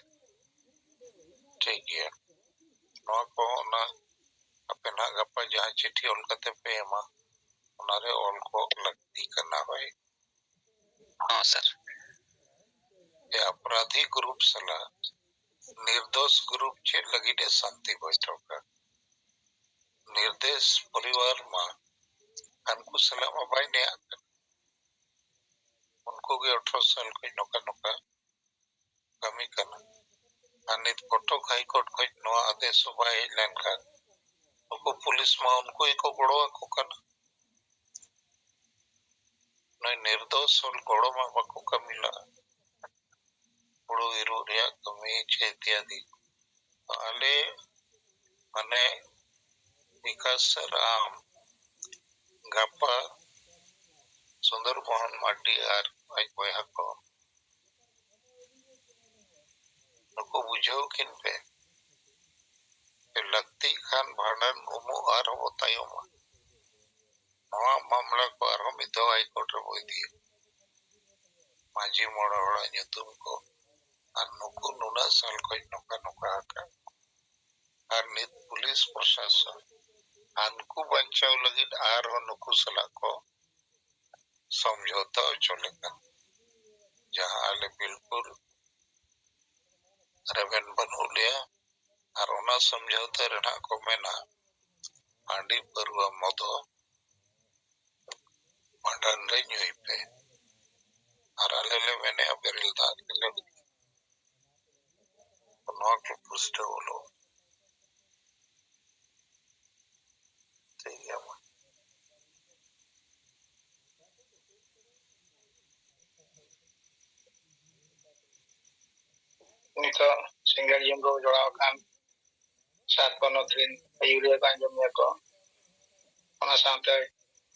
ᱴᱷᱤᱠ ᱜᱮᱭᱟ᱾ ᱱᱚᱣᱟ ᱠᱚ ᱚᱱᱟ ᱟᱯᱮ ᱱᱟᱦᱟᱜ ᱜᱟᱯᱟ ᱡᱟᱦᱟᱸ ᱪᱤᱴᱷᱤ ᱚᱞ ᱠᱟᱛᱮ ᱯᱮ ᱮᱢᱟ, ᱚᱱᱟᱨᱮ ᱚᱞ ᱠᱚ ᱞᱟᱹᱠᱛᱤ ᱠᱟᱱᱟ᱾ ᱦᱳᱭ᱾ ᱦᱚᱸ ᱥᱟᱨ᱾ ᱮ ᱟᱯᱨᱟᱫᱷᱤ ᱜᱨᱩᱯ ᱥᱟᱞᱟᱜ ᱱᱤᱨᱫᱳᱥ ᱜᱨᱩᱯ ᱪᱮᱫ ᱞᱟᱹᱜᱤᱫ ᱮ ᱥᱟᱱᱛᱤ ᱵᱳᱭᱴᱷᱚᱠᱟ? ᱱᱤᱨᱫᱳᱥ ᱯᱚᱨᱤᱵᱟᱨ ᱢᱟ ᱦᱟᱱᱠᱩ ᱥᱟᱞᱟᱜ ᱢᱟ ᱵᱟᱭ ᱱᱮᱭᱟᱜ ᱠᱟᱱᱟ᱾ ᱩᱱᱠᱩ ᱜᱮ ᱟᱴᱷᱨᱚ ᱥᱟᱞ ᱠᱷᱚᱱ ᱱᱚᱝᱠᱟ ᱱᱚᱝᱠᱟ ᱠᱟᱹᱢᱤ ᱠᱟᱱᱟ᱾ ᱟᱨ ᱱᱤᱛ ᱠᱚᱴᱚᱠ ᱦᱟᱭ ᱠᱳᱨᱴ ᱠᱷᱚᱱ ᱱᱚᱣᱟ ᱟᱫᱮᱥ ᱦᱚᱸ ᱵᱟᱭ ᱦᱮᱡ ᱞᱮᱱᱠᱷᱟᱱ ᱱᱩᱠᱩ ᱯᱩᱞᱤᱥ ᱢᱟ ᱩᱱᱠᱩ ᱜᱮᱠᱚ ᱜᱚᱲᱚ ᱟᱠᱚ ᱠᱟᱱᱟ᱾ ᱱᱩᱭ ᱱᱤᱨᱫᱳᱥ ᱦᱚᱲ ᱜᱚᱲᱚ ᱢᱟ ᱵᱟᱠᱚ ᱠᱟᱹᱢᱤ ᱞᱟᱜᱼᱟ᱾ ᱦᱩᱲᱩ ᱤᱨᱚᱜ ᱨᱮᱭᱟᱜ ᱠᱟᱹᱢᱤ ᱪᱮ ᱤᱛᱭᱟᱫᱤ᱾ ᱟᱞᱮ ᱢᱟᱱᱮ ᱵᱤᱠᱟᱥ ᱨᱟᱢ ᱜᱟᱯᱟ ᱥᱩᱱᱫᱚᱨ ᱢᱳᱦᱚᱱ ᱢᱟᱨᱰᱤ ᱟᱨ ᱟᱡ ᱵᱚᱭᱦᱟ ᱠᱚ ᱱᱩᱠᱩ ᱵᱩᱡᱷᱟᱹᱣ ᱠᱤᱱ ᱯᱮ᱾ ᱞᱟᱹᱠᱛᱤᱜ ᱠᱷᱟᱱ ᱵᱷᱟᱸᱰᱟᱱ ᱩᱢᱩᱜ ᱟᱨᱦᱚᱸ ᱵᱚ ᱛᱟᱭᱚᱢᱟ᱾ ᱱᱚᱣᱟ ᱢᱟᱢᱞᱟ ᱠᱚ ᱟᱨᱦᱚᱸ ᱢᱤᱫ ᱫᱷᱟᱣ ᱦᱟᱭ ᱠᱳᱨᱴ ᱨᱮᱵᱚ ᱤᱫᱤᱭᱟ᱾ ᱢᱟᱹᱡᱷᱤ ᱢᱚᱬᱮ ᱦᱚᱲᱟᱜ ᱧᱩᱛᱩᱢ ᱠᱚ ᱟᱨ ᱱᱩᱠᱩ ᱱᱩᱱᱟᱹᱜ ᱥᱟᱞ ᱠᱷᱚᱱ ᱱᱚᱝᱠᱟ ᱱᱚᱝᱠᱟ ᱟᱠᱟᱫ ᱠᱚ᱾ ᱟᱨ ᱱᱤᱛ ᱯᱩᱞᱤᱥ ᱯᱨᱚᱥᱟᱥᱚᱱ ᱦᱟᱱᱠᱩ ᱵᱟᱧᱪᱟᱣ ᱞᱟᱹᱜᱤᱫ ᱟᱨᱦᱚᱸ ᱱᱩᱠᱩ ᱥᱟᱞᱟᱜ ᱠᱚ ᱥᱚᱢᱡᱷᱚᱛᱟ ᱦᱚᱪᱚ ᱞᱮᱠᱟ, ᱡᱟᱦᱟᱸ ᱟᱞᱮ ᱵᱤᱞᱠᱩᱞ ᱨᱮᱵᱮᱱ ᱵᱟᱹᱱᱩᱜ ᱞᱮᱭᱟ᱾ ᱟᱨ ᱚᱱᱟ ᱥᱚᱢᱡᱷᱚᱛᱟ ᱨᱮᱱᱟᱜ ᱠᱚ ᱢᱮᱱᱟ, ᱦᱟᱺᱰᱤ ᱯᱟᱹᱨᱣᱟᱹ ᱢᱚᱫᱚ ᱵᱷᱟᱸᱰᱟᱱ ᱨᱮ ᱧᱩᱭ ᱯᱮ᱾ ᱟᱨ ᱟᱞᱮ ᱞᱮ ᱢᱮᱱᱮᱜᱼᱟ, ᱵᱮᱨᱮᱞ ᱫᱟᱜ ᱜᱮᱞᱮ ᱧᱩᱭᱟ᱾ ᱱᱚᱣᱟ ᱠᱚ ᱯᱩᱥᱴᱟᱹᱣ ᱚᱞᱚᱜ᱾ ᱴᱷᱤᱠ ᱜᱮᱭᱟ, ᱢᱟ᱾ ᱱᱤᱛᱚᱜ ᱥᱮᱸᱜᱮᱞ ᱡᱩᱞ ᱨᱮ ᱡᱚᱲᱟᱣ ᱟᱠᱟᱱ ᱥᱟᱛ ᱯᱚᱱᱚᱛ ᱨᱤᱱ ᱟᱹᱭᱩᱨᱤᱭᱟᱹ ᱠᱚ ᱟᱸᱡᱚᱢᱤᱭᱟᱹ ᱠᱚ, ᱚᱱᱟ ᱥᱟᱶᱛᱮ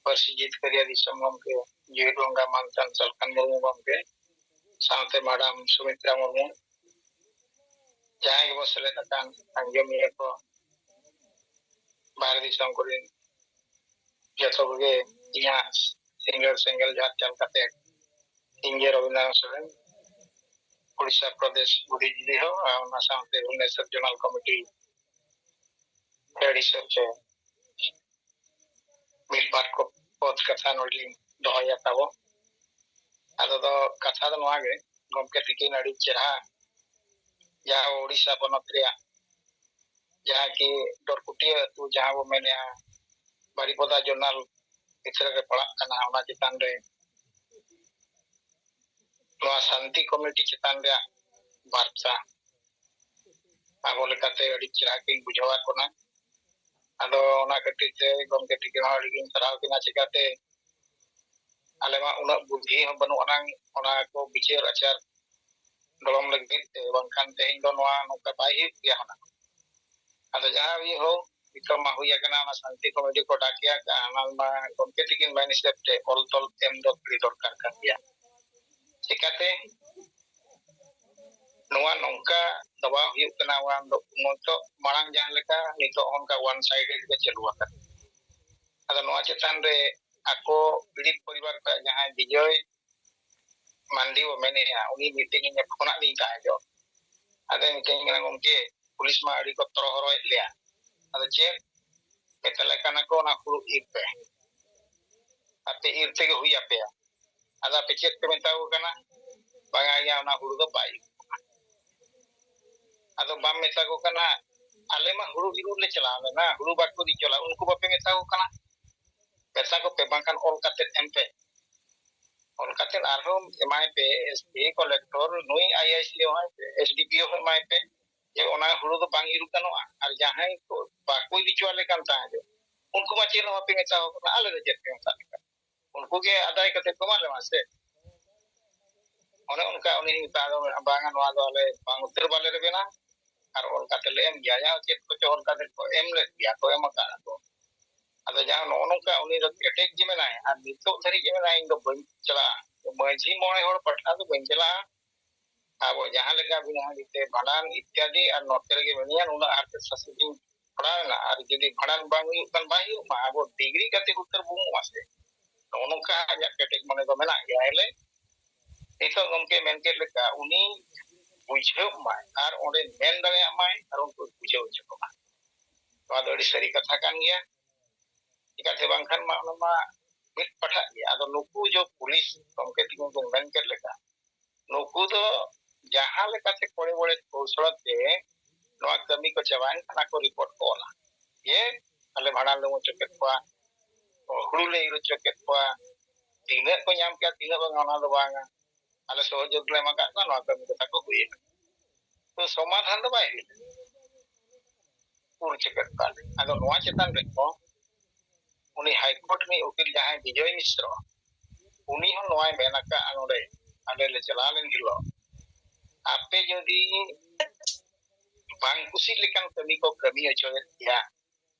ᱯᱟᱹᱨᱥᱤ ᱡᱤᱛᱠᱟᱹᱨᱤᱭᱟᱹ ᱫᱤᱥᱚᱢ ᱜᱚᱢᱠᱮ ᱡᱤᱣᱤ ᱵᱚᱸᱜᱟ ᱢᱟᱱᱛᱷᱟᱱ ᱥᱟᱞᱠᱷᱟᱱ ᱢᱩᱨᱢᱩ ᱜᱚᱢᱠᱮ ᱥᱟᱶᱛᱮ ᱢᱟᱰᱟᱢ ᱥᱩᱢᱤᱛᱨᱟ ᱢᱩᱨᱢᱩ, ᱡᱟᱦᱟᱸᱭ ᱜᱮᱵᱚ ᱥᱮᱞᱮᱫ ᱟᱠᱟᱱ ᱟᱸᱡᱚᱢᱤᱭᱟᱹ ᱠᱚ, ᱵᱟᱦᱨᱮ ᱫᱤᱥᱚᱢ ᱠᱚᱨᱮᱱ ᱡᱚᱛᱚ ᱠᱚᱜᱮ ᱤᱧᱟᱹᱜ ᱥᱤᱸᱜᱟᱹᱲ ᱥᱮᱸᱜᱮᱞ ᱡᱟᱦᱟᱸ ᱪᱟᱞ ᱠᱟᱛᱮ ᱤᱧ ᱜᱮ ᱨᱚᱵᱤᱱᱫᱨᱚᱱᱟᱛᱷ ᱥᱚᱨᱮᱱ, ᱩᱲᱤᱥᱥᱟ ᱯᱨᱚᱫᱮᱥ ᱵᱩᱫᱽᱫᱷᱤᱡᱤᱵᱤ ᱦᱚᱸ ᱟᱨ ᱚᱱᱟ ᱥᱟᱶᱛᱮ ᱵᱷᱩᱵᱽᱱᱮᱥᱚᱨ ᱡᱳᱱᱟᱞ ᱠᱚᱢᱤᱴᱤ ᱦᱮᱰ ᱦᱤᱥᱟᱹᱵ ᱛᱮ ᱢᱤᱫ ᱵᱟᱨ ᱠᱚ ᱯᱚᱫ ᱠᱟᱛᱷᱟ ᱱᱚᱰᱮ ᱞᱤᱧ ᱫᱚᱦᱚᱭᱟ ᱛᱟᱵᱚ᱾ ᱟᱫᱚ ᱫᱚ ᱠᱟᱛᱷᱟ ᱫᱚ ᱱᱚᱣᱟ ᱜᱮ, ᱜᱚᱢᱠᱮ ᱛᱤᱠᱤᱱ ᱟᱹᱰᱤ ᱪᱮᱨᱦᱟ ᱡᱟᱦᱟᱸ ᱳᱰᱤᱥᱟ ᱯᱚᱱᱚᱛ ᱨᱮᱭᱟᱜ ᱡᱟᱦᱟᱸ ᱠᱤ ᱫᱚᱨᱠᱩᱴᱤᱭᱟᱹ ᱟᱹᱛᱩ ᱡᱟᱦᱟᱸ ᱵᱚ ᱢᱮᱱᱮᱜᱼᱟ, ᱵᱟᱨᱤᱯᱚᱫᱟ ᱡᱳᱱᱟᱞ ᱵᱷᱤᱛᱨᱤ ᱨᱮ ᱯᱟᱲᱟᱜ ᱠᱟᱱᱟ, ᱚᱱᱟ ᱪᱮᱛᱟᱱ ᱨᱮ ᱱᱚᱣᱟ ᱥᱟᱱᱛᱤ ᱠᱚᱢᱤᱴᱤ ᱪᱮᱛᱟᱱ ᱨᱮᱭᱟᱜ ᱵᱟᱨᱛᱟ ᱟᱵᱚ ᱞᱮᱠᱟᱛᱮ ᱟᱹᱰᱤ ᱪᱮᱦᱨᱟ ᱠᱤᱱ ᱵᱩᱡᱷᱟᱹᱣᱟᱫ ᱵᱚᱱᱟ᱾ ᱟᱫᱚ ᱚᱱᱟ ᱠᱷᱟᱹᱛᱤᱨ ᱛᱮ ᱜᱚᱢᱠᱮ ᱛᱤᱠᱤᱱ ᱦᱚᱸ ᱟᱹᱰᱤ ᱜᱤᱧ ᱥᱟᱨᱦᱟᱣ ᱠᱤᱱᱟ᱾ ᱪᱤᱠᱟᱹᱛᱮ ᱟᱞᱮ ᱢᱟ ᱩᱱᱟᱹᱜ ᱵᱩᱫᱽᱫᱷᱤ ᱦᱚᱸ ᱵᱟᱹᱱᱩᱜ ᱟᱱᱟᱝ ᱚᱱᱟ ᱠᱚ ᱵᱤᱪᱟᱹᱨ ᱟᱪᱟᱨ ᱫᱚᱲᱚᱢ ᱞᱟᱹᱜᱤᱫ ᱛᱮ, ᱵᱟᱝᱠᱷᱟᱱ ᱛᱮᱦᱮᱧ ᱫᱚ ᱱᱚᱣᱟ ᱱᱚᱝᱠᱟ ᱵᱟᱭ ᱦᱩᱭᱩᱜ ᱜᱮᱭᱟ ᱦᱩᱱᱟᱹᱝ᱾ ᱟᱫᱚ ᱡᱟᱦᱟᱸ ᱦᱩᱭᱩᱜ ᱦᱳᱠ, ᱱᱤᱛᱚᱜ ᱢᱟ ᱦᱩᱭ ᱟᱠᱟᱱᱟ, ᱚᱱᱟ ᱥᱟᱱᱛᱤ ᱠᱚᱢᱤᱴᱤ ᱠᱚ ᱰᱟᱠ ᱜᱮᱭᱟ, ᱚᱱᱟ ᱢᱟ ᱜᱚᱢᱠᱮ ᱛᱤᱠᱤᱱ ᱢᱮᱱ ᱦᱤᱥᱟᱹᱵ ᱛᱮ ᱚᱞ ᱛᱚᱞ ᱮᱢ ᱫᱚ ᱟᱹᱰᱤ ᱫᱚᱨᱠᱟᱨ ᱠᱟᱱ ᱜᱮᱭᱟ᱾ ᱪᱤᱠᱟᱹᱛᱮ ᱱᱚᱣᱟ ᱱᱚᱝᱠᱟ ᱫᱟᱵᱟᱣ ᱦᱩᱭᱩᱜ ᱠᱟᱱᱟ, ᱚᱱᱟ ᱫᱚ ᱱᱤᱛᱚᱜ ᱢᱟᱲᱟᱝ ᱡᱟᱦᱟᱸ ᱞᱮᱠᱟ ᱱᱤᱛᱚᱜ ᱚᱱᱠᱟ one sided ᱜᱮ ᱪᱟᱹᱞᱩ ᱟᱠᱟᱱᱟ᱾ ᱟᱫᱚ ᱱᱚᱣᱟ ᱪᱮᱛᱟᱱ ᱨᱮ ᱟᱠᱚ ᱯᱤᱲᱤᱛ ᱯᱚᱨᱤᱵᱟᱨ ᱠᱷᱚᱱ ᱡᱟᱦᱟᱸᱭ ᱵᱤᱡᱚᱭ ᱢᱟᱱᱰᱤ ᱵᱚ ᱢᱮᱱᱮᱜᱼᱟ, ᱩᱱᱤ ᱢᱤᱴᱤᱝ ᱤᱧ ᱯᱷᱳᱱᱟᱫ ᱞᱤᱧ ᱛᱟᱦᱮᱸ ᱡᱚᱜ᱾ ᱟᱫᱚ ᱢᱤᱛᱟᱹᱧ ᱠᱟᱱᱟ, "ᱜᱚᱢᱠᱮ, ᱯᱩᱞᱤᱥ ᱢᱟ ᱟᱹᱰᱤ ᱠᱚ ᱛᱚᱨᱚᱦᱚᱨᱚᱭᱮᱫ ᱞᱮᱭᱟ, ᱟᱫᱚ ᱪᱮᱫ?" ᱢᱮᱛᱟᱞᱮ ᱠᱟᱱᱟ ᱠᱚ, "ᱚᱱᱟ ᱦᱩᱲᱩ ᱤᱨ ᱯᱮ, ᱟᱯᱮ ᱤᱨ ᱛᱮᱜᱮ ᱦᱩᱭ ᱟᱯᱮᱭᱟ᱾" ᱟᱫᱚ ᱟᱯᱮ ᱪᱮᱫ ᱯᱮ ᱢᱮᱛᱟ ᱠᱚ ᱠᱟᱱᱟ? "ᱵᱟᱝᱟ ᱭᱟ, ᱚᱱᱟ ᱦᱩᱲᱩ ᱫᱚ ᱵᱟᱭ ᱤᱨᱚᱜ ᱠᱟᱱᱟ᱾" ᱟᱫᱚ ᱵᱟᱢ ᱢᱮᱛᱟ ᱠᱚ ᱠᱟᱱᱟ, "ᱟᱞᱮ ᱢᱟ ᱦᱩᱲᱩ ᱤᱨ ᱞᱮ ᱪᱟᱞᱟᱣ ᱞᱮᱱᱟ, ᱦᱩᱲᱩ ᱵᱟᱠᱚ ᱤᱫᱤ ᱦᱚᱪᱚ ᱞᱮᱫ", ᱩᱱᱠᱩ ᱵᱟᱯᱮ ᱢᱮᱛᱟ ᱠᱚ ᱠᱟᱱᱟ? ᱢᱮᱛᱟ ᱠᱚᱯᱮ, ᱵᱟᱝᱠᱷᱟᱱ ᱚᱞ ᱠᱟᱛᱮᱫ ᱮᱢ ᱯᱮ᱾ ᱚᱞ ᱠᱟᱛᱮᱫ ᱟᱨᱦᱚᱸ ᱮᱢᱟᱭ ᱯᱮ, SP, ᱠᱚᱞᱮᱠᱴᱚᱨ, ᱱᱩᱭ IIC ᱦᱚᱸ ᱮᱢᱟᱭ ᱯᱮ, SDPO ᱦᱚᱸ ᱮᱢᱟᱭ ᱯᱮ, ᱡᱮ ᱚᱱᱟ ᱦᱩᱲᱩ ᱫᱚ ᱵᱟᱝ ᱤᱨ ᱜᱟᱱᱚᱜᱼᱟ᱾ ᱟᱨ ᱡᱟᱦᱟᱸᱭ ᱠᱚ ᱵᱟᱠᱚ ᱤᱫᱤ ᱦᱚᱪᱚ ᱟᱞᱮ ᱠᱟᱱ ᱛᱟᱦᱮᱸᱫ, ᱩᱱᱠᱩ ᱢᱟ ᱪᱮᱫ ᱦᱚᱸ ᱵᱟᱯᱮ ᱢᱮᱛᱟ ᱠᱚ ᱠᱟᱱᱟ, ᱟᱞᱮ ᱫᱚ ᱪᱮᱫ ᱯᱮ ᱢᱮᱛᱟ ᱞᱮ ᱠᱟᱱᱟ? ᱩᱱᱠᱩ ᱜᱮ ᱟᱫᱟᱭ ᱠᱟᱛᱮ ᱠᱚ ᱮᱢᱟ ᱞᱮ ᱢᱟ ᱥᱮ᱾ ᱚᱱᱮ ᱚᱱᱠᱟ ᱩᱱᱤ ᱢᱮᱛᱟ ᱫᱚ, "ᱵᱟᱝᱟ, ᱱᱚᱣᱟ ᱫᱚ ᱟᱞᱮ ᱵᱟᱝ ᱩᱛᱟᱹᱨ ᱵᱟᱞᱮ ᱨᱮᱵᱮᱱᱟ, ᱟᱨ ᱚᱞ ᱠᱟᱛᱮ ᱞᱮ ᱮᱢ ᱜᱮᱭᱟ", ᱡᱟᱦᱟᱸ ᱪᱮᱫ ᱠᱚᱪᱚ ᱚᱞ ᱠᱟᱛᱮ ᱠᱚ ᱮᱢ ᱞᱮᱫ ᱜᱮᱭᱟ, ᱠᱚ ᱮᱢ ᱟᱠᱟᱫ ᱠᱚ᱾ ᱟᱫᱚ ᱡᱟᱦᱟᱸ ᱱᱚᱜᱼᱚ ᱱᱚᱝᱠᱟ ᱩᱱᱤ ᱫᱚ ᱠᱮᱴᱮᱡ ᱜᱮ ᱢᱮᱱᱟᱭ, ᱟᱨ ᱱᱤᱛᱚᱜ ᱫᱷᱟᱹᱨᱤᱡ ᱜᱮ ᱢᱮᱱᱟᱭ, "ᱤᱧ ᱫᱚ ᱵᱟᱹᱧ ᱪᱟᱞᱟᱜᱼᱟ, ᱢᱟᱹᱡᱷᱤ ᱢᱚᱬᱮ ᱦᱚᱲ ᱯᱟᱴᱷᱟ ᱫᱚ ᱵᱟᱹᱧ ᱪᱟᱞᱟᱜᱼᱟ, ᱟᱵᱚ ᱡᱟᱦᱟᱸ ᱞᱮᱠᱟ ᱵᱤᱱ ᱦᱟᱺᱰᱤ ᱛᱮ ᱵᱷᱟᱸᱰᱟᱱ ᱤᱛᱛᱟᱫᱤ ᱟᱨ ᱱᱚᱛᱮ ᱨᱮᱜᱮ ᱢᱤᱱᱟᱹᱧᱟ, ᱱᱩᱱᱟᱹᱜ ᱦᱟᱨᱠᱮᱛ ᱥᱟᱥᱮᱛ ᱤᱧ ᱯᱟᱲᱟᱣ ᱮᱱᱟ, ᱟᱨ ᱡᱩᱫᱤ ᱵᱷᱟᱸᱰᱟᱱ ᱵᱟᱝ ᱦᱩᱭᱩᱜ ᱠᱷᱟᱱ ᱵᱟᱭ ᱦᱩᱭᱩᱜ ᱢᱟ, ᱟᱵᱚ ᱰᱤᱜᱽᱨᱤ ᱠᱟᱛᱮ ᱩᱛᱟᱹᱨ ᱵᱚᱱ ᱩᱢᱩᱜᱼᱟ ᱥᱮ?" ᱱᱚᱜᱼᱚ ᱱᱚᱝᱠᱟ ᱟᱡᱟᱜ ᱠᱮᱴᱮᱡ ᱢᱚᱱᱮ ᱫᱚ ᱢᱮᱱᱟᱜ ᱜᱮᱭᱟ᱾ ᱮᱱ ᱦᱤᱞᱳᱜ ᱱᱤᱛᱚᱜ ᱜᱚᱢᱠᱮ ᱢᱮᱱ ᱠᱮᱫ ᱞᱮᱠᱟ ᱩᱱᱤ ᱵᱩᱡᱷᱟᱹᱣ ᱢᱟᱭ ᱟᱨ ᱚᱸᱰᱮ ᱢᱮᱱ ᱫᱟᱲᱮᱭᱟᱜ ᱢᱟᱭ ᱟᱨ ᱩᱱᱠᱩ ᱵᱩᱡᱷᱟᱹᱣ ᱦᱚᱪᱚ ᱠᱚᱢᱟ᱾ ᱱᱚᱣᱟ ᱫᱚ ᱟᱹᱰᱤ ᱥᱟᱹᱨᱤ ᱠᱟᱛᱷᱟ ᱠᱟᱱ ᱜᱮᱭᱟ᱾ ᱪᱤᱠᱟᱹᱛᱮ ᱵᱟᱝᱠᱷᱟᱱ ᱢᱟ ᱚᱱᱟ ᱢᱟ ᱢᱤᱫ ᱯᱟᱴᱷᱟᱜ ᱜᱮᱭᱟ᱾ ᱟᱫᱚ ᱱᱩᱠᱩ ᱡᱚ ᱯᱩᱞᱤᱥ ᱜᱚᱢᱠᱮ ᱛᱤᱠᱤᱱ ᱠᱚ ᱢᱮᱱ ᱠᱮᱫ ᱞᱮᱠᱟ, ᱱᱩᱠᱩ ᱫᱚ ᱡᱟᱦᱟᱸ ᱞᱮᱠᱟᱛᱮ ᱠᱚᱲᱮ ᱵᱚᱲᱮ ᱠᱚᱣᱥᱚᱞ ᱛᱮ ᱱᱚᱣᱟ ᱠᱟᱹᱢᱤ ᱠᱚ ᱪᱟᱵᱟᱭᱮᱱ ᱠᱷᱟᱱ ᱟᱠᱚ ᱨᱤᱯᱳᱨᱴ ᱠᱚ ᱚᱞᱟ, ᱡᱮ ᱟᱞᱮ ᱵᱷᱟᱸᱰᱟᱱ ᱞᱮ ᱩᱢᱩ ᱦᱚᱪᱚ ᱠᱮᱫ ᱠᱚᱣᱟ, ᱦᱩᱲᱩ ᱞᱮ ᱤᱨ ᱦᱚᱪᱚ ᱠᱮᱫ ᱠᱚᱣᱟ, ᱛᱤᱱᱟᱹᱜ ᱠᱚ ᱧᱟᱢ ᱠᱮᱫᱟ ᱛᱤᱱᱟᱹᱜ ᱵᱟᱝᱟ ᱚᱱᱟ ᱫᱚ ᱵᱟᱝᱟ, ᱟᱞᱮ ᱥᱚᱦᱚᱡᱳᱜᱽ ᱞᱮ ᱮᱢ ᱟᱠᱟᱫ ᱠᱚᱣᱟ, ᱱᱚᱣᱟ ᱠᱟᱹᱢᱤ ᱠᱚ ᱛᱟᱠᱚ ᱦᱩᱭ ᱮᱱᱟ᱾ ᱛᱚ ᱥᱚᱢᱟᱫᱷᱟᱱ ᱫᱚ ᱵᱟᱭ ᱦᱩᱭ ᱞᱮᱱᱟ᱾ ᱩᱨ ᱪᱮᱯᱮᱫ ᱠᱟᱜ ᱞᱮ᱾ ᱟᱫᱚ ᱱᱚᱣᱟ ᱪᱮᱛᱟᱱ ᱨᱮᱦᱚᱸ ᱩᱱᱤ ᱦᱟᱭᱠᱳᱨᱴ ᱨᱤᱱᱤᱡ ᱩᱠᱤᱞ ᱡᱟᱦᱟᱸᱭ ᱵᱤᱡᱚᱭ ᱢᱤᱥᱨᱚ, ᱩᱱᱤ ᱦᱚᱸ ᱱᱚᱣᱟᱭ ᱢᱮᱱ ᱟᱠᱟᱫᱼᱟ ᱱᱚᱰᱮ, ᱟᱞᱮ ᱞᱮ ᱪᱟᱞᱟᱣ ᱞᱮᱱ ᱦᱤᱞᱳᱜ, ᱟᱯᱮ ᱡᱩᱫᱤ ᱵᱟᱝ ᱠᱩᱥᱤᱜ ᱞᱮᱠᱟᱱ ᱠᱟᱹᱢᱤ ᱠᱚ ᱠᱟᱹᱢᱤ ᱦᱚᱪᱚᱭᱮᱫ ᱯᱮᱭᱟ,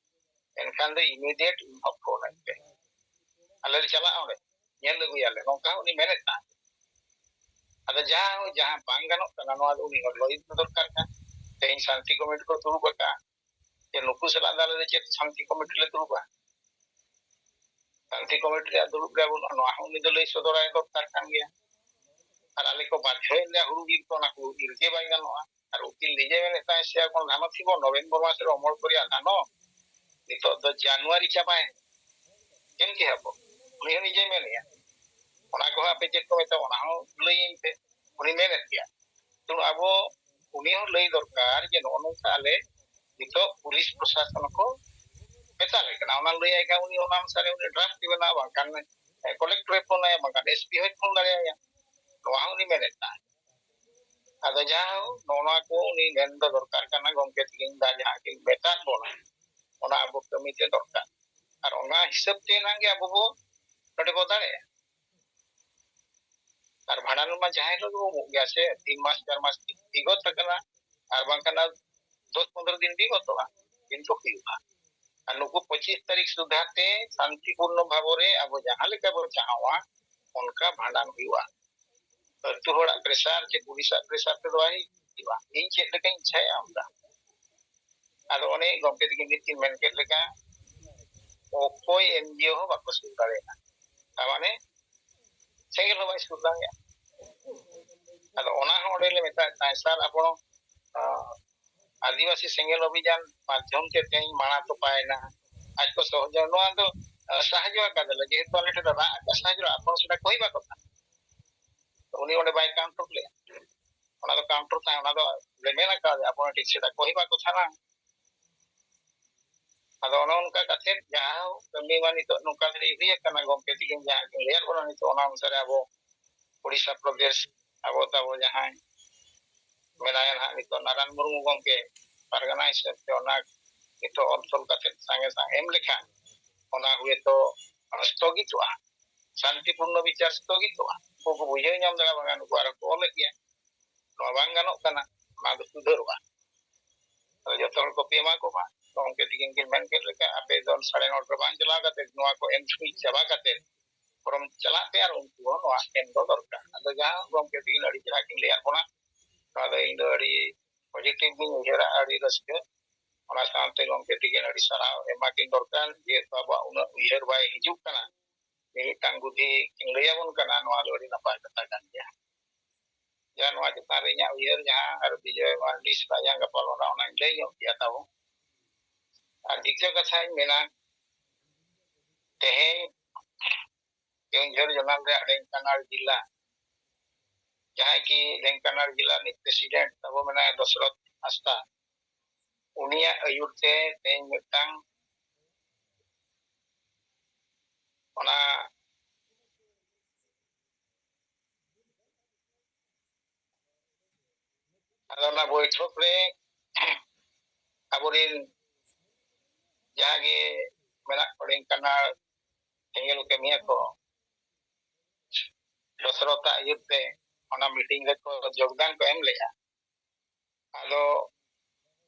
ᱮᱱᱠᱷᱟᱱ ᱫᱚ ᱤᱢᱤᱰᱤᱭᱮᱴ ᱤᱧ ᱦᱚᱸ ᱯᱷᱳᱱ ᱟᱹᱧ ᱯᱮ, ᱟᱞᱮ ᱞᱮ ᱪᱟᱞᱟᱜᱼᱟ ᱚᱸᱰᱮ, ᱧᱮᱞ ᱟᱹᱜᱩᱭᱟᱞᱮ, ᱱᱚᱝᱠᱟ ᱦᱚᱸ ᱩᱱᱤ ᱢᱮᱱᱮᱫ ᱛᱟᱦᱮᱸᱫ᱾ ᱟᱫᱚ ᱡᱟᱦᱟᱸ ᱡᱟᱦᱟᱸ ᱵᱟᱝ ᱜᱟᱱᱚᱜ ᱠᱟᱱᱟ, ᱱᱚᱣᱟ ᱫᱚ ᱩᱱᱤ ᱦᱚᱸ ᱞᱟᱹᱭ ᱫᱚᱨᱠᱟᱨ ᱠᱟᱱᱟ᱾ ᱛᱮᱦᱮᱧ ᱥᱟᱱᱛᱤ ᱠᱚᱢᱤᱴᱤ ᱠᱚ ᱫᱩᱲᱩᱵ ᱟᱠᱟᱫᱼᱟ, ᱡᱮ ᱱᱩᱠᱩ ᱥᱟᱞᱟᱜ ᱫᱚ ᱟᱞᱮ ᱫᱚ ᱪᱮᱫ ᱥᱟᱱᱛᱤ ᱠᱚᱢᱤᱴᱤ ᱞᱮ ᱫᱩᱲᱩᱵᱼᱟ? ᱥᱟᱱᱛᱤ ᱠᱚᱢᱤᱴᱤ ᱨᱮᱭᱟᱜ ᱫᱩᱲᱩᱵ ᱨᱮ ᱵᱟᱹᱱᱩᱜᱼᱟ, ᱱᱚᱣᱟ ᱦᱚᱸ ᱩᱱᱤ ᱫᱚ ᱞᱟᱹᱭ ᱥᱚᱫᱚᱨᱟᱭ ᱫᱚᱨᱠᱟᱨ ᱠᱟᱱ ᱜᱮᱭᱟ᱾ ᱟᱨ ᱟᱞᱮ ᱠᱚ ᱵᱟᱫᱷᱭᱚᱭᱮᱫ ᱞᱮᱭᱟ ᱦᱩᱲᱩ ᱤᱨ ᱠᱚ, ᱚᱱᱟ ᱦᱩᱲᱩ ᱤᱨ ᱜᱮ ᱵᱟᱭ ᱜᱟᱱᱚᱜᱼᱟ᱾ ᱟᱨ ᱩᱠᱤᱞ ᱱᱤᱡᱮ ᱢᱮᱱᱮᱫ ᱛᱟᱦᱮᱸᱫ ᱥᱮ ᱟᱨ ᱠᱳᱱᱳ ᱫᱷᱟᱱᱚ ᱛᱷᱤᱵᱚ ᱱᱚᱵᱷᱮᱢᱵᱚᱨ ᱢᱟᱥ ᱨᱮ ᱚᱢᱚᱞ ᱠᱚ ᱨᱮᱭᱟᱜ ᱫᱷᱟᱱᱚ, ᱱᱤᱛᱚᱜ ᱫᱚ ᱡᱟᱱᱩᱣᱟᱨᱤ ᱪᱟᱵᱟᱭᱮᱱ, ᱪᱮᱫ ᱮᱢ ᱪᱤᱠᱟᱹᱭᱟ ᱵᱚ? ᱩᱱᱤ ᱦᱚᱸ ᱱᱤᱡᱮ ᱢᱮᱱᱮᱫᱼᱟ, ᱚᱱᱟ ᱠᱚᱦᱚᱸ ᱟᱯᱮ ᱪᱮᱫ ᱠᱚ ᱢᱮᱛᱟᱜᱼᱟ ᱚᱱᱟ ᱦᱚᱸ ᱞᱟᱹᱭᱟᱹᱧ ᱯᱮ᱾ ᱩᱱᱤ ᱢᱮᱱᱮᱫ ᱜᱮᱭᱟ᱾ ᱛᱚ ᱟᱵᱚ ᱩᱱᱤ ᱦᱚᱸ ᱞᱟᱹᱭ ᱫᱚᱨᱠᱟᱨ ᱡᱮ ᱱᱚᱜᱼᱚ ᱱᱚᱝᱠᱟ ᱟᱞᱮ ᱱᱤᱛᱚᱜ ᱯᱩᱞᱤᱥ ᱯᱨᱚᱥᱟᱥᱚᱱ ᱠᱚ ᱢᱮᱛᱟ ᱞᱮ ᱠᱟᱱᱟ, ᱚᱱᱟ ᱞᱟᱹᱭᱟᱭ ᱠᱷᱟᱱ ᱩᱱᱤ ᱚᱱᱟ ᱚᱱᱩᱥᱟᱨᱮ ᱩᱱᱤ ᱰᱨᱟᱯᱴ ᱮ ᱵᱮᱱᱟᱣᱟ, ᱵᱟᱝᱠᱷᱟᱱ ᱠᱚᱞᱮᱠᱴᱚᱨ ᱮ ᱯᱷᱳᱱ ᱟᱭᱟ, ᱵᱟᱝᱠᱷᱟᱱ ᱮᱥᱯᱤ ᱦᱚᱸᱭ ᱯᱷᱳᱱ ᱫᱟᱲᱮᱭᱟᱭᱟ᱾ ᱱᱚᱣᱟ ᱦᱚᱸ ᱩᱱᱤ ᱢᱮᱱᱮᱫ ᱛᱟᱦᱮᱸᱫ᱾ ᱟᱫᱚ ᱡᱟᱦᱟᱸ ᱱᱚᱜᱼᱚ ᱱᱚᱣᱟ ᱠᱚ ᱩᱱᱤ ᱢᱮᱱ ᱫᱚ ᱫᱚᱨᱠᱟᱨ ᱠᱟᱱᱟ ᱜᱚᱢᱠᱮ ᱛᱤᱠᱤᱱ ᱫᱟ ᱡᱟᱦᱟᱸ ᱠᱤᱱ ᱢᱮᱛᱟᱫ ᱵᱚᱱᱟ, ᱚᱱᱟ ᱟᱵᱚ ᱠᱟᱹᱢᱤ ᱛᱮ ᱫᱚᱨᱠᱟᱨ᱾ ᱟᱨ ᱚᱱᱟ ᱦᱤᱥᱟᱹᱵ ᱛᱮ ᱮᱱᱟᱝ ᱜᱮ ᱟᱵᱚ ᱵᱚ ᱱᱚᱰᱮ ᱵᱚ ᱫᱟᱲᱮᱭᱟᱜᱼᱟ᱾ ᱟᱨ ᱵᱷᱟᱸᱰᱟᱱ ᱢᱟ ᱡᱟᱦᱟᱸ ᱦᱤᱞᱳᱜ ᱜᱮᱵᱚ ᱩᱢᱩᱜ ᱜᱮᱭᱟ ᱥᱮ, ᱛᱤᱱ ᱢᱟᱥ ᱪᱟᱨ ᱢᱟᱥ ᱵᱤᱜᱚᱛ ᱟᱠᱟᱱᱟ, ᱟᱨ ᱵᱟᱝᱠᱷᱟᱱ ᱟᱨ ᱫᱚᱥ ᱯᱚᱱᱨᱚ ᱫᱤᱱ ᱵᱤᱜᱚᱛᱚᱜᱼᱟ, ᱠᱤᱱᱛᱩ ᱦᱩᱭᱩᱜᱼᱟ᱾ ᱟᱨ ᱱᱩᱠᱩ ᱯᱚᱸᱪᱤᱥ ᱛᱟᱹᱨᱤᱠᱷ ᱥᱩᱫᱷᱟ ᱛᱮ ᱥᱟᱱᱛᱤᱯᱩᱨᱱᱚ ᱵᱷᱟᱵᱚ ᱨᱮ ᱟᱵᱚ ᱡᱟᱦᱟᱸ ᱞᱮᱠᱟ ᱵᱚ ᱪᱟᱦᱟᱣᱟ, ᱚᱱᱠᱟ ᱵᱷᱟᱸᱰᱟᱱ ᱦᱩᱭᱩᱜᱼᱟ᱾ ᱟᱹᱛᱩ ᱦᱚᱲᱟᱜ ᱯᱨᱮᱥᱟᱨ ᱪᱮ ᱯᱩᱞᱤᱥᱟᱜ ᱯᱨᱮᱥᱟᱨ ᱛᱮᱫᱚ ᱵᱟᱭ ᱦᱩᱭᱩᱜᱼᱟ᱾ ᱤᱧ ᱪᱮᱫ ᱞᱮᱠᱟᱧ ᱤᱪᱪᱷᱟᱭᱟ ᱚᱱᱠᱟ᱾ ᱟᱫᱚ ᱚᱱᱮ ᱜᱚᱢᱠᱮ ᱛᱟᱹᱠᱤᱱ ᱠᱤᱱ ᱢᱮᱱ ᱠᱮᱫ ᱞᱮᱠᱟ, ᱚᱠᱚᱭ ᱮᱱᱡᱤᱳ ᱦᱚᱸ ᱵᱟᱠᱚ ᱥᱩᱨ ᱫᱟᱲᱮᱭᱟᱜᱼᱟ᱾ ᱛᱟᱨ ᱢᱟᱱᱮ ᱥᱮᱸᱜᱮᱞ ᱦᱚᱸ ᱵᱟᱭ ᱥᱩᱨ ᱫᱟᱲᱮᱭᱟᱜᱼᱟ᱾ ᱟᱫᱚ ᱚᱱᱟ ᱦᱚᱸ ᱚᱸᱰᱮ ᱞᱮ ᱢᱮᱛᱟᱜ ᱠᱟᱱᱟ, ᱥᱟᱨ, ᱟᱵᱚ, ᱟᱸ, ᱟᱹᱫᱤᱵᱟᱹᱥᱤ ᱥᱮᱸᱜᱮᱞ ᱚᱵᱷᱤᱡᱟᱱ ᱢᱟᱫᱽᱫᱷᱚᱢ ᱛᱮ ᱛᱮᱦᱮᱧ ᱢᱟᱲᱟᱝ ᱛᱚᱯᱟᱭᱮᱱᱟ, ᱟᱡ ᱠᱚ ᱥᱚᱦᱚᱡᱳᱜᱤ, ᱱᱚᱣᱟ ᱫᱚ, ᱟᱸ, ᱥᱟᱦᱟᱡᱽᱡᱚ ᱟᱠᱟᱫᱟᱞᱮ, ᱡᱮᱦᱮᱛᱩ ᱟᱞᱮ ᱴᱷᱮᱱ ᱫᱚ ᱨᱟᱜ ᱟᱠᱟᱫ ᱥᱟᱦᱟᱡᱽᱡᱚ, ᱟᱯᱚᱱ ᱥᱮᱫᱟ ᱠᱚᱦᱤ ᱵᱟᱠᱚ ᱛᱟᱦᱮᱸ᱾ ᱛᱚ ᱩᱱᱤ ᱚᱸᱰᱮ ᱵᱟᱭ ᱠᱟᱣᱩᱱᱴᱟᱨ ᱞᱮᱫᱼᱟ, ᱚᱱᱟ ᱫᱚ ᱠᱟᱣᱩᱱᱴᱟᱨ ᱛᱟᱦᱮᱸ, ᱚᱱᱟ ᱫᱚ ᱞᱮ ᱢᱮᱱ ᱟᱠᱟᱫ, ᱟᱯᱚᱱ ᱴᱷᱤᱠ ᱥᱮᱫᱟ ᱠᱚᱦᱤ ᱵᱟᱠᱚ ᱛᱟᱦᱮᱸᱱᱟ᱾ ᱟᱫᱚ ᱚᱱᱮ ᱚᱱᱠᱟ ᱠᱟᱛᱮ ᱡᱟᱦᱟᱸ ᱠᱟᱹᱢᱤ ᱢᱟ ᱱᱤᱛᱚᱜ ᱱᱚᱝᱠᱟ ᱫᱷᱟᱹᱨᱤᱡ ᱦᱩᱭ ᱟᱠᱟᱱᱟ, ᱜᱚᱢᱠᱮ ᱛᱤᱠᱤᱱ ᱡᱟᱦᱟᱸ ᱠᱤᱱ ᱞᱟᱹᱭᱟᱫ ᱵᱚᱱᱟ, ᱱᱤᱛᱚᱜ ᱚᱱᱟ ᱚᱱᱩᱥᱟᱨᱮ ᱟᱵᱚ ᱩᱲᱤᱥᱥᱟ ᱯᱨᱚᱫᱮᱥ, ᱟᱵᱚ ᱛᱟᱵᱚ ᱡᱟᱦᱟᱸᱭ ᱢᱮᱱᱟᱭᱟ ᱱᱟᱦᱟᱜ ᱱᱤᱛᱚᱜ ᱱᱟᱨᱟᱭᱚᱱ ᱢᱩᱨᱢᱩ ᱜᱚᱢᱠᱮ, ᱯᱟᱨᱜᱟᱱᱟ ᱦᱤᱥᱟᱹᱵ ᱛᱮ ᱚᱱᱟ ᱱᱤᱛᱚᱜ ᱚᱞ ᱛᱚᱞ ᱠᱟᱛᱮ ᱥᱟᱸᱜᱮ ᱥᱟᱝ ᱮᱢ ᱞᱮᱠᱷᱟᱱ, ᱚᱱᱟ ᱦᱩᱭᱛᱚ ᱥᱛᱷᱚᱜᱤᱛᱚᱜᱼᱟ, ᱥᱟᱱᱛᱤᱯᱩᱨᱱᱚ ᱵᱤᱪᱟᱨ ᱥᱛᱷᱚᱜᱤᱛᱚᱜᱼᱟ᱾ ᱩᱱᱠᱩ ᱠᱚ ᱵᱩᱡᱷᱟᱹᱣ ᱧᱟᱢ ᱫᱟᱲᱮᱭᱟᱜᱼᱟ, ᱵᱟᱝᱟ ᱱᱩᱠᱩ ᱟᱨᱦᱚᱸ ᱠᱚ ᱚᱞᱮᱫ ᱜᱮᱭᱟ, ᱱᱚᱣᱟ ᱵᱟᱝ ᱜᱟᱱᱚᱜ ᱠᱟᱱᱟ, ᱱᱚᱣᱟ ᱫᱚ ᱥᱩᱫᱷᱟᱹᱨᱚᱜᱼᱟ᱾ ᱟᱫᱚ ᱡᱚᱛᱚ ᱦᱚᱲ ᱠᱚᱯᱤ ᱮᱢᱟ ᱠᱚᱢᱟ᱾ ᱜᱚᱢᱠᱮ ᱛᱤᱠᱤᱱ ᱠᱤᱱ ᱢᱮᱱ ᱠᱮᱫ ᱞᱮᱠᱟ, ᱟᱯᱮ ᱫᱚ ᱥᱟᱲᱮ ᱱᱚᱴᱟ ᱨᱮ ᱵᱟᱝ ᱪᱟᱞᱟᱣ ᱠᱟᱛᱮ, ᱱᱚᱣᱟ ᱠᱚ ᱮᱢ ᱦᱩᱭ ᱪᱟᱵᱟ ᱠᱟᱛᱮ ᱵᱚᱨᱚᱝ ᱪᱟᱞᱟᱜ ᱯᱮ ᱟᱨ ᱩᱱᱠᱩ ᱦᱚᱸ ᱱᱚᱣᱟ ᱮᱢ ᱫᱚ ᱫᱚᱨᱠᱟᱨ᱾ ᱟᱫᱚ ᱡᱟᱦᱟᱸ ᱜᱚᱢᱠᱮ ᱛᱤᱠᱤᱱ ᱟᱹᱰᱤ ᱪᱮᱦᱨᱟ ᱠᱤᱱ ᱞᱟᱹᱭᱟᱫ ᱵᱚᱱᱟ, ᱱᱚᱣᱟ ᱫᱚ ᱤᱧ ᱫᱚ ᱟᱹᱰᱤ ᱯᱚᱡᱤᱴᱤᱵᱷ ᱜᱤᱧ ᱩᱭᱦᱟᱹᱨᱟ, ᱟᱹᱰᱤ ᱨᱟᱹᱥᱠᱟᱹ᱾ ᱚᱱᱟ ᱥᱟᱶᱛᱮ ᱜᱚᱢᱠᱮ ᱛᱤᱠᱤᱱ ᱟᱹᱰᱤ ᱥᱟᱨᱦᱟᱣ ᱮᱢᱟ ᱠᱤᱱ ᱫᱚᱨᱠᱟᱨ, ᱡᱮᱦᱮᱛᱩ ᱟᱵᱚᱣᱟᱜ ᱩᱱᱟᱹᱜ ᱩᱭᱦᱟᱹᱨ ᱵᱟᱭ ᱦᱤᱡᱩᱜ ᱠᱟᱱᱟ᱾ ᱢᱤᱢᱤᱫᱴᱟᱝ ᱵᱩᱫᱷᱤ ᱠᱤᱱ ᱞᱟᱹᱭ ᱟᱵᱚᱱ ᱠᱟᱱᱟ, ᱱᱚᱣᱟ ᱫᱚ ᱟᱹᱰᱤ ᱱᱟᱯᱟᱭ ᱠᱟᱛᱷᱟ ᱠᱟᱱ ᱜᱮᱭᱟ᱾ ᱡᱟ ᱱᱚᱣᱟ ᱪᱮᱛᱟᱱ ᱨᱮ ᱤᱧᱟᱹᱜ ᱩᱭᱦᱟᱹᱨ ᱡᱟᱦᱟᱸ ᱟᱨ ᱵᱤᱡᱚᱭ ᱢᱟᱱᱰᱤ ᱥᱟᱞᱟᱜ ᱡᱟᱦᱟᱸ ᱜᱟᱯᱟᱞ ᱢᱟᱨᱟᱣ, ᱚᱱᱟᱧ ᱞᱟᱹᱭ ᱧᱚᱜ ᱠᱮᱜᱼᱟ ᱛᱟᱵᱚ᱾ ᱟᱨ ᱫᱤᱛᱤᱭᱚ ᱠᱟᱛᱷᱟᱧ ᱢᱮᱱᱟ, ᱛᱮᱦᱮᱧ ᱠᱮᱣᱚᱱᱡᱷᱚᱨ ᱡᱳᱱᱟᱞ ᱨᱮᱭᱟᱜ ᱰᱷᱮᱝᱠᱟᱱᱟᱞ ᱡᱮᱞᱟ, ᱡᱟᱦᱟᱸᱭ ᱠᱤ ᱰᱷᱮᱝᱠᱟᱱᱟᱞ ᱡᱮᱞᱟ ᱨᱤᱱᱤᱡ ᱯᱨᱮᱥᱤᱰᱮᱱᱴ ᱛᱟᱵᱚ ᱢᱮᱱᱟᱭᱟ ᱫᱚᱥᱨᱚᱛᱷ ᱦᱟᱸᱥᱫᱟ, ᱩᱱᱤᱭᱟᱜ ᱟᱹᱭᱩᱨ ᱛᱮ ᱛᱮᱦᱮᱧ ᱢᱤᱫᱴᱟᱝ ᱚᱱᱟ ᱟᱫᱚ ᱚᱱᱟ ᱵᱳᱭᱴᱷᱚᱠ ᱨᱮ ᱟᱵᱚᱨᱮᱱ ᱡᱟᱦᱟᱸ ᱜᱮ ᱢᱮᱱᱟᱜ ᱠᱚ ᱰᱷᱮᱝᱠᱟᱱᱟᱞ ᱥᱮᱸᱜᱮᱞ ᱠᱟᱹᱢᱤᱭᱟᱹ ᱠᱚ, ᱫᱚᱥᱨᱚᱛᱟᱜ ᱟᱹᱭᱩᱨ ᱛᱮ ᱚᱱᱟ ᱢᱤᱴᱤᱝ ᱨᱮᱠᱚ ᱡᱳᱜᱽᱫᱟᱱ ᱠᱚ ᱮᱢ ᱞᱮᱫᱼᱟ᱾ ᱟᱫᱚ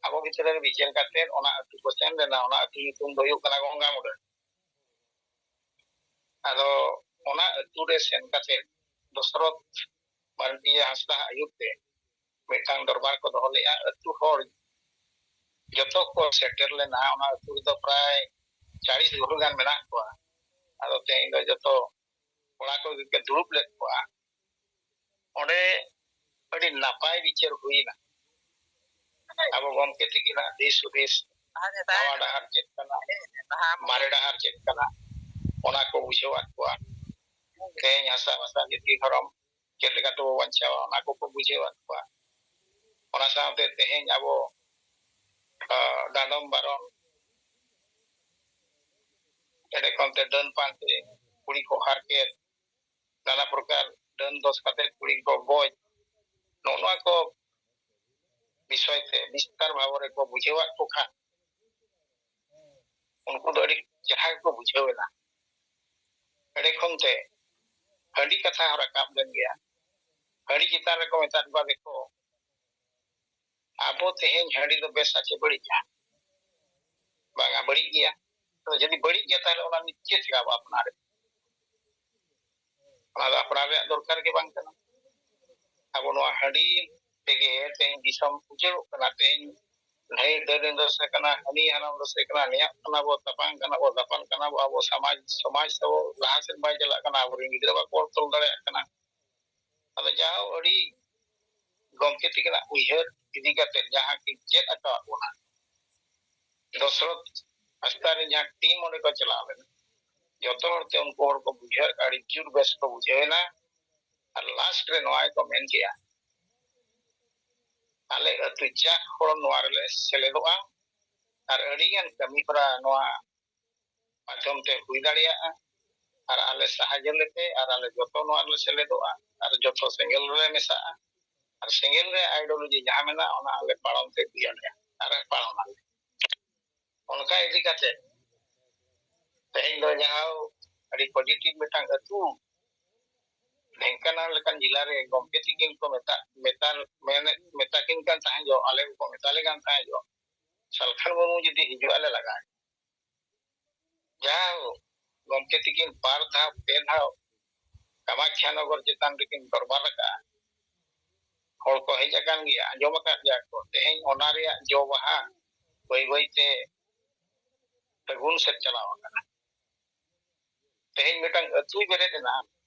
ᱟᱵᱚ ᱵᱷᱤᱛᱨᱤ ᱨᱮ ᱵᱤᱪᱟᱹᱨ ᱠᱟᱛᱮ ᱚᱱᱟ ᱟᱹᱛᱩ ᱠᱚ ᱥᱮᱱ ᱞᱮᱱᱟ᱾ ᱚᱱᱟ ᱟᱹᱛᱩ ᱧᱩᱛᱩᱢ ᱫᱚ ᱦᱩᱭᱩᱜ ᱠᱟᱱᱟ ᱜᱚᱝᱜᱟᱢᱩᱰᱟᱹ᱾ ᱟᱫᱚ ᱚᱱᱟ ᱟᱹᱛᱩ ᱨᱮ ᱥᱮᱱ ᱠᱟᱛᱮ ᱫᱚᱥᱨᱚᱛ ᱢᱟᱨᱰᱤ ᱦᱟᱸᱥᱫᱟ ᱟᱹᱭᱩᱨ ᱛᱮ ᱢᱤᱫᱴᱟᱝ ᱫᱚᱨᱵᱟᱨ ᱠᱚ ᱫᱚᱦᱚ ᱞᱮᱫᱼᱟ᱾ ᱟᱹᱛᱩ ᱦᱚᱲ ᱡᱚᱛᱚ ᱠᱚ ᱥᱮᱴᱮᱨ ᱞᱮᱱᱟ᱾ ᱚᱱᱟ ᱟᱹᱛᱩ ᱨᱮᱫᱚ ᱯᱨᱟᱭ ᱪᱟᱞᱤᱥ ᱜᱷᱚᱨ ᱜᱟᱱ ᱢᱮᱱᱟᱜ ᱠᱚᱣᱟ᱾ ᱟᱫᱚ ᱛᱮᱦᱮᱧ ᱫᱚ ᱡᱚᱛᱚ ᱠᱚᱲᱟ ᱠᱚᱜᱮ ᱠᱚ ᱫᱩᱲᱩᱵ ᱞᱮᱫ ᱠᱚᱣᱟ᱾ ᱚᱸᱰᱮ ᱟᱹᱰᱤ ᱱᱟᱯᱟᱭ ᱵᱤᱪᱟᱹᱨ ᱦᱩᱭᱱᱟ᱾ ᱟᱵᱚ ᱜᱚᱢᱠᱮ ᱛᱤᱠᱤᱱᱟᱜ ᱫᱤᱥ ᱦᱩᱫᱤᱥ, ᱱᱟᱣᱟ ᱰᱟᱦᱟᱨ ᱪᱮᱫ ᱠᱟᱱᱟ, ᱢᱟᱨᱮ ᱰᱟᱦᱟᱨ ᱪᱮᱫ ᱠᱟᱱᱟ, ᱚᱱᱟ ᱠᱚ ᱵᱩᱡᱷᱟᱹᱣᱟᱫ ᱠᱚᱣᱟ᱾ ᱛᱮᱦᱮᱧ ᱦᱟᱥᱟ ᱵᱷᱟᱥᱟ ᱡᱟᱹᱛᱤ ᱫᱷᱚᱨᱚᱢ ᱪᱮᱫ ᱞᱮᱠᱟ ᱛᱮᱵᱚ ᱵᱟᱧᱪᱟᱣᱟ, ᱚᱱᱟ ᱠᱚᱠᱚ ᱵᱩᱡᱷᱟᱹᱣᱟᱫ ᱠᱚᱣᱟ᱾ ᱚᱱᱟ ᱥᱟᱶᱛᱮ ᱛᱮᱦᱮᱧ ᱟᱵᱚ, ᱟ, ᱰᱟᱸᱰᱚᱢ ᱵᱟᱨᱚᱱ, ᱮᱸᱰᱮ ᱠᱷᱚᱱ ᱛᱮ ᱰᱟᱹᱱ ᱯᱟᱱᱛᱮ, ᱠᱩᱲᱤ ᱠᱚ ᱦᱟᱨᱠᱮᱛ, ᱱᱟᱱᱟ ᱯᱨᱚᱠᱟᱨ ᱰᱟᱹᱱ ᱫᱚᱥ ᱠᱟᱛᱮ ᱠᱩᱲᱤ ᱠᱚ ᱜᱚᱡ, ᱱᱚᱜᱼᱚ ᱱᱚᱣᱟ ᱠᱚ ᱵᱤᱥᱚᱭ ᱛᱮ ᱵᱤᱥᱛᱟᱨ ᱵᱷᱟᱵᱽ ᱨᱮᱠᱚ ᱵᱩᱡᱷᱟᱹᱣᱟᱫ ᱠᱚ ᱠᱷᱟᱱ ᱩᱱᱠᱩ ᱫᱚ ᱟᱹᱰᱤ ᱪᱮᱦᱨᱟ ᱜᱮᱠᱚ ᱵᱩᱡᱷᱟᱹᱣ ᱮᱱᱟ᱾ ᱮᱸᱰᱮ ᱠᱷᱚᱱ ᱛᱮ ᱦᱟᱺᱰᱤ ᱠᱟᱛᱷᱟ ᱦᱚᱸ ᱨᱟᱠᱟᱵ ᱞᱮᱱ ᱜᱮᱭᱟ᱾ ᱦᱟᱺᱰᱤ ᱪᱮᱛᱟᱱ ᱨᱮᱠᱚ ᱢᱮᱛᱟᱫ ᱠᱚᱣᱟ, ᱫᱮᱠᱷᱚ, ᱟᱵᱚ ᱛᱮᱦᱮᱧ ᱦᱟᱺᱰᱤ ᱫᱚ ᱵᱮᱥᱟ ᱪᱮ ᱵᱟᱹᱲᱤᱡᱟ? ᱵᱟᱝᱟ, ᱵᱟᱹᱲᱤᱡ ᱜᱮᱭᱟ᱾ ᱛᱚ ᱡᱩᱫᱤ ᱵᱟᱹᱲᱤᱡ ᱜᱮᱭᱟ, ᱛᱟᱦᱞᱮ ᱚᱱᱟ ᱱᱤᱥᱪᱤᱛ ᱜᱮ ᱟᱵᱚ ᱟᱯᱱᱟᱨ᱾ ᱚᱱᱟ ᱫᱚ ᱟᱯᱱᱟᱨ ᱨᱮᱭᱟᱜ ᱫᱚᱨᱠᱟᱨ ᱜᱮ ᱵᱟᱝ ᱠᱟᱱᱟ᱾ ᱟᱵᱚ ᱱᱚᱣᱟ ᱦᱟᱺᱰᱤ ᱛᱮᱜᱮ ᱛᱮᱦᱮᱧ ᱫᱤᱥᱚᱢ ᱩᱡᱟᱹᱲᱚᱜ ᱠᱟᱱᱟ᱾ ᱛᱮᱦᱮᱧ ᱱᱟᱹᱭ ᱫᱟᱹᱨᱮ ᱫᱚᱥᱮ ᱠᱟᱱᱟ, ᱦᱟᱹᱱᱤ ᱦᱟᱱᱟᱢ ᱫᱚᱥᱮ ᱠᱟᱱᱟ, ᱱᱮᱭᱟᱜ ᱠᱟᱱᱟ ᱵᱚ, ᱛᱟᱯᱟᱝ ᱠᱟᱱᱟ ᱵᱚ, ᱫᱟᱯᱟᱱ ᱠᱟᱱᱟ ᱵᱚ᱾ ᱟᱵᱚ ᱥᱚᱢᱟᱡᱽ, ᱥᱚᱢᱟᱡᱽ ᱛᱟᱵᱚ ᱞᱟᱦᱟ ᱥᱮᱫ ᱵᱟᱭ ᱪᱟᱞᱟᱜ ᱠᱟᱱᱟ, ᱟᱵᱚᱨᱮᱱ ᱜᱤᱫᱽᱨᱟᱹ ᱵᱟᱠᱚ ᱚᱞ ᱛᱚᱞ ᱫᱟᱲᱮᱭᱟᱜ ᱠᱟᱱᱟ᱾ ᱟᱫᱚ ᱡᱟᱣ ᱟᱹᱰᱤ ᱜᱚᱢᱠᱮ ᱛᱤᱠᱤᱱᱟᱜ ᱩᱭᱦᱟᱹᱨ ᱤᱫᱤ ᱠᱟᱛᱮ ᱡᱟᱦᱟᱸ ᱠᱤᱱ ᱪᱮᱫ ᱟᱠᱟᱣᱟᱫ ᱵᱚᱱᱟ, ᱫᱚᱥᱨᱚᱛ ᱦᱟᱸᱥᱫᱟ ᱨᱮᱱ ᱡᱟᱦᱟᱸ ᱴᱤᱢ ᱚᱸᱰᱮ ᱠᱚ ᱪᱟᱞᱟᱣ ᱞᱮᱱᱟ, ᱡᱚᱛᱚ ᱦᱚᱲ ᱛᱮ ᱩᱱᱠᱩ ᱦᱚᱲ ᱠᱚ ᱵᱩᱡᱷᱟᱹᱣ, ᱟᱹᱰᱤ ᱡᱳᱨ ᱵᱮᱥ ᱠᱚ ᱵᱩᱡᱷᱟᱹᱣ ᱮᱱᱟ᱾ ᱟᱨ ᱞᱟᱥᱴ ᱨᱮ ᱱᱚᱣᱟ ᱜᱮᱠᱚ ᱢᱮᱱ ᱠᱮᱜᱼᱟ, ᱟᱞᱮ ᱟᱹᱛᱩ ᱡᱟᱠ ᱦᱚᱲ ᱱᱚᱣᱟ ᱨᱮᱞᱮ ᱥᱮᱞᱮᱫᱚᱜᱼᱟ ᱟᱨ ᱟᱹᱰᱤᱜᱟᱱ ᱠᱟᱹᱢᱤ ᱦᱚᱨᱟ ᱱᱚᱣᱟ ᱢᱟᱫᱽᱫᱷᱚᱢ ᱛᱮ ᱦᱩᱭ ᱫᱟᱲᱮᱭᱟᱜᱼᱟ᱾ ᱟᱨ ᱟᱞᱮ ᱥᱟᱦᱟᱡᱽᱡᱚ ᱞᱮᱯᱮ ᱟᱨ ᱟᱞᱮ ᱡᱚᱛᱚ ᱱᱚᱣᱟ ᱨᱮᱞᱮ ᱥᱮᱞᱮᱫᱚᱜᱼᱟ ᱟᱨ ᱡᱚᱛᱚ ᱥᱮᱸᱜᱮᱞ ᱨᱮᱞᱮ ᱢᱮᱥᱟᱜᱼᱟ᱾ ᱟᱨ ᱥᱮᱸᱜᱮᱞ ᱨᱮ ᱟᱭᱰᱤᱭᱳᱞᱚᱡᱤ ᱡᱟᱦᱟᱸ ᱢᱮᱱᱟᱜᱼᱟ, ᱚᱱᱟ ᱟᱞᱮ ᱯᱟᱞᱚᱱ ᱛᱮ ᱦᱩᱭ ᱟᱞᱮᱭᱟ ᱟᱨ ᱯᱟᱞᱚᱱ ᱟᱞᱮ᱾ ᱚᱱᱠᱟ ᱤᱫᱤ ᱠᱟᱛᱮ ᱛᱮᱦᱮᱧ ᱫᱚ ᱡᱟᱦᱟᱸ ᱟᱹᱰᱤ ᱯᱚᱡᱤᱴᱤᱵᱷ ᱢᱤᱫᱴᱟᱝ ᱟᱹᱛᱩ ᱰᱷᱮᱝᱠᱟᱱᱟᱞ ᱞᱮᱠᱟᱱ ᱡᱮᱞᱟ ᱨᱮ ᱜᱚᱢᱠᱮ ᱛᱤᱠᱤᱱ ᱠᱚ ᱢᱮᱛᱟ ᱢᱮᱛᱟ ᱢᱮᱱ ᱢᱮᱛᱟ ᱠᱤᱱ ᱠᱟᱱ ᱛᱟᱦᱮᱸ ᱡᱚᱜ, ᱟᱞᱮ ᱠᱚ ᱢᱮᱛᱟ ᱞᱮ ᱠᱟᱱ ᱛᱟᱦᱮᱸ ᱡᱚᱜ, ᱥᱟᱞᱠᱷᱟᱱ ᱢᱩᱨᱢᱩ ᱡᱩᱫᱤ ᱦᱤᱡᱩᱜ ᱟᱞᱮ ᱞᱟᱜᱟ᱾ ᱡᱟᱦᱟᱸ ᱜᱚᱢᱠᱮ ᱛᱤᱠᱤᱱ ᱵᱟᱨ ᱫᱷᱟᱣ ᱯᱮ ᱫᱷᱟᱣ ᱠᱟᱢᱟᱠᱷᱭᱟ ᱱᱚᱜᱚᱨ ᱪᱮᱛᱟᱱ ᱨᱮᱠᱤᱱ ᱫᱚᱨᱵᱟᱨ ᱟᱠᱟᱫᱼᱟ, ᱦᱚᱲ ᱠᱚ ᱦᱮᱡ ᱟᱠᱟᱱ ᱜᱮᱭᱟ, ᱟᱸᱡᱚᱢ ᱟᱠᱟᱫ ᱜᱮᱭᱟ ᱠᱚ᱾ ᱛᱮᱦᱮᱧ ᱚᱱᱟ ᱨᱮᱭᱟᱜ ᱡᱚ ᱵᱟᱦᱟ ᱵᱟᱹᱭ ᱵᱟᱹᱭ ᱛᱮ ᱥᱟᱹᱜᱩᱱ ᱥᱮᱫ ᱪᱟᱞᱟᱣ ᱟᱠᱟᱱᱟ᱾ ᱛᱮᱦᱮᱧ ᱢᱤᱫᱴᱟᱝ ᱟᱹᱛᱩᱭ ᱵᱮᱨᱮᱫ ᱮᱱᱟ,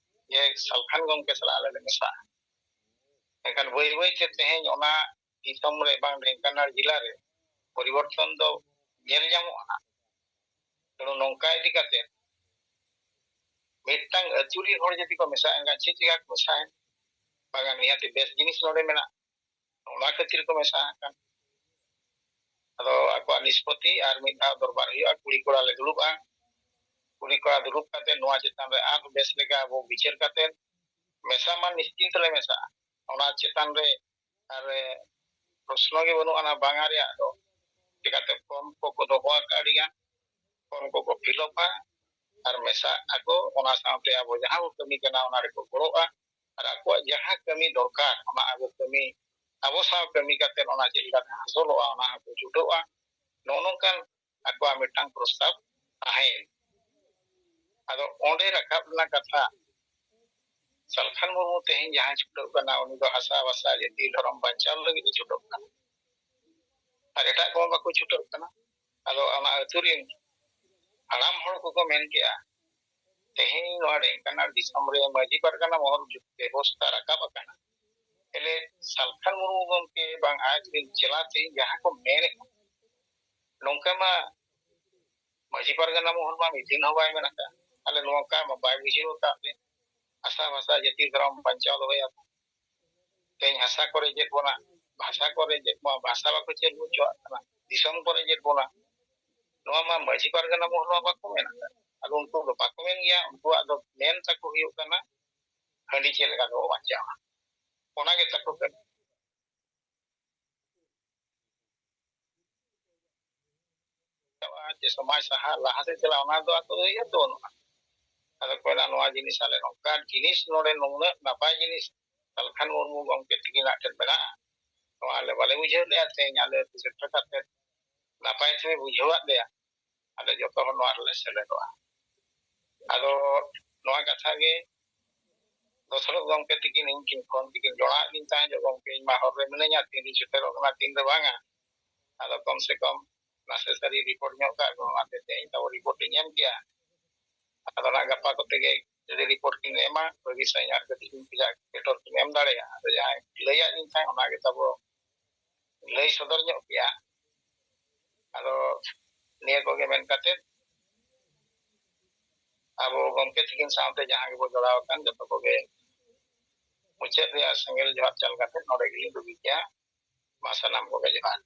ᱡᱮ ᱥᱟᱞᱠᱷᱟᱱ ᱜᱚᱢᱠᱮ ᱥᱟᱞᱟᱜ ᱟᱞᱮ ᱞᱮ ᱢᱮᱥᱟᱜᱼᱟ᱾ ᱮᱱᱠᱷᱟᱱ ᱵᱟᱹᱭ ᱵᱟᱹᱭ ᱛᱮ ᱛᱮᱦᱮᱧ ᱚᱱᱟ ᱫᱤᱥᱚᱢ ᱨᱮ ᱵᱟᱝ ᱰᱷᱮᱝᱠᱟᱱᱟᱞ ᱡᱮᱞᱟ ᱨᱮ ᱯᱚᱨᱤᱵᱚᱨᱛᱚᱱ ᱫᱚ ᱧᱮᱞ ᱧᱟᱢᱚᱜᱼᱟ᱾ ᱛᱮᱱᱩ ᱱᱚᱝᱠᱟ ᱤᱫᱤ ᱠᱟᱛᱮ ᱢᱤᱫᱴᱟᱝ ᱟᱹᱛᱩ ᱨᱤᱱ ᱦᱚᱲ ᱡᱩᱫᱤ ᱠᱚ ᱢᱮᱥᱟᱜᱼᱟ, ᱮᱱᱠᱷᱟᱱ ᱪᱮᱫ ᱪᱤᱠᱟ ᱠᱚ ᱢᱮᱥᱟᱜᱼᱟ? ᱵᱟᱝᱟ, ᱱᱤᱦᱟᱹᱛᱤ ᱵᱮᱥ ᱡᱤᱱᱤᱥ ᱱᱚᱰᱮ ᱢᱮᱱᱟᱜᱼᱟ, ᱚᱱᱟ ᱠᱷᱟᱹᱛᱤᱨ ᱠᱚ ᱢᱮᱥᱟ ᱟᱠᱟᱱ᱾ ᱟᱫᱚ ᱟᱠᱚᱣᱟᱜ ᱱᱤᱥᱯᱚᱛᱤ ᱟᱨ ᱢᱤᱫ ᱫᱷᱟᱣ ᱫᱚᱨᱵᱟᱨ ᱦᱩᱭᱩᱜᱼᱟ, ᱠᱩᱲᱤ ᱠᱚᱲᱟ ᱞᱮ ᱫᱩᱲᱩᱵᱼᱟ, ᱠᱩᱲᱤ ᱠᱚᱲᱟ ᱫᱩᱲᱩᱵ ᱠᱟᱛᱮ ᱱᱚᱣᱟ ᱪᱮᱛᱟᱱ ᱨᱮ ᱟᱨ ᱵᱮᱥ ᱞᱮᱠᱟ ᱟᱵᱚ ᱵᱤᱪᱟᱹᱨ ᱠᱟᱛᱮ ᱢᱮᱥᱟ ᱢᱟ ᱱᱤᱥᱪᱤᱱᱛ ᱞᱮ ᱢᱮᱥᱟᱜᱼᱟ᱾ ᱚᱱᱟ ᱪᱮᱛᱟᱱ ᱨᱮ ᱟᱨ ᱯᱨᱚᱥᱱᱚ ᱜᱮ ᱵᱟᱹᱱᱩᱜ ᱟᱱᱟ ᱵᱟᱝᱟ ᱨᱮᱭᱟᱜ ᱫᱚ᱾ ᱪᱤᱠᱟᱹᱛᱮ ᱯᱷᱚᱨᱢ ᱠᱚᱠᱚ ᱫᱚᱦᱚ ᱟᱠᱟᱫ ᱟᱹᱰᱤ ᱜᱟᱱ, ᱯᱷᱚᱨᱢ ᱠᱚᱠᱚ ᱯᱷᱤᱞᱚᱯᱟ ᱟᱨ ᱢᱮᱥᱟᱜ ᱟᱠᱚ, ᱚᱱᱟ ᱥᱟᱶᱛᱮ ᱟᱵᱚ ᱡᱟᱦᱟᱸ ᱵᱚ ᱠᱟᱹᱢᱤ ᱠᱟᱱᱟ ᱚᱱᱟ ᱨᱮᱠᱚ ᱜᱚᱲᱚᱜᱼᱟ᱾ ᱟᱨ ᱟᱠᱚᱣᱟᱜ ᱡᱟᱦᱟᱸ ᱠᱟᱹᱢᱤ ᱫᱚᱨᱠᱟᱨ ᱚᱱᱟ ᱟᱵᱚ ᱠᱟᱹᱢᱤ, ᱟᱵᱚ ᱥᱟᱶ ᱠᱟᱹᱢᱤ ᱠᱟᱛᱮ ᱚᱱᱟ ᱪᱮᱫ ᱞᱮᱠᱟᱛᱮ ᱦᱟᱥᱚᱞᱚᱜᱼᱟ ᱚᱱᱟ ᱦᱚᱸᱠᱚ ᱪᱷᱩᱴᱟᱹᱜᱼᱟ᱾ ᱱᱚᱜᱼᱚ ᱱᱚᱝᱠᱟᱱ ᱟᱠᱚᱣᱟᱜ ᱢᱤᱫᱴᱟᱝ ᱯᱨᱚᱥᱛᱟᱵ ᱛᱟᱦᱮᱸᱭᱮᱱ᱾ ᱟᱫᱚ ᱚᱸᱰᱮ ᱨᱟᱠᱟᱵ ᱨᱮᱱᱟᱜ ᱠᱟᱛᱷᱟ, ᱥᱟᱞᱠᱷᱟᱱ ᱢᱩᱨᱢᱩ ᱛᱮᱦᱮᱧ ᱡᱟᱦᱟᱸᱭ ᱪᱷᱩᱴᱟᱹᱜ ᱠᱟᱱᱟ, ᱩᱱᱤ ᱫᱚ ᱦᱟᱥᱟ ᱵᱷᱟᱥᱟ ᱡᱟᱹᱛᱤ ᱫᱷᱚᱨᱚᱢ ᱵᱟᱧᱪᱟᱣ ᱞᱟᱹᱜᱤᱫ ᱮ ᱪᱷᱩᱴᱟᱹᱜ ᱠᱟᱱᱟ, ᱟᱨ ᱮᱴᱟᱜ ᱠᱚᱢᱟ ᱵᱟᱠᱚ ᱪᱷᱩᱴᱟᱹᱜ ᱠᱟᱱᱟ᱾ ᱟᱫᱚ ᱚᱱᱟ ᱟᱹᱛᱩ ᱨᱤᱱ ᱦᱟᱲᱟᱢ ᱦᱚᱲ ᱠᱚᱠᱚ ᱢᱮᱱ ᱠᱮᱜᱼᱟ, ᱛᱮᱦᱮᱧ ᱱᱚᱣᱟ ᱰᱷᱮᱝᱠᱟᱱᱟᱞ ᱫᱤᱥᱚᱢ ᱨᱮ ᱢᱟᱹᱡᱷᱤ ᱯᱟᱨᱜᱟᱱᱟ ᱢᱚᱦᱚᱞ ᱵᱮᱵᱚᱥᱛᱟ ᱨᱟᱠᱟᱵ ᱟᱠᱟᱱᱟ, ᱛᱟᱦᱞᱮ ᱥᱟᱞᱠᱷᱟᱱ ᱢᱩᱨᱢᱩ ᱜᱚᱢᱠᱮ ᱵᱟᱝ ᱟᱡ ᱨᱤᱱ ᱪᱮᱞᱟ ᱛᱮᱦᱮᱧ ᱡᱟᱦᱟᱸ ᱠᱚ ᱢᱮᱱᱮᱫᱼᱟ, ᱱᱚᱝᱠᱟ ᱢᱟ ᱢᱟᱹᱡᱷᱤ ᱯᱟᱨᱜᱟᱱᱟ ᱢᱚᱦᱚᱞ ᱢᱟ ᱢᱤᱫ ᱫᱤᱱ ᱦᱚᱸ ᱵᱟᱭ ᱢᱮᱱ ᱟᱠᱟᱫ, ᱟᱞᱮ ᱱᱚᱝᱠᱟ ᱢᱟ ᱵᱟᱭ ᱵᱩᱡᱷᱟᱹᱣ ᱟᱠᱟᱫ ᱞᱮ᱾ ᱦᱟᱥᱟ ᱵᱷᱟᱥᱟ ᱡᱟᱹᱛᱤ ᱫᱷᱚᱨᱚᱢ ᱵᱟᱧᱪᱟᱣ ᱫᱚᱦᱚᱭᱟ᱾ ᱛᱮᱦᱮᱧ ᱦᱟᱥᱟ ᱠᱚ ᱨᱮᱡᱮᱫ ᱵᱚᱱᱟ, ᱵᱷᱟᱥᱟ ᱠᱚ ᱨᱮᱡᱮᱫ ᱵᱚᱱᱟ, ᱵᱷᱟᱥᱟ ᱵᱟᱠᱚ ᱪᱟᱹᱞᱩ ᱦᱚᱪᱚᱣᱟᱜ ᱠᱟᱱᱟ, ᱫᱤᱥᱚᱢ ᱠᱚ ᱨᱮᱡᱮᱫ ᱵᱚᱱᱟ᱾ ᱱᱚᱣᱟ ᱢᱟ ᱢᱟᱹᱡᱷᱤ ᱯᱟᱨᱜᱟᱱᱟ ᱢᱚᱦᱚᱞ ᱢᱟ ᱵᱟᱠᱚ ᱢᱮᱱ ᱟᱠᱟᱫ᱾ ᱟᱫᱚ ᱩᱱᱠᱩ ᱫᱚ ᱵᱟᱠᱚ ᱢᱮᱱ ᱜᱮᱭᱟ, ᱩᱱᱠᱩᱣᱟᱜ ᱫᱚ ᱢᱮᱱ ᱛᱟᱠᱚ ᱦᱩᱭᱩᱜ ᱠᱟᱱᱟ ᱦᱟᱺᱰᱤ ᱪᱮᱫ ᱞᱮᱠᱟ ᱛᱮᱵᱚ ᱵᱟᱧᱪᱟᱣᱟ, ᱚᱱᱟ ᱜᱮ ᱛᱟᱠᱚ ᱠᱟᱹᱢᱤ᱾ ᱪᱮ ᱥᱚᱢᱟᱡᱽ ᱥᱟᱦᱟ ᱞᱟᱦᱟ ᱥᱮᱫ ᱪᱟᱞᱟᱜ, ᱚᱱᱟ ᱫᱚ ᱟᱠᱚ ᱫᱚ ᱩᱭᱦᱟᱹᱨ ᱫᱚ ᱵᱟᱹᱱᱩᱜᱼᱟ᱾ ᱟᱫᱚ ᱠᱚ ᱢᱮᱱᱟ ᱱᱚᱣᱟ ᱡᱤᱱᱤᱥ, ᱟᱞᱮ ᱱᱚᱝᱠᱟᱱ ᱡᱤᱱᱤᱥ, ᱱᱚᱰᱮ ᱱᱩᱱᱟᱹᱜ ᱱᱟᱯᱟᱭ ᱡᱤᱱᱤᱥ ᱥᱟᱞᱠᱷᱟᱱ ᱢᱩᱨᱢᱩ ᱜᱚᱢᱠᱮ ᱛᱤᱠᱤᱱᱟᱜ ᱴᱷᱮᱱ ᱢᱮᱱᱟᱜᱼᱟ, ᱱᱚᱣᱟ ᱟᱞᱮ ᱵᱟᱞᱮ ᱵᱩᱡᱷᱟᱹᱣ ᱞᱮᱜᱼᱟ᱾ ᱛᱮᱦᱮᱧ ᱟᱞᱮ ᱟᱹᱛᱩ ᱥᱮᱴᱮᱨ ᱠᱟᱛᱮ ᱱᱟᱯᱟᱭ ᱛᱮᱯᱮ ᱵᱩᱡᱷᱟᱹᱣᱟᱫ ᱞᱮᱭᱟ, ᱟᱞᱮ ᱡᱚᱛᱚ ᱦᱚᱲ ᱱᱚᱣᱟ ᱨᱮᱞᱮ ᱥᱮᱞᱮᱫᱚᱜᱼᱟ᱾ ᱟᱫᱚ ᱱᱚᱣᱟ ᱠᱟᱛᱷᱟ ᱜᱮ ᱫᱚᱥᱚᱨᱚᱛ ᱜᱚᱢᱠᱮ ᱛᱤᱠᱤᱱ ᱤᱧ ᱴᱷᱮᱱ ᱯᱷᱳᱱ ᱛᱮᱠᱤᱱ ᱡᱚᱲᱟᱣᱟᱫ ᱞᱤᱧ ᱛᱟᱦᱮᱸᱫ ᱡᱮ, "ᱜᱚᱢᱠᱮ, ᱤᱧ ᱢᱟ ᱦᱚᱨ ᱨᱮ ᱢᱤᱱᱟᱹᱧᱟ, ᱛᱤᱱ ᱨᱤᱧ ᱥᱮᱴᱮᱨᱚᱜ ᱠᱟᱱᱟ, ᱛᱤᱱ ᱨᱮ ᱵᱟᱝᱟ, ᱟᱫᱚ ᱠᱚᱢ ᱥᱮ ᱠᱚᱢ ᱱᱟᱥᱮ ᱥᱟᱹᱨᱤ ᱨᱤᱯᱳᱨᱴ ᱧᱚᱜ ᱠᱟᱜ ᱠᱚ, ᱚᱱᱟᱛᱮ ᱛᱮᱦᱮᱧ ᱛᱟᱵᱚ ᱨᱤᱯᱳᱨᱴ ᱤᱧ ᱮᱢ ᱠᱮᱭᱟ᱾ ᱟᱫᱚ ᱱᱟᱜ ᱜᱟᱯᱟ ᱠᱚᱛᱮ ᱜᱮ ᱡᱩᱫᱤ ᱨᱤᱯᱳᱨᱴ ᱠᱤᱱ ᱮᱢᱟ, ᱵᱷᱟᱹᱜᱤ ᱥᱟᱺᱦᱤᱡ ᱟᱨ ᱠᱟᱹᱴᱤᱡ ᱤᱧ ᱯᱮᱡᱟ ᱯᱮᱴᱚᱨ ᱠᱤᱱ ᱮᱢ ᱫᱟᱲᱮᱭᱟᱜᱼᱟ᱾" ᱟᱫᱚ ᱡᱟᱦᱟᱸᱭ ᱞᱟᱹᱭᱟᱫ ᱞᱤᱧ ᱛᱟᱦᱮᱸᱫ, ᱚᱱᱟ ᱜᱮ ᱛᱟᱵᱚ ᱞᱟᱹᱭ ᱥᱚᱫᱚᱨ ᱧᱚᱜ ᱠᱮᱭᱟ᱾ ᱟᱫᱚ ᱱᱤᱭᱟᱹ ᱠᱚᱜᱮ ᱢᱮᱱ ᱠᱟᱛᱮ, ᱟᱵᱚ ᱜᱚᱢᱠᱮ ᱛᱤᱠᱤᱱ ᱥᱟᱶᱛᱮ ᱡᱟᱦᱟᱸ ᱜᱮᱵᱚ ᱡᱚᱲᱟᱣ ᱟᱠᱟᱱ ᱡᱚᱛᱚ ᱠᱚᱜᱮ ᱢᱩᱪᱟᱹᱫ ᱨᱮᱭᱟᱜ ᱥᱮᱸᱜᱮᱞ ᱡᱚᱦᱟᱨ ᱪᱟᱞ ᱠᱟᱛᱮ ᱱᱚᱰᱮ ᱜᱮᱞᱤᱧ ᱰᱩᱜᱤ ᱠᱮᱭᱟ᱾ ᱢᱟ ᱥᱟᱱᱟᱢ ᱠᱚᱜᱮ ᱡᱚᱦᱟᱨ᱾